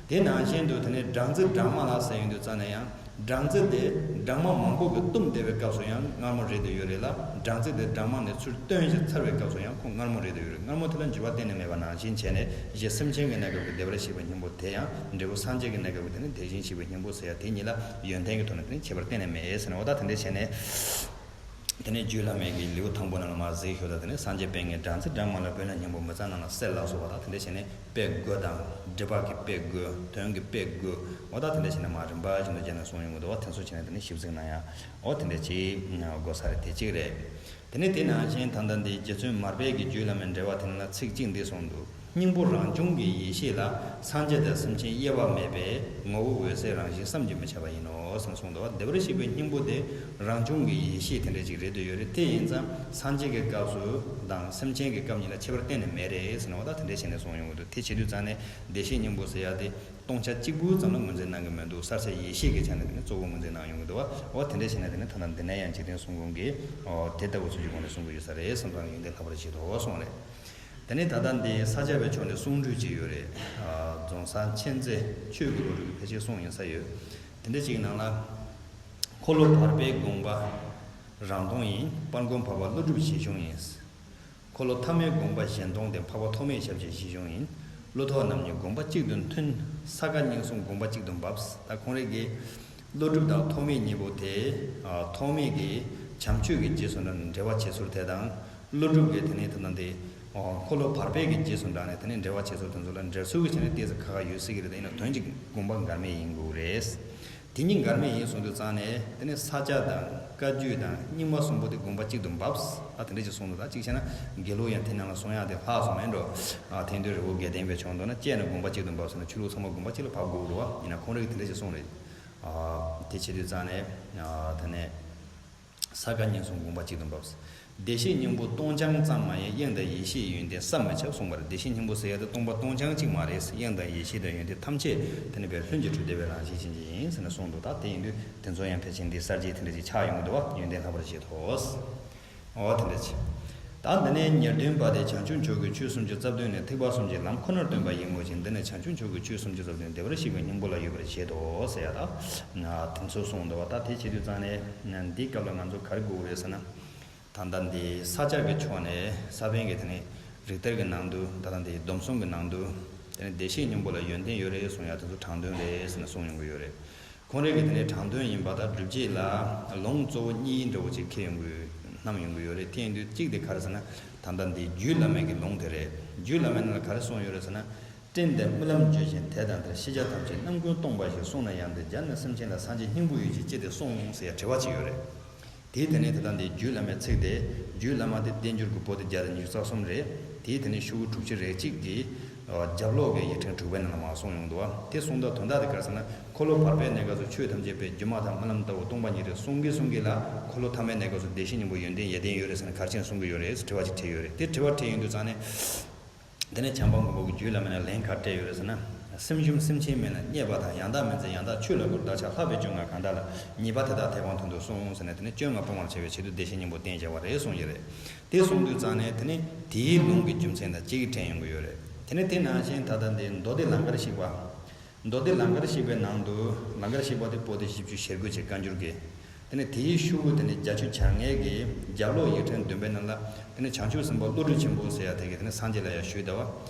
དེ་ནང་བཞིན་དུ་དེ་ནས་སྦྲང་རྩི་སྦྲང་མ་ལ་ཟེར་ཡོང་དུས་ཙང་ནས་ཡང་། སྦྲང་རྩི་དེ་སྦྲང་མ་མང་པོ་གིས་བཏུམས་བསྡད་པའི་སྐབས་སུ་ཡང་མངར་མོ་རེད་དུ་ཡོད་རེད་ལ། སྦྲང་རྩི་དེ་སྦྲང་མ་ནས་ཚུར་བཏོན་ཞིག་ཚར་བའི་སྐབས་སུ་ཡང་ཁོ་མངར་མོ་རེད་དུ་ཡོད་རེད། མངར་མོ་དེ་ལ་འགྱུར་བ་གཏན་ནས་མེད་པ་ནང་བཞིན་བྱས་ནས་གཞི་སེམས་ཅན་གྱི་གནས་སྐབས་ཀྱི་བདེ་བར་གཤེགས་པའི་སྙིང་པོ་དེ་ཡང་འབྲས་བུ་སངས་རྒྱས་ཀྱི་གནས་སྐབས་ཀྱི་དེ་ནི་དེ་བཞིན་གཤེགས་པའི་སྙིང་པོ་ཟེར་ཡ་དེ་གཉིས་ལ་ཡོན་ཏན་གྱི་ཐོག་ནས་དེ་ནི་ཁྱད་པར་གཏན་ནས་མེད་ཟེར་ནས་འོ་ད་དེ་འདྲས་བྱས་ནས། དེ་ནས་རྒྱུད་བླ་མའི་གི་ལེའུ་དང་པོ་ནང་ལ་མར་གཟིགས་ཤོག་དང་། དེ་ནས་སངས་རྒྱས་པད་ངན་སྦྲང་རྩི་སྦྲང་མ་ལ་བོད་ན་སྙིང་པོ་མི་གཙང་ནང་ལ་གསེར་ལ་སོགས་པ་དང་། དེ་འདྲ་བྱས་ནས་དཔེ་དགུ་དང་། སྒྲིབ་པ་གི་དཔེ་དགུ། དོན་གྱི་དཔེ་དགུ། འོ་ད་དེ་འདྲ་བྱས་ནས་མར་རིམ་པ་བཞིན་དུ་རྒྱབ་ནས་གསུངས་ཡོང་གི་འདུག་བ། དེ་ཚོ་བྱས་ནས་དེ་ནས་ཞིབ་གཟིགས་གནང་ཡ། འོ་དེ་འདྲ་ཅིག་དགོས་ས་རེད། དེ་གཅིག་རེད། དེ་ནས་དེ་ནང་བཞིན་ད་ལྟ་འདི་རྗེ་བཙུན་མར་པའི་གི་རྒྱུད་བླ་མའི་འགྲེལ་པ་དེ་ནང་ལ་ཚིག་གཅིག་འདི་གསུངས་འདུག་སྙིང་པོ་རང་བྱུང་གི་ཡེ་ཤེས་ལ། སངས་རྒྱས་དང་སེམས་ཅན་དབྱེ་བ་མེད་པས། ངོ་བོ་འོད་གསལ་རང་བཞིན་བསམ་གྱིས་མི་ཁྱབ་པ་ཡིན་ནོ་ཟེར་གསུངས་འདུག་བ། བདེ་བར་གཤེགས་པའི་སྙིང་པོ་དེ་རང་བྱུང་གི་ཡེ་ཤེས་དེ་འདྲ་ཅིག་རེད་འདོད་ཡོད་རེད། དེ་ཡིན་ཙང་སངས་རྒྱས་ཀྱི་སྐབས་སུ་དང་སེམས་ཅན་གྱི་སྐབས་གཉིས་ལ་ཁྱད་པར་གཏན་ནས་མེད་རེད་ཟེར་ནས་འོ་ད་དེ་འདྲ་བྱས་ནས་གསུངས་ཡོང་གི་འདུག་དེ་བྱེད་དུས་ཙང་ནས་བདེ་གཤེགས་སྙིང་པོ་ཟེར་ཡ་དེ་སྟོང་ཆ་གཅིག་པུ་ཙམ་ལ་ངོས་འཛིན་གནང་གི་མི་འདུག་གསལ་བྱེད་ཡེ་ཤེས་ཀྱི་ཆ་ནས་དེ་ནི་གཙོ་བོ་ངོས་འཛིན་གནང་ཡོང་གི་འདུག་བ། འོ་དེ་འདྲ་བྱས་ན་དེ་ནི་ད་ལྟ་འདི་ནས་ཡང་འཇིག་རྟེན་གསུམ་མགོན་གྱིས་འོ་དེ་ལྟ་བུ་ཚུལ་གྱི་སྒོ་ནས་གསུང་གི་ཡོད་ས་རེད་བསམ་ཙང་ཡོན་ཏན་ལྷག་པར་བཞེས་དོ་གསུངས་རེད། དེ་ནི་ད་ལྟ་འདི་ས་སྐྱ་པའི་ཕྱོགས་ནས་གསུང་སྒྲོས་ཅིག་ཡོད་རེད། རྫོང་སར་མཁྱེན་བརྩེ་ཆོས་ཀྱི་བློ་གྲོས་ཀྱི་ཕལ་ཆེར་གསུང་ཡིན་ས་ཡོད། དེ་འདྲ་ཅིག་ནང་ལ། འཁོར་ལོ་བར་པའི་དགོངས་པ་རང་སྟོང་ཡིན། དཔལ་མགོན་འཕགས་པ་ཀླུ་སྒྲུབ་བཞེད་གཞུང་ཡིན། འཁོར་ལོ་ཐ་མའི་དགོངས་པ་གཞན་སྟོང་སྟེ། འཕགས་པ་ཐོགས་མེད་ཞབས་ཀྱི་བཞེད་གཞུང་ཡིན། ཀླུ་ཐོགས་རྣམ་གཉིས་དགོངས་པ་གཅིག་ཏུ་མཐུན། ས་ག་སྙིང་གསུམ་དགོངས་པ་གཅིག་ཏུ་འབབ། ད་ཁོང་རང་གིས་ཀླུ་སྒྲུབ་དང་ཐོགས་མེད་གཉིས་པོ་དེ། ཨ། ཐོགས་མེད་ཀྱིས་བྱམས་ཆོས་ཀྱི་རྗེས་སུ་འབྲང་ནས་འགྲེལ་པ་བྱེད་ཚུལ་དེ་དང་། ཀླུ་སྒྲུབ་ཀྱིས་དེ་ནས་དེ་དང་དེ། ཨ། འཁོར་ལོ་བར་པའི་གི་རྗེས་སུ་འབྲང་ནས་དེ་ནས་འགྲེལ་པ་བྱེད་ཚུལ་དེ་ཚོ་ལ་འགྲེལ་ཚུལ་གྱི་ཆ་ནས་ཏོག་ཙམ་ཁག་ཁག་ཡོད་སྲིད་ཀྱི་རེད། དེ་ཡིན་ན་དོན་གྱི་དགོངས་པ་འགལ་མེད་ཡིན་དགོས་རེད། དེ་གཉིས་འགལ་མེད་ཡིན་གསུངས་དུས་ཙང་ནས་དེ་ནི་ས་སྐྱ་དང་བཀའ་བརྒྱུད་དང་རྙིང་མ་གསུམ་པོ་དེ་དགོངས་པ་གཅིག་ཏུ་འབབ། ཨ། དེ་འདྲ་ཅིག་གསུངས་འདུག་ད་གཅིག་བྱས་ན་དགེ་ལུགས་ཡང་དེ་ནང་ལ་གསུང་ཡག་དེ་ལྷག་སོང་མེད་འགྲོ། ཨ། དེང་དུས་རི་བོ་དགེ་ལྡན་པའི་ཕྱོགས་མདོར་ན་བཅས་ནས་དགོངས་པ་གཅིག་ཏུ་འབབ་ཟེར་ན་ཆོས་ལུགས་ཚང་མ་དགོངས་པ་གཅིག་ལ་བབས་དགོས་རེད་བ། ཡིན་ན་ཁོང་རང་གིས་དེ་འདྲ་ཅིག་གསུངས་རེད། ཨ། དེ་བྱེད་དུས་ཙང་ནས། ཨ། དེ་ནས། ས་ག་སྙིང་གསུམ་དགོངས་པ་གཅིག་ཏུ་འབབ། བདེ་གཤེགས་སྙིང་པོ་སྟོང་རྐྱང་ཙམ་མ་ཡིན། དབྱིངས་དང་ཡེ་ཤེས་ཡོན་ཏན་བསམ་མི་ཁྱབ་གསུངས་པ་རེད། བདེ་གཤེགས་སྙིང་པོ་ཟེར་ཡ་དེ་སྟོང་པ་སྟོང་རྐྱང་གཅིག་མ་རེད། དབྱིངས་དང་ཡེ་ཤེས་དང་ཡོན་ཏན་ཐམས་ཅད་དེ་ནི་བས་ལྷུན་གྱིས་གྲུབ་བདེ་བའི་རང་བཞིན་ཅན་ཅིག་ཡིན་ཟེར་ནས་གསུངས་འདུག་ད་དེ་ཡིན་དུས་དེ་ཚོ་ཡང་ཕལ་ཆེར་འདི་གསར་བརྗེའི་དེ་འདྲ་ཅིག་ཆགས་ཡོང་གི་འདུག་བ། ཡོན་ཏན་ལྷག་པར་བཞེད་དོ། འོ་དེ་འདྲ་ཅིག་ད་འདི་ནས་ཉེར་བདུན་པ་དེ་བྱང་ཆུབ་མཆོག་གི་ཆོས་སུམ་ཅུ་རྩ་བདུན་ནི་ཐེག་པ་གསུམ་གྱི་ལམ་ཁོ་ནར་སྟོན་པ་ཡིན་ནོ་ཞིང་། འདི་ནི་བྱང་ཆུབ་མཆོག་གི་ཆོས་སུམ་ཅུ་རྩ་བདུན་བདེ་བར་གཤེགས་པའི་སྙིང་པོ་ལ་ཡོད་པར་བཞེད་དོ་ཟེར་ཡ་ད། དེ་ཚོ་གསུངས་འདུག་བ། ད་དེ་བྱེད་དུས་ཙང་ནས་འདིའི་སྐབས་ལ་ང་ཚོ་ག་རེ་དགོས་རེད་ཟེར་ན། ད་ལྟ་འདི་ས་སྐྱ་གི་ཕྱོགས་ནས་ས་པཎ་གྱི་དེ་ནས་རིགས་གཏེར་གྱི་ནང་དུ། ད་ལྟ་འདི་སྡོམ་གསུམ་གྱི་ནང་དུ། དེ་ནས་བདེ་གཤེགས་སྙིང་པོ་ལ་ཡོན་ཏན་ཡོད་རེད་གསུང་ཡ་དེ་ཚོ་དྲང་དོན་རེད་ཟེར་ནས་གསུངས་ཡོང་གི་ཡོད་རེད། ཁོང་རང་གི་དེ་ནས་དྲང་དོན་ཡིན་པ་དང་སྒྲུབ་བྱེད་ལ་ལུང་གཙོ་བོ་གཉིས་འདྲ་བོ་ཅིག་འཁེལ་ཡོང་གི། བསྣམས་ཡོང་གི་ཡོད་རེད། དེ་ཡིན་དུས་གཅིག་དེ་ག་རེ་ཟེར་ན། ད་ལྟ་འདི་རྒྱུད་བླ་མའི་གི་ལུང་དེ་རེད། རྒྱུད་བླ་མའི་ནང་ལ་ག་རེ་གསུངས་ཡོད་རེད་ཟེར་ན། སྤྲིན་ལྡན་རྨི་ལམ་བརྗོད་བཞིན་དེ་དང་དེར། ཤེས་བྱ་ཐམས་ཅད་རྣམ་ཀུན་སྟོང་པ་ཞིག་གསུངས་ན་ཡང་དེ་སྦྱར་ནས་སེམས་ཅན་ལ་སངས་རྒྱས་སྙིང་པོ་ཡོད་ཅེས་ཅི་སྟེ་གསུངས་ཟེར་ཡ་དྲི་བ་ཅིག་ཡོད་རེད། དེའི་དེ་ནས་ད་ལྟ་འདི་རྒྱུད་བླ་མའི་ཚིག་དེ། རྒྱུད་བླ་མ་དེ་བསྟན་འགྱུར་གྱི་པོ་ཏི་བརྒྱ་དང་ཉི་ཤུ་རྩ་གསུམ་རེད། དེའི་དེ་ནས་ཤོག་གུ་དྲུག་ཅུ་རེ་གཅིག་གི་རྒྱབ་ལོགས་ཀྱི་ཡིག་ཕྲེང་དྲུག་པའི་ནང་ལ་མར་གསུངས་ཡོང་འདུག་བ། དེ་གསུངས་དོན་དག་དེ་ག་རེ་ཟེར་ན། འཁོར་ལོ་བར་པའི་གནས་སྐབས་སུ་ཆོས་ཐམས་ཅད་པའི་སྒྱུ་མ་དང་རྨི་ལམ་ལྟ་བུ་སྟོང་པ་ཉིད་རེད་གསུང་གིན་གསུང་གིན་ལ། འཁོར་ལོ་ཐ་མའི་གནས་སྐབས་སུ་བདེ་གཤེགས་སྙིང་པོ་ཡོན་ཏན་ཡེ་ལྡན་ཡོད་རེད་ཟེར་ན་ག་རེ་བྱས་ནས་གསུང་གི་ཡོད་རེད་ཟེར་དྲི་བ་ཅིག་དྲིས་ཡོད་རེད། དེ་དྲི་བ་དྲིས་ཡོང་དུས་ཙང་ནས། དེ་ནས་བྱམས་པ་མགོན་པོ་གི་རྒྱུད་བླ་མའི་ནང་ལན་ག་རེ་སྤྲད་ཡོད་རེད་ཟེར་ན། སེམས་ཞུམ་སེམས་ཅན་མེད་ན་རྙེད་པ་དང་། ཡང་དག་མིན་ཚད་ཡང་དག་ཆོས་ལ་གུས། བདག་ཅག་ལྷག་པའི་སྤྱོད་ལྔ་གང་དག་ལ། ཉེས་པ་དེ་དག་ཐེག་པ་མཐར་ཐུག་གསུངས་ཟེར་ནས། དེ་ནས་སྤྱོད་ལྔ་སྤོང་བར་བྱ་བའི་ཆེད་དུ་བདེ་གཤེགས་སྙིང་པོ་བསྟན་བྱ་བ་རེད་གསུངས་ཀྱི་རེད། དེ་གསུངས་དུས་ཙང་ནས་དེ་ནས་དེའི་ལུང་གི་རྒྱུ་མཚན་དང་གཅིག་དྲན་ཡོང་གི་ཡོད་རེད། དེ་ནས་དེ་ནང་བཞིན་ད་ལྟ་འདི་མདོ་སྡེ་ལང་ཀར་གཤེགས་པ། མདོ་སྡེ་ལང་ཀར་གཤེགས་པའི་ནང་དུ། ལང་ཀར་གཤེགས་པ་དེ་པོ་ཏི་བཞི་བཅུ་ཞེ་དགུ་ཅེས་བཀའ་འགྱུར་གྱི། དེ་ནས་དེའི་ཤོག་གུ་དེ་ནས་བརྒྱད་ཅུ་གྱ་ལྔའི་གི་རྒྱབ་ལོགས་ཡིག་ཕྲེང་བདུན་པའི་ནང་ལ། དེ་ནས་བྱང་ཆུབ་སེམས་དཔའ་བློ་གྲོས་ཆེན་པོ་ཟེར་ཡ་དེ་གིས་དེ་ནས་སངས་རྒྱས་ལ་ཡང་ཞུས་ད་བ།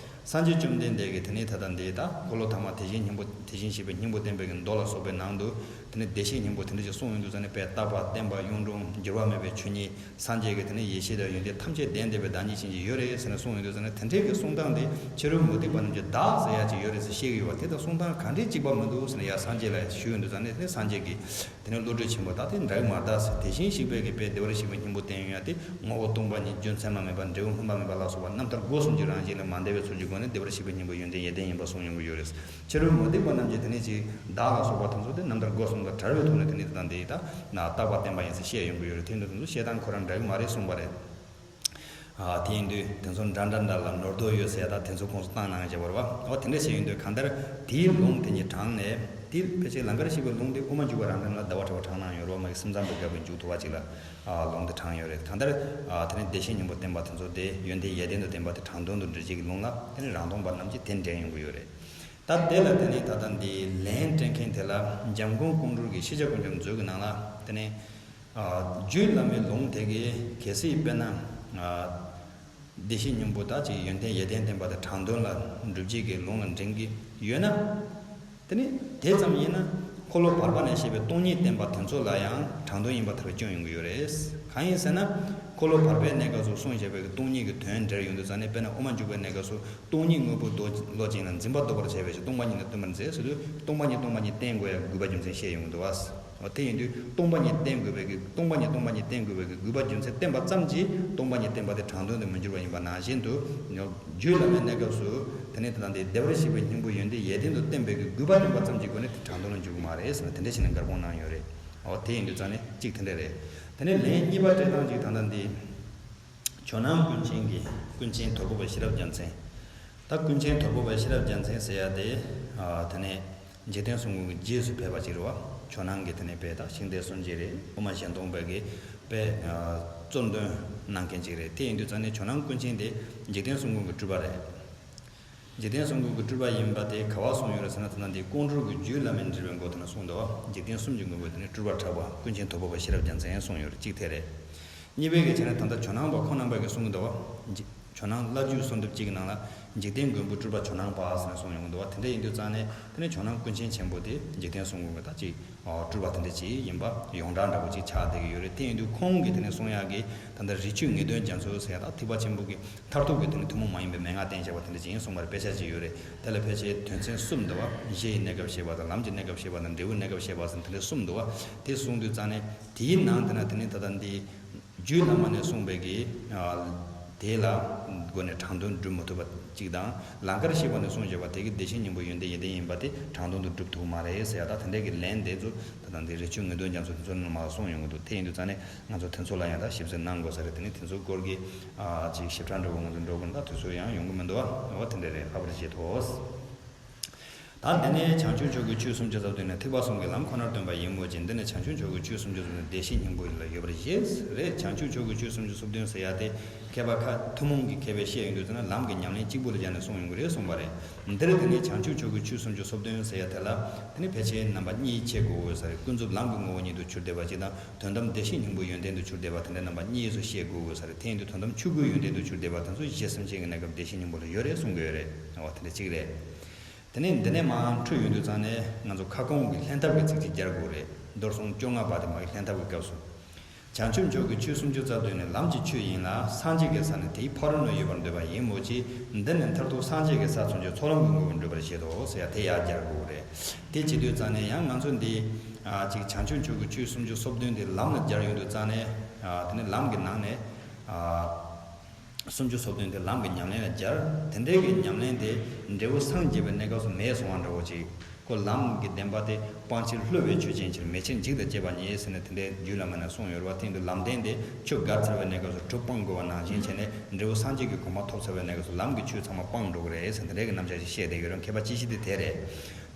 སངས་རྒྱས་བཅོམ་ལྡན་འདས་ཀྱིས་དེ་ནས་ད་ལྟ་འདི་ད་འཁོར་ལོ་ཐ་མ་དེ་བཞིན་སྙིང་པོ། དེ་བཞིན་གཤེགས་པའི་སྙིང་པོ་བསྟན་པའི་གི་མདོ་ལ་སོགས་པའི་ནང་དུ། དེ་ནས་བདེ་གཤེགས་སྙིང་པོ་དེ་འདྲ་ཞིག་གསུངས་ཡོང་དུས་ཙང་ནས། དཔལ་རྟག་པ་བརྟན་པ་གཡུང་དྲུང་འགྱུར་བ་མེད་པའི་ཆོས་ཉིད། སངས་རྒྱས་ཀྱི་དེ་ནས་ཡེ་ཤེས་དང་ཡོན་ཏན་ཐམས་ཅད་ལྡན་བསྡད་པའི་བདག་ཉིད་ཅན་ཅིག་ཡོད་རེད་ཟེར་ནས་གསུངས་ཡོང་དུས་ཙང་ནས། དེ་འདྲའི་གི་གསུང་སྟངས་དེ་ཕྱི་རོལ་མུ་སྟེགས་པ་རྣམས་ཀྱིས་བདག་ཟེར་ཡ་ཅིག་ཡོད་རེད་ཟེར་བཤད་ཀྱི་ཡོད་པ་དེ་དང་གསུང་སྟངས་ག་འདྲའི་གཅིག་པ་མི་འདུག་ཟེར་ནས་ཡར་སངས་རྒྱས་ལ་ཞུས་ཡོང་དུས་ཙང་ནས། དེ་ནས་སངས་རྒྱས་ཀྱིས། དེ་ནས་བློ་གྲོས་ཆེན་པོ། ད་དེ་འདྲ་གི་མ་རེད་ཟེར། དེ་བཞིན་གཤེགས་པའི་གི་དཔལ་བདེ་བར་གཤེགས་པའི་སྙིང་པོ་བསྟན་ཡོང་ཡ་དེ། ངོ་བོ་སྟོང་པ་ཉིད། རྒྱུ་མཚན་མ་དམིགས་པ། འབྲས་བུ་སྨིན་པ་མེད་པ་ལ་སོགས་པ་རྣམ་ཐར་སྒོ་གསུམ་གྱི་རང་བཞིན་ལས་མ་འདས་པའི་ཚུལ་གྱི་སྒོ་ནས་བདེ་བར་གཤེགས་པའི་སྙིང་པོ་ཡོན་ཏན་ཡེ་ལྡན་ཡིན་པ་གསུངས་ཡོང་གི་ཡོད་རེད། ཕྱི་རོལ་མུ་སྟེགས་པ་རྣམས་ཀྱིས་དེ་ནས་ཅིག་བདག་ལ་སོགས་པ་དེ་ཚོ་དེ་རྣམ་ཐར་སྒོ་གསུམ་དང་བྲལ་བའི་ཐོག་ནས་དེ་ནས་དེ་དང་དེ་ད་ན་རྟག་པ་བརྟན་པ་ཡིན་ཟེར་བཤད་ཡོང་གི་ཡོད་རེད། དེ་འདྲ་དེ་ཚོ་བཤད་སྟངས་ཁོ་རང་འདྲ་གི་མ་རེད་གསུངས་པ་རེད། ཨ། དེ་ཡིན་དུས་དེ་ཚོ་འདྲ་འདྲ་འདྲ་ལ་ནོར་དོགས་ཡོད་ཟེར་ཡ་ད་དེ་ཚོ་ཁོང་ཚོ་བཏང་གནང་བྱས་པ་རེད་བ། འོ་དེ་འདྲ་ཞིག་ཡིན་དུས་གང་ལྟར་དེའི་ལུང་དེ་ཉིད་དྲངས་ནས། དེ་ཕལ་ཆེར་ལང་ཀར་གཤེགས་པའི་ལུང་དེ་དབུ་མ་འཇུག་པ་རང་འགྲེལ་ལ་ཟླ་བ་བྲལ་བ་དྲངས་གནང་ཡོད་རེད་བ། མ་གི་སེམས་ཙམ་པའི་སྐབས་ཀྱི་མཇུག་ཐུབ་པ་ཅིག་ལ། ཨ། ལུང་དེ་དྲངས་ཡོད་རེད། གང་ལྟར། ཨ། དེ་ནས་བདེ་གཤེགས་སྙིང་པོ་བསྟན་པ་དེ་ཚོ་དེ་ཡོན་ཏན་ཡེ་ལྡན་དུ་བསྟན་པ་དེ་དྲང་དོན་དུ་འགྲེལ་བྱེད་ཀྱི་ལུང་ལ་དེ་ནས་རང་སྟོང་པ་རྣམས་ཀྱིས་དེ་འགྲེལ་ཡོང་གི་ཡོད་རེད། ད་དེ་ལ་དེ་ནས་ད་ལྟ་འདི་ལན་སྤྲད་མཁན་དེ་ལ་འཇམ་མགོན་ཀོང་སྤྲུལ་གྱི་ཤེས་བྱ་ཀུན་ཁྱབ་མཛོད་ཀྱི་ནང་ལ་དེ་ནས། ཨ། རྒྱུད་བླ་མའི་ལུང་དེ་གིས་གལ་སྲིད་དཔེར་ན། ཨ། བདེ་གཤེགས་སྙིང་པོ་ད་ཅིག་ཡོན་ཏན་ཡེ་ལྡན་བསྟན་པ་དེ་དྲང་དོན་ལ་སྒྲུབ་བྱེད་ཀྱི་ལུང་ལ་འདྲེན་གྱི་ཡོད་ན། དེ་ནི་དེ་ཙམ་ཡིན་ན། འཁོར་ལོ་བར་པ་ནས་བཤད་པའི་སྟོང་ཉིད་བསྟན་པ་དེ་ཚོ་ལ་ཡང་དྲང་དོན་ཡིན་པ་ཐལ་བའི་སྐྱོན་ཡོང་གི་ཡོད་རེད། གང་ཡིན་ཟེར་ན། འཁོར་ལོ་བར་པའི་གནས་སྐབས་སུ་གསུངས་བཞག་པའི་སྟོང་ཉིད་ཀྱི་དོན་འགྲེལ་ཡོང་དུས་ཙང་ནས། དཔེར་ན་དབུ་མ་འཇུག་པའི་གནས་སྐབས་སུ་སྟོང་ཉིད་དངོས་པོ་བློ་ཅན་ལ་འཛིན་པ་ལྡོག་པར་བྱ་བའི་ཕྱིར་སྟོང་པ་ཉིད་ནི་སྟོན་པར་མཛད་ཟེར་དུས། སྟོང་པ་ཉིད་སྟོང་པ་ཉིད་བསྟན་དགོས་ཡ་དགོས་པ་རྒྱུ་མཚན་བཤད་ཡོང་གི་འདུག་བ། འོ་དེ་ཡིན་དུས་སྟོང་པ་ཉིད་བསྟན་དགོས་པའི་གི་སྟོང་པ་ཉིད་སྟོང་པ་ཉིད་བསྟན་དགོས་པའི་གི་དགོས་པ་རྒྱུ་མཚན་བསྟན་པ་ཙམ་གྱིས་སྟོང་པ་ཉིད་བསྟན་པ་དེ་དྲང་དོན་དུ་མི་འགྱུར་བ་ཡིན་པ་ནང་བཞིན་དུ། རྒྱུད་བླ་མའི་གནས་སྐབས་སུ་དེ་ནས་ད་ལྟ་འདི་བདེ་བར་གཤེགས་པའི་སྙིང་པོ་ཡོན་ཏན་ཡོན་ཏན་དུ་བསྟན་པའི་གི་དགོས་པ་བསྟན་པ་ཙམ་གྱི་སྒོ་ནས་དེ་དྲང་དོན་ལ་འཇུག་གི་མ་རེད་ཟེར་ན། དེ་འདྲ་བྱས་ནས་འགལ་སྤོང་གནང་ཡོད་རེད། འོ་དེ་ཡིན་དུས་ཙང་ནས་གཅིག་དེ་འདྲ་རེད། དེ་ནས་ལན་གཉིས་པ་སྤྲད་སྟངས་གཅིག་ད་ལྟ་འདི། ཇོ་ནང་ཀུན་མཁྱེན་གྱི་ཀུན་མཁྱེན་དོལ་པོ་པ་ཤེས་རབ་རྒྱལ་མཚན། ད་ཀུན་མཁྱེན་དོལ་པོ་པ་ཤེས་རབ་རྒྱལ་མཚན་ཟེར་ཡ་དེ། ཨ་དེ་ནས་འཇིག་རྟེན་གསུམ་མགོན་གྱི་རྗེས་སུ་ཕེབས་པ་ཅིག་རེད་བ། ཇོ་ནང་གི་དེ་ནས་དཔེ་དག་ཤིང་རྟའི་སྲོལ་འབྱེད་རེད། དབུ་མ་གཞན་སྟོང་པའི་གི་དཔེ། ཨ་གཙོ་འདོན་གནང་མཁན་ཅིག་རེད། དེ་ཡིན་དུས་ཙང་ནས་ཇོ་ནང་ཀུན་མཁྱེན་དེ་འཇིག་རྟེན་གསུམ་མགོན་གྱི་སྤྲུལ་པ་རེད། འཇིག་རྟེན་གསུམ་མགོན་གྱི་སྤྲུལ་པ་ཡིན་པ་དེ་ག་བ་གསུངས་ཡོད་རེད་ཟེར་ན། ད་ལྟ་འདི་ཀོང་སྤྲུལ་གྱི་རྒྱུད་བླ་མའི་འགྲེལ་པའི་མགོ་དེ་ན་གསུངས་འདུག་བ། འཇིག་རྟེན་གསུམ་གྱི་མགོན་པོ་དེ་ནི་སྤྲུལ་པར་གྲགས་པ་ཀུན་མཁྱེན་དོལ་པོ་པ་ཤེས་རབ་རྒྱལ་མཚན་གསུངས་ཡོད་རེད། གཅིག་དེ་རེད། གཉིས་པའི་གི་བྱས་ན་ད་ལྟ་ཇོ་ནང་པ་ཁོང་རྣམ་པ་གིས་གསུངས་གི་འདུག་བ། ཇོ་ནང་བླ་བརྒྱུད་གསོལ་འདེབས་གཅིག་གི་ནང་ལ། འཇིག་རྟེན་མགོན་པོའི་སྤྲུལ་པ་ཇོ་ནང་པ་ཟེར་ནས་གསུངས་ཡོང་གི་འདུག་བ། དེ་འདྲ་ཡིན་དུས་ཙང་ནས་དེ་ནི་ཇོ་ནང་ཀུན་མཁྱེན་ཆེན་པོ་དེ་འཇིག་རྟེན་གསུམ་མགོན་གྱི་ད་ཅིག་སྤྲུལ་པ་དེ་འདྲ་ཅིག་ཡིན་པ་ཡོངས་གྲགས་འདྲ་པོ་ཅིག་ཆགས་བསྡད་ཀྱི་ཡོད་རེད། དེ་ཡིན་དུས་ཁོང་གིས་དེ་ནས་གསུང་ཡག་གི་ད་ལྟ་རི་ཆོས་ངེས་དོན་རྒྱ་མཚོ་ཟེར་ཡག་དང་ཐེག་པ་ཆེན་པོ་གི་མཐར་ཐུག་གི་དེ་ནས་ཐུན་མོང་མ་ཡིན་པའི་མན་ངག་བསྟན་བཞག་པ་དེ་འདྲ་ཅིག་ཡིན་གསུངས་པར་དཔེ་ཆ་ཅིག་ཡོད་རེད། དེ་ལ་ཕལ་ཆེར་དོན་ཚན་གསུམ་འདུག་བ། གཞི་ཡི་གནས་སྐབས་བཤད་པ་དང་། ལམ་གྱི་གནས་སྐབས་བཤད་པ་དང་། འབྲས་བུའི་གནས་སྐབས་བཤད་པ་ཟེར་དེ་འདྲ་གསུམ་འདུག་བ། དེ་གསུངས་དུས་ཙང་ནས་དེའི་ནང་དེ་ན་དེ་ནས་ད་ལྟ་འདི་རྒྱུད་བླ་མ་ནས་གསུངས་པའི་གི་ཨ་དེ་ལ་སྒོ་ནས་དྲང་དོན་སྒྲུབ་མི་ཐུབ་པ་ཅིག་དང་། ལང་ཀར་གཤེགས་པ་ནས་གསུངས་བཞག་པ་དེ་གི་བདེ་གཤེགས་སྙིང་པོ་ཡོན་ཏན་ཡོན་ཏན་ཡིན་པ་དེ་དྲང་དོན་དུ་སྒྲུབ་ཐུབ་མ་རེད་ཟེར་ཡག་དང་། དེ་འདྲའི་གི་ལན་དེ་ཚོ་ད་ལྟ་འདི་རི་ཆོས་ངེས་དོན་རྒྱ་མཚོ་དེ་ཚོ་ནས་མར་གསུངས་ཡོང་གི་འདུག་དེ་ཡིན་དུས་ཙང་ནས་ང་ཚོ་དེ་ཚོ་ལ་ཡང་ད་ཞིབ་འཚོལ་གནང་དགོས་ས་རེད། དེ་ནས་དེ་ཚོའི་སྐོར་གྱི་ཨ་ཅིག་ཞིབ་ཕྲ་འདྲ་པོ་ང་ཚོ་འགྲོ་དགོས་ན་ད་དུས་ཚོད་ཡང་ཡོང་གི་མི་འདུག་བ། འོ་དེ་འདྲ་རེད། ལྷག་པར་བྱེད་དོ། ད་འདི་ནས་བྱང་ཆུབ་མཆོག་གི་ཆོས་སུམ་ཅུ་རྩ་བདུན་ནི་ཐེག་པ་གསུམ་གྱི་ལམ་ཁོ་ནར་སྟོན་པ་ཡིན་མོད་ཀྱི། འདི་ནི་བྱང་ཆུབ་མཆོག་གི་ཆོས་སུམ་ཅུ་རྩ་བདུན་བདེ་གཤེགས་སྙིང་པོ་ལ་ཡོད་པར་བཞེད་རེད། བྱང་ཆུབ་མཆོག་གི་ཆོས་སུམ་ཅུ་རྩ་བདུན་ཟེར་ཡ་དེ་མཁས་པ་ཁ་ཐུན་མོང་གི་མཁས་པས་བཤད་ཡོང་དུས་ཙམ་ན་ལམ་གྱི་ཉམས་ལེན་གཅིག་པུ་ལ་སྦྱར་ནས་གསུངས་ཡོང་གི་རེད་གསུངས་པ་རེད། འདིར་དེ་ནི་བྱང་ཆུབ་མཆོག་གི་ཆོས་སུམ་ཅུ་རྩ་བདུན་ཟེར་ཡ་དེ་ལ་དེ་ནི་ཕལ་ཆེར་རྣམ་པ་གཉིས་ཕྱེ་དགོས་ཡོད་ས་རེད། ཀུན་རྫོབ་ལམ་གྱི་ངོ་བོ་ཉིད་དུ་གྱུར་བསྡད་པ་གཅིག་དང་། དོན་དམ་བདེ་གཤེགས་སྙིང་པོའི་ཡོན་ཏན་དུ་གྱུར་བསྡད་པ་དེ་འདྲ་རྣམ་པ་གཉིས་སུ་ཕྱེ་དགོས་ཡོད་ས་རེད། དེ་ཡིན་དུས་དོན་དམ་ཆོས་སྐུའི་ཡོན་ཏན་དུ་གྱུར་བསྡད་པ་དེ་ཚོ་གཞི་སེམས་ཅན་གྱི་གནས་སྐབས་བདེ་གཤེགས་སྙིང་པོ་ལ་ཡོད་རེད་གསུང་གི་ཡོད་རེད། འོ་དེ་འདྲ་གཅིག་རེད། དེ་ནས་འདི་ནས་མར་འཕྲོས་ཡོང་དུས་ཙང་ནས་ང་ཚོ་ཁ་སྐོང་གི་ལྷན་ཐབས་ཀྱི་ཚིག་གཅིག་སྦྱར་དགོས་རེད། མདོར་སོང་བཅོ་ལྔ་པ་དེ་མ་གི་ལྷན་ཐབས་ཀྱི་སྐབས་སུ། བྱང་ཆུབ་མཆོག་གི་ཆོས་སུམ་ཅུ་རྩ་བདུན་ནི་ལམ་གྱི་ཆོས་ཡིན་ལ། སངས་རྒྱས་ཀྱི་ས་ནི་དེའི་ཕ་རོལ་ན་ཡོད་པར་འདོད་པ་ཡིན་མོད་ཀྱི། འདི་ནི་མཐར་ཐུག་སངས་རྒྱས་ཀྱི་ས་མཚོན་ཆའི་ཚོགས་ལམ་གྱི་ངོ་བོར་འགྲུབ་པར་བཞེད་དོ་ཟེར་ཡ་དེ་ཡར་སྦྱར་དགོས་རེད། དེ་བྱེད་དུས་ཙང་ནས་ཡང་ང་ཚོ་འདི་ཨ་ཅིག་བྱང་ཆུབ་མཆོག་གི་ཆོས་སུམ་ཅུ་རྩ་བདུན་དེ་ལམ་ལ་སྦྱར་ཡོང་དུས་ཙང་ནས། ཨ་དེ་ནི་ལམ་གྱི་ནང་ནས་ཨ། སུམ་ཅུ་རྩ་བདུན་དེ་ལམ་གྱི་ཉམས་ལེན་ལ་སྦྱར། དེ་འདྲའི་གི་ཉམས་ལེན་དེ་འབྲས་བུ་སངས་རྒྱས་པའི་གནས་སྐབས་སུ་མེད་སོང་བ་འདྲ་བོ་ཅིག་ཁོ་ལམ་གྱི་བདེན་པ་དེ་སྤང་ཕྱིར་བསླུ་བའི་ཆོས་ཅན་ཕྱིར། མེད་ཕྱིར་འཇིག་དང་བཅས་པ་ཉིད་ཟེར་ནས་དེ་འདྲའི་རྒྱུད་བླ་མ་ནས་གསུངས་ཡོད་རེད་བ། དེ་ཡིན་དུས་ལམ་བདེན་དེ་ཆོས་དགར་ཚར་བའི་གནས་སྐབས་སུ་གྲུབ་སྤང་དགོས་པ་ནང་བཞིན་བྱས་ནས། འབྲས་བུ་སངས་རྒྱས་ཀྱི་གོ་འཕང་ཐོབ་ཚར་བའི་གནས་སྐབས་སུ་ལམ་གྱི་ཆོས་ཚང་མ་སྤངས་འགྲོ་གི་རེད་ཟེར། དེ་འདྲའི་གི་རྣམ་གཞག་ཅིག་བཤད་བསྡད་ཡོད་རེད། མཁས་པ་སྤྱི་བཤད་དེ་དེ་རེད།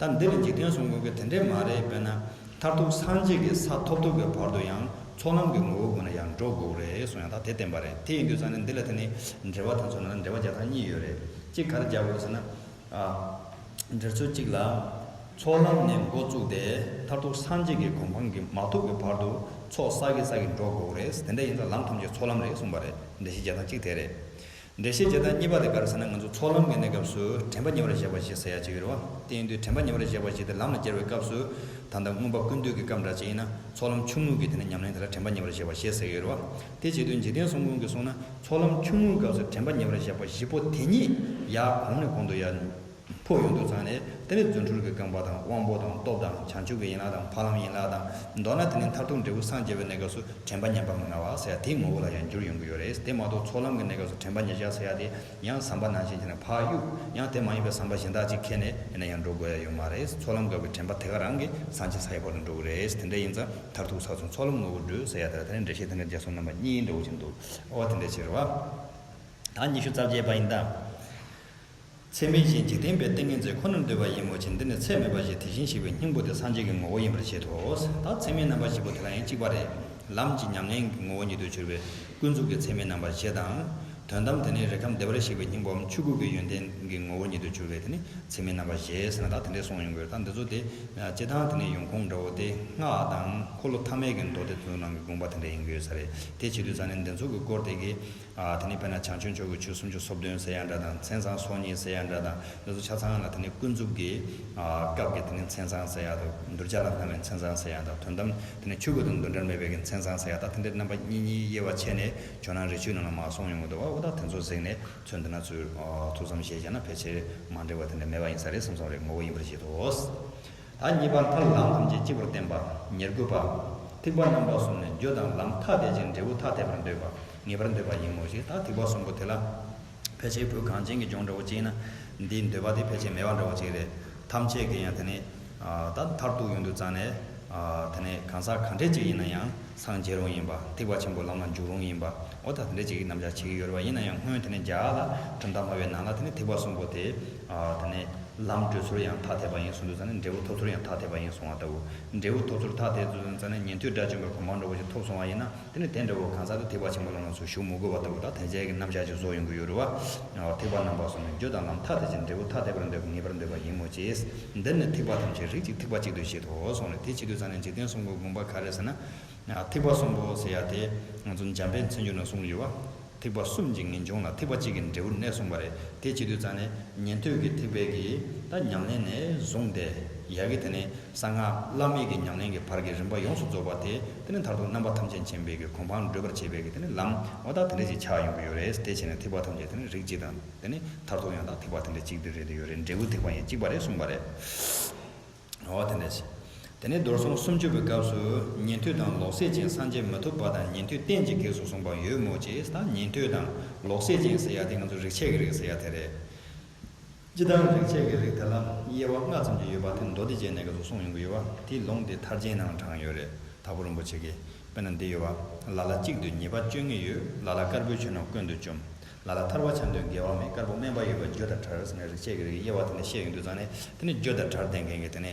ད་འདི་ལ་འཇིག་རྟེན་གསུམ་མགོན་གྱིས་དེ་འདྲས་མ་རེད། དཔེར་ན་མཐར་ཐུག་སངས་རྒྱས་ཀྱི་ས་ཐོབ་ཐུབ་པའི་བར་དུ་ཡང་ཚོགས་ལམ་གྱི་ངོ་བོའི་སྒོ་ནས་ཡང་འགྲོ་དགོས་རེད་གསུངས་ཡང་ད་དེ་བསྟན་པ་རེད། དེ་ཡིན་དུས་ཙང་ནས་འདི་ལ་དེ་ནི་འགྲེལ་པ་དེ་ཚོ་ནང་ལ་འགྲེལ་པ་རྒྱག་སྟངས་གཉིས་ཡོད་རེད། གཅིག་ག་རེ་རྒྱག་དགོས་ཟེར་ན། ཨ། འགྲེལ་ཚུལ་གཅིག་ལ། ཚོགས་ལམ་ནས་འགོ་བཙུགས་ཏེ་མཐར་ཐུག་སངས་རྒྱས་ཀྱི་གོ་འཕང་གི་མ་ཐོབ་པའི་བར་དུ་ཚོགས་བསགས་ཀྱིན་བསགས་ཀྱིན་འགྲོ་དགོས་རེད། དེ་འདྲ་ཡིན་ཙང་ལམ་ཐམས་ཅད་ཚོགས་ལམ་རེད་གསུངས་པ་རེད། འགྲེལ་བཤད་རྒྱག་སྟངས་གཅིག་དེ་རེད། འགྲེལ་བཤད་བྱེད་སྟངས་གཉིས་པ་དེ་ག་རེ་ཟེར་ན། ང་ཚོ་ཚོགས་ལམ་གྱི་གནས་སྐབས་སུ་དྲན་པ་ཉེ་བར་བཞག་པ་བཞི་ཟེར་ཡ་ཅིག་ཡོད་རེད་བ། དེ་ཡིན་དུས་དྲན་པ་ཉེ་བར་བཞག་པ་བཞི་དེ་ལམ་ལ་བསྒྱུར་བའི་སྐབས་སུ། ད་ལྟ་མངོན་པ་ཀུན་བཏུས་ཀྱི་སྐབས་འདྲ་ཅིག་ཡིན་ན་ཚོགས་ལམ་ཆུང་ངུ་གི་དེ་ནས་ཉམས་ལེན་དེ་ལ་དྲན་པ་ཉེ་བར་བཞག་པ་བཞི་ཟེར་གྱི་ཡོད་རེད་བ། དེ་བྱེད་དུས་འཇིག་རྟེན་གསུམ་མགོན་གྱིས་གསུངས་ན་ཚོགས་ལམ་ཆུང་ངུའི་སྐབས་སུ་དྲན་པ་ཉེ་བར་བཞག་པ་བཞི་པོ་དེ་ཉིད་ཡར་གོང་ནས་གོང་དུ་ཡར། འཕོ་ཡོང་དུས་ཙང་ནས་དེ་ནས་རྫུ་འཕྲུལ་གྱི་རྐང་པ་དང་དབང་པོ་དང་སྟོབས་དང་བྱང་ཆུབ་ཀྱི་ཡན་ལག་དང་འཕགས་ལམ་ཡན་ལག་དང་། མདོར་ན་དེ་ནས་མཐར་ཐུག་འབྲས་བུ་སངས་རྒྱས་པའི་གནས་སྐབས་སུ་དྲན་པ་ཉམས་པ་མི་མངའ་བ་ཟེར་ཡ་དེའི་ངོ་བོ་ལ་ཡང་འགྱུར་ཡོང་གི་ཡོད་རེད། དེ་མ་གཏོགས་ཚོགས་ལམ་གྱི་གནས་སྐབས་སུ་དྲན་པ་ཉེར་བཞག་ཟེར་ཡ་དེ་ཡང་ཟམ་པ་ནང་བཞིན་བྱས་ནས་ཕར་གཡུག་ཡང་དེ་མ་ཡིན་པའི་ཟམ་པ་གཞན་དག་ཅིག་འཁེལ་ནས་ཡིན་ན་ཡང་འགྲོ་དགོས་ཡ་ཡོད་མ་རེད། ཚོགས་ལམ་སྐབས་ཀྱི་དྲན་པ་དེ་ག་རང་གིས་སངས་རྒྱས་ས་ཡི་བར་དུ་འགྲོ་གི་རེད། དེ་འདྲ་ཡིན་ཙང་མཐར་ཐུག་ས་མཚམས་ཚོགས་ལམ་ངོ་བོར་འགྲོ་ཟེར་ཡ་དེ་ལ་དེ་ནས་འགྲེལ་བཤད་དེ་འདྲ་རྒྱག་སོང་རྣམ་པ་གཉིས་འདྲ་བོ་ཅིག་འདུག་ཨོ་དེ་འདྲ་ཅིག་རེད་བ། ད་ཉི་ཤུ་རྩ་བརྒྱད་པ་ཡིན་ད། ཚད་མེད་བཞི་འཇིག་རྟེན་པའི་ཏིང་ངེ་འཛིན་ཁོ་ནར་འདོད་པ་ཡིན་མོད་ཀྱི། འདི་ནི་ཚད་མེད་པ་བཞི་དེ་བཞིན་གཤེགས་པའི་སྙིང་པོ་སྟེ་སངས་རྒྱས་ཀྱི་ངོ་བོ་ཡིན་པར་བཞེད་དོ། ད་ཚད་མེད་རྣམ་པ་བཞི་པོ་དེ་ལ་ཡང་གཅིག་པ་རེད། ལམ་གྱི་ཉམས་ལེན་གྱི་ངོ་བོ་ཉིད་དུ་གྱུར་པའི་ཀུན་རྫོབ་ཀྱི་ཚད་མེད་རྣམ་པ་བཞི་དང་། དོན་དམ་དེ་ནི་རིགས་ཁམས་བདེ་བར་གཤེགས་པའི་སྙིང་པོའམ་ཆོས་སྐུ་གི་ཡོན་ཏན་གྱི་ངོ་བོ་ཉིད་དུ་གྱུར་པའི་དེ་ནི་ཚད་མེད་རྣམ་པ་བཞི་ཟེར་ན་ད་དེ་འདྲས་གསུངས་ཡོང་གི་ཡོད། ད་འདི་ཚོ་དེ་སྤྱིར་བཏང་དེ་ནི་ཡོང་ཁུངས་འདྲ་བོ་དེ་སྔགས་དང་འཁོར་ལོ་ཐ་མལ་གྱི་མདོ་སྡེ་དེ་ཚོའི་ནང་གི་དགོངས་པ་དེ་འདྲ་ཡིན་གྱི་ཡོད་ས་རེད། དེ་བྱེད་དུས་ཙང་ནས་འདི་ཚོ་གི་སྐོར་དེ་གི་ཨ་དེ་ནས་དཔེར་ན་བྱང་ཆུབ་མཆོག་གི་ཆོས་སུམ་ཅུ་སོ་བདུན་ཟེར་ཡ་འདྲ་དང་མཚན་བཟང་སོ་གཉིས་ཟེར་ཡ་འདྲ་དང་འདི་ཚོ་ཆ་ཚང་ལ་དེ་ནས་ཀུན་རྫོབ་ཀྱི་ཨ་སྐབས་ཀྱི་དེ་ནས་མཚན་བཟང་ཟེར་ཡ་དང་གདུལ་བྱ་ལ་སྣང་བའི་མཚན་བཟང་ཟེར་ཡ་དང་དོན་དམ་དེ་ནས་ཆོས་ཀུན་དང་འདུ་འབྲལ་མེད་པའི་གི་མཚན་བཟང་ཟེར་ཡ་དང་དེ་འདྲའི་རྣམ་པ་གཉིས་གཉིས་དབྱེ་བ་ཕྱེ་ནས་ཇོ་ནང་རི་ཆོས་ནང་ལ་མར་གསུངས་ཡོང་གི་འདུག་བ། འོ་ད་དེ་ཚོ་གཟིགས་ནས་ཚུལ་འདི་ན་ཚུལ་ཐུགས་བསམ་བཞེས་བྱས་ན་ཕལ་ཆེར་མ་འགྲིག་པ་དེ་འདྲ་མེད་པ་ཡིན་ས་རེད་བསམ་བསམ་རེད་ངོ་བོ་ཡིན་པར་བཞེད་དོ། ད་གཉིས་པ་མཐར་ལམ་ཐམས་ཅད་གཅིག་པར་བསྟན་པ། ཉེར་དགུ་པ། ཐེག་པ་རྣམ་པ་གསུམ་ནི་རྒྱུ་དང་ལམ་ཐ་དད་ཅིང་འབྲས་བུ་ཐ་དད་པར་འདོད་པ་ངེས་པར་འདོད་པ་ཡིན་མོད་ཅེས། ད་ཐེག་པ་གསུམ་པོ་དེ་ལ་ཕལ་ཆེར་བོད་གངས་ཅན་གྱི་ལྗོངས་འདྲ་བོ་ཅིག་ཡིན་ན་འདིའི་འདོད་པ་དེ་ཕལ་ཆེར་མེད་པ་འདྲ་བོ་ཅིག་རེད། ཐམས་ཅད་ཀྱིས་ཡང་དེ་ནས་ད་མཐར་ཐུག་ཡོང་དུས་ཙང་ནས་དེ་ནས་གང་ཟག་ག་འདྲས་ཅིག་ཡིན་ན་ཡང་སངས་རྒྱས་རུང་ཡིན་པ་ཐེག་པ་ཆེན་པོའི་ལམ་ལ་འཇུག་རུང་ཡིན་པ་འོ་ད་དེ་འདྲས་ཅིག་གི་རྣམ་གཞག་བྱེད་ཀྱི་ཡོད་རེད་བ། ཡིན་ན་ཡང་སྔོན་དེ་ནས་རྒྱ་གར་ལ་གྲུབ་མཐའ་སྨྲ་བའི་ནང་ལ་དེ་ནས་ཐེག་པ་གསུམ་པོ་དེ་དེ་ནས། ལམ་བགྲོད་ཚུལ་ཡང་ཐ་དད་པ་ཡིན་གསུངས་དུས་ཙང་ནས་འབྲས་བུ་ཐོབ་ཚུལ་ཡང་ཐ་དད་པ་ཡིན་གསུང་བ་ལྟ་བུ། འབྲས་བུ་ཐོབ་ཚུལ་ཐ་དད་དུས་ཙང་ནས་ཉན་ཐོས་དགྲ་བཅོམ་པའི་གོ་འཕང་འདྲ་བོ་ཞིག་ཐོབ་སོང་བ་ཡིན་ན་དེ་ནི་དེ་འདྲ་བོ་གང་ཟག་དེ་ཐེག་པ་ཆེན་པོའི་ལམ་ལ་ཚུར་ཞུགས་མི་དགོས་པ་ལྟ་བུ་དང་དེ་འདྲའི་གི་རྣམ་གཞག་ཅིག་བཟོ་ཡོང་གི་ཡོད་རེད་བ། ཐེག་པ་རྣམ་པ་གསུམ་ནི་རྒྱུ་དང་ལམ་ཐ་དད་ཅིང་འབྲས་བུ་ཐ་དད་པར་འདོད་པ་ངེས་པར་འདོད་པ་ཡིན་མོད་ཅེས། འདི་ནི་ཐེག་པ་ཐམས་ཅད་རིགས་གཅིག་ཐེག་པ་གཅིག་ཏུ་བཞེད་དོ་གསུངས་ནས་དེ་བྱེད་དུས་ཙང་ནས་འཇིག་རྟེན་གསུམ་གྱི་དགོངས་པ་ག་རེ་ཟེར་ན། ཐེག་པ་གསུམ་པོ་ཟེར་ཡ་དེ་ང་ཚོ་འཇམ་དཔལ་མཚན་བརྗོད་ནང་གསུངས་ཡོད་བ། ཐེག་པ་གསུམ་གྱི་ངེས་འབྱུང་ལ་ཐེག་པ་གཅིག་གི་འབྲས་བུར་གནས་གསུངས་པ་རེད། དེ་བྱེད་དུས་ཙང་ནས་ཉན་ཐོས་ཀྱི་ཐེག་པའི་གི་ད་ཉམས་ལེན་ནས་བཟུང་སྟེ་ཡ་གི་དེ་ནས་གསང་སྔགས་བླ་མེད་ཀྱི་ཉམས་ལེན་གྱི་བར་གྱི་རིམ་པ་ཡོངས་སུ་རྫོགས་པ་དེ་དེ་ནས་མཐར་ཐུག་རྣམ་པ་ཐམས་ཅད་མཁྱེན་པའི་གི་གོ་འཕང་བགྲོད་པར་བྱེད་པའི་གི་དེ་ནས་ལམ་འོ་ད་དེ་འདྲ་ཞིག་ཆགས་ཡོང་གི་ཡོད་རེད། དེ་བྱས་ནས་ཐེག་པ་ཐམས་ཅད་དེ་ནས་རིགས་གཅིག་དང་དེ་ནས་མཐར་ཐུག་ཡང་དག་ཐེག་པ་དེ་འདྲ་གཅིག་ཏུ་རེད་དུ་ཡོད་རེད། འབྲས་བུ་ཐེག་པ་ཡང་གཅིག་པ་རེད་གསུངས་པ་རེད། འོ་དེ་འདྲ་ཞིག་དེ་ནས་རྡོར་སེམས་སུམ་ཅུ་པའི་སྐབས་སུ་ཉན་ཐོས་དང་ལོག་སྲེད་ཅན་སངས་རྒྱས་མི་ཐོབ་པ་དང་ཉན་ཐོས་རྟེན་གྱི་གེགས་སུ་གསུངས་པ་ཡོད་མོད་ཅེས། ད་ཉན་ཐོས་དང་ལོག་སྲེད་ཅན་ཟེར་ཡ་དེ་ང་ཚོ་རིགས་ཆད་ཀྱི་རིགས་ཟེར་ཡ་དེ་རེད། སྤྱིར་བཏང་རིགས་ཆད་ཀྱི་རིགས་དེ་ལ་དབྱེ་བ་ལྔ་ཙམ་ཅིག་ཡོད་པ་དེ་མདོ་སྡེ་རྒྱན་ནས་སྐབས་སུ་གསུངས་ཡོང་གི་ཡོད་པ་དེའི་ལུང་དེ་ཐར་རྒྱན་ནང་དྲངས་ཡོད་རེད། དྭགས་པོ་རིན་པོ་ཆེ་གིས། དཔེར་ན་འདི་ཡོད་པ། ལ་ལ་གཅིག་ཏུ་ཉེས་པ་བཅོ་ལྔ་ཡོད། ལ་ལ་དཀར་པོའི་ཆོས་རྣམས་ཀུན་ཏུ་བཅོམ། ལ་ལ་ཐར་པ་ཆ་མཐུན་དགེ་བ་མེད། དཀར་པོ་དམན་པ་ཡོད་པ་རྒྱུ་དང་བྲལ་ཟེར་ནས་རིགས་ཆད་ཀྱི་རིགས་དབྱེ་བ་དེ་ནས་བཤད་ཡོང་དུས་ཙང་ནས་དེ་ནི་རྒྱུ་དང་བྲལ་ལྡན་མཁན་གྱི་དེ་ནི་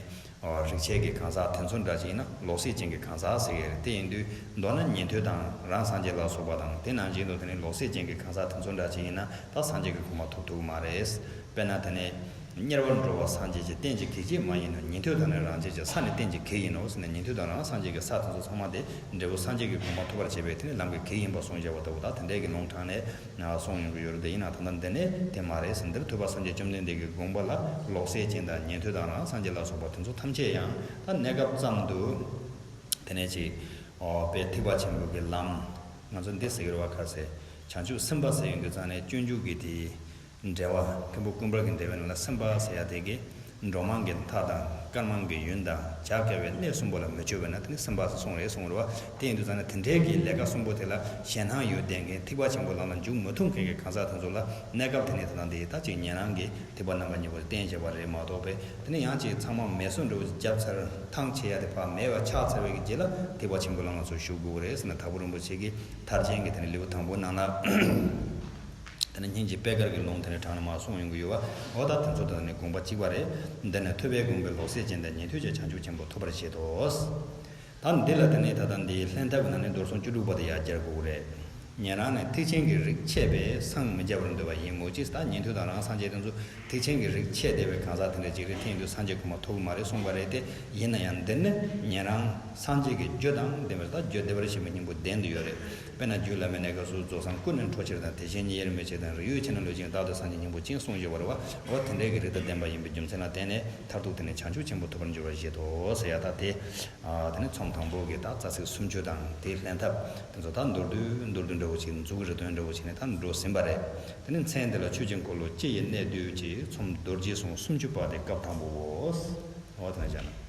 རིགས་ཆད་ཀྱི་གང་ཟག་དེ་ཚོ་འདྲ་ཅིག་ཡིན་ན་ལོག་སྲེད་ཅན་གྱི་གང་ཟག་ཟེར་གྱི་རེད། དེ་ཡིན་དུས་མདོར་ན་ཉན་ཐོས་དང་རང་སངས་རྒྱས་ལ་སོགས་པ་དང་དེ་ནང་བཞིན་དུ་དེ་ནི་ལོག་སྲེད་ཅན་གྱི་གང་ཟག་དེ་ཚོ་འདྲ་ཅིག་ཡིན་ན་ད་སངས་རྒྱས་ཀྱི་གོ་འཕང་ཐོབ་ཐུབ་ཀྱི་མ་རེད། དཔེར་ན་དེ་ནི། དམྱལ་བར་འགྲོ་བ་སངས་རྒྱས་ཀྱི་རྟེན་གྱི་གེགས་ཅིག་མ་ཡིན་ནོ། ཉན་ཐོས་དང་ནི་རང་རྒྱལ་གྱི་ས་ནི་རྟེན་གྱི་གེགས་ཡིན་ནོ་ཟེར་ནས་ཉན་ཐོས་དང་རང་སངས་རྒྱས་ཀྱི་ས་དེ་ཚོ་ཚང་མ་དེ་འབྲས་བུ་སངས་རྒྱས་ཀྱི་གོ་འཕང་ཐོབ་པར་བྱེད་པའི་དེ་ནི་ལམ་གྱི་གེགས་ཡིན་པ་གསུངས་བཞག་པ་ལྟ་བུ་དང་དེ་འདྲའི་གི་ལུང་དྲངས་ནས་གསུངས་ཡོང་གི་ཡོད་རེད། དེ་ཡིན་ན་ད་ལྟ་འདི་ནི་དེ་མ་རེད་ཟེར། འདིར་ཐོས་པ་སངས་རྒྱས་བཅོམ་ལྡན་འདས་ཀྱི་དགོངས་པ་ལ་ལོག་སྲེད་ཅན་དང་ཉན་ཐོས་དང་རང་སངས་རྒྱས་ལ་སོགས་པ་དེ་ཚོ་ཐམས་ཅད་ཡང་ད་གནས་སྐབས་ཙམ་དུ་དེ་ནས་ཅིག་དཔེ་ཐེག་པ་ཆེན་པོ་གི་ལམ་ང་ཚོ་འདི་ཟེར་གྱི་རེད་བ། ག་རེ་ཟེར། བྱང་ཆུབ་སེམས་དཔའ་ཟེར་ཡོང་དུས་ཙང་ནས་སྤྱོད་འཇུག་གི་དེ། འགྲེལ་བ་མཁན་པོ་ཀུན་དཔར་གྱི་འགྲེལ་པའི་ནང་ལ་སེམས་དཔའ་ཟེར་ཡ་དེ་གི་འགྲོ་མང་གི་མཐའ་དང་དཀར་དམར་གྱི་ཡུལ་དང་བྱ་དཀའ་བའི་གནས་གསུམ་པོ་ལ་མི་སྤྱོད་པས་ན་དེ་ནི་སེམས་དཔའ་ཟེར་གསུངས་རེད་གསུངས་རེད་བ། དེ་ཡིན་དུས་ཙང་ནས་དེ་འདྲའི་གི་ལས་ཀ་གསུམ་པོ་དེ་ལ་ཞེད་སྣང་ཡོད་བསྡད་མཁན་ཐེག་པ་ཆེན་པོའི་ལམ་ལ་འཇུག་མི་ཐུབ་མཁན་གྱི་གང་ཟག་དེ་ཚོ་ལ་གནས་སྐབས་དེ་ནས་དེ་དང་དེ་ད་ཅིག་ཉན་རང་གི་ཐེག་པ་རྣམ་པ་གཉིས་པོ་བསྟན་བྱས་པ་རེད་མ་གཏོགས་པས་དེ་ནི་ཡང་ཅིག་ཚང་མ་མེ་གསོད་འདྲ་བོ་ཅིག་བརྒྱབ་ཚར་ཐང་ཆད་ཡ་དེ་ཕར་མེད་པ་ཆགས་ཚར་བའི་གི་རྗེས་ལ་ཐེག་པ་ཆེན་པོའི་ལམ་ལ་ཚུར་ཞུགས་དགོས་རེད་ཟེར་ནས་དྭགས་པོ་རིན་པོ་ཆེ་གིས་ཐར་རྒྱན་གྱི་དེ་ནི་ལེའུ་དང་པོའི་ནང་ལ། དེ་ནས་སྙིང་རྗེ་པད་དཀར་གྱི་ལུང་དེ་ནས་དྲངས་ནས་མར་གསུངས་ཡོང་གི་ཡོད་པ། འོ་ད་དེ་ཚོ་དང་ནི་དགོངས་པ་གཅིག་པ་རེད། འདི་ནི་ཐོས་པས་དགོངས་པའི་ལོག་སྲེད་ཅན་དང་ཉན་ཐོས་ཀྱི་བྱང་ཆུབ་ཆེན་པོ་ཐོབ་པར་བྱེད་དོ། ད་འདི་ལ་དེ་ནས་ད་ལྟ་འདིའི་ལྷན་ཐབས་ཀྱི་ནང་ནས་རྡོར་སེམས་བཅུ་དྲུག་པ་དེ་ཡར་སྦྱར་དགོས་ཀྱི་རེད། ཉན་རང་ནི་ཐེག་ཆེན་གྱི་རིགས་ཆད་པས་སངས་མི་རྒྱ་བར་འདོད་པ་ཡིན་མོད་ཀྱི། ད་ཉན་ཐོས་དང་རང་སངས་རྒྱས་དེ་ཚོ་ཐེག་ཆེན་གྱི་རིགས་ཆད་བསྡད་པའི་གང་ཟག་དེ་འདྲ་ཅིག་རེད། དེ་ཡིན་དུས་སངས་རྒྱས་གོ་འཕང་ཐོབ་ཀྱི་མ་རེད་གསུངས་པ་རེད་དེ། ཡིན་ན་ཡང་འདི་ནི་ཉན་རང་སངས་རྒྱས་ཀྱི་རྒྱུ་དང་ལྡན་པར་ད་རྒྱུ་བདེ་བར་གཤེགས་པའི་སྙིང་པོ་ལྡན་དུ་ཡོད་རེད། དཔེར་ན་རྒྱུད་བླ་མའི་གནས་སྐབས་སུ་རྫོགས་སངས་ཀུན་ནས་འཕྲོག་ཕྱིར་དང་། དེ་བཞིན་ཉིད་དབྱེར་མེད་ཕྱིར་དང་། རིགས་ཡོད་ཕྱིར་ན་ལུས་ཅན་རྟག་ཏུ་སངས་རྒྱས་སྙིང་པོ་ཅན་གསུངས་ཡོད་པ་རེད་བ། འོ་དེ་འདྲའི་གི་རིགས་དང་ལྡན་པ་ཡིན་པའི་རྒྱུ་མཚན་ལ་བརྟེན་ནས་མཐར་ཐུག་དེ་ནི་བྱང་ཆུབ་ཆེན་པོ་ཐོབ་པར་འགྱུར་བར་བཞེད་དོ་ཟེར་ཡ་ད་དེ། དེ་ནི་ཚོམས་དང་པོ་གི་ད་རྩ་ཚིག་སུམ་ཅུ་དང་དེའི་ལྷན་ཐབས་དེ་ཚོ་ད་མདོར་བསྡུས་མདོར་བསྡུས་འདྲ་བོ་ཅིག་མཛུབ་གུ་རི་སྟོན་འདྲ་བོ་བྱས་ནས་ད་འགྲོ་ཟིན་པ་རེད། དེ་ནི་མཚན་འདི་ལ་ཆོས་ཀྱི་འཁོར་ལོ་སྤྱི་ཡི་གནད་བསྡུས་ཀྱི་ཚོམས་རྡོ་རྗེའི་གསུང་སུམ་ཅུ་པ་དེ་སྐབས་དང་པོའོ། འོ་དེ་ནས་བྱས་ན།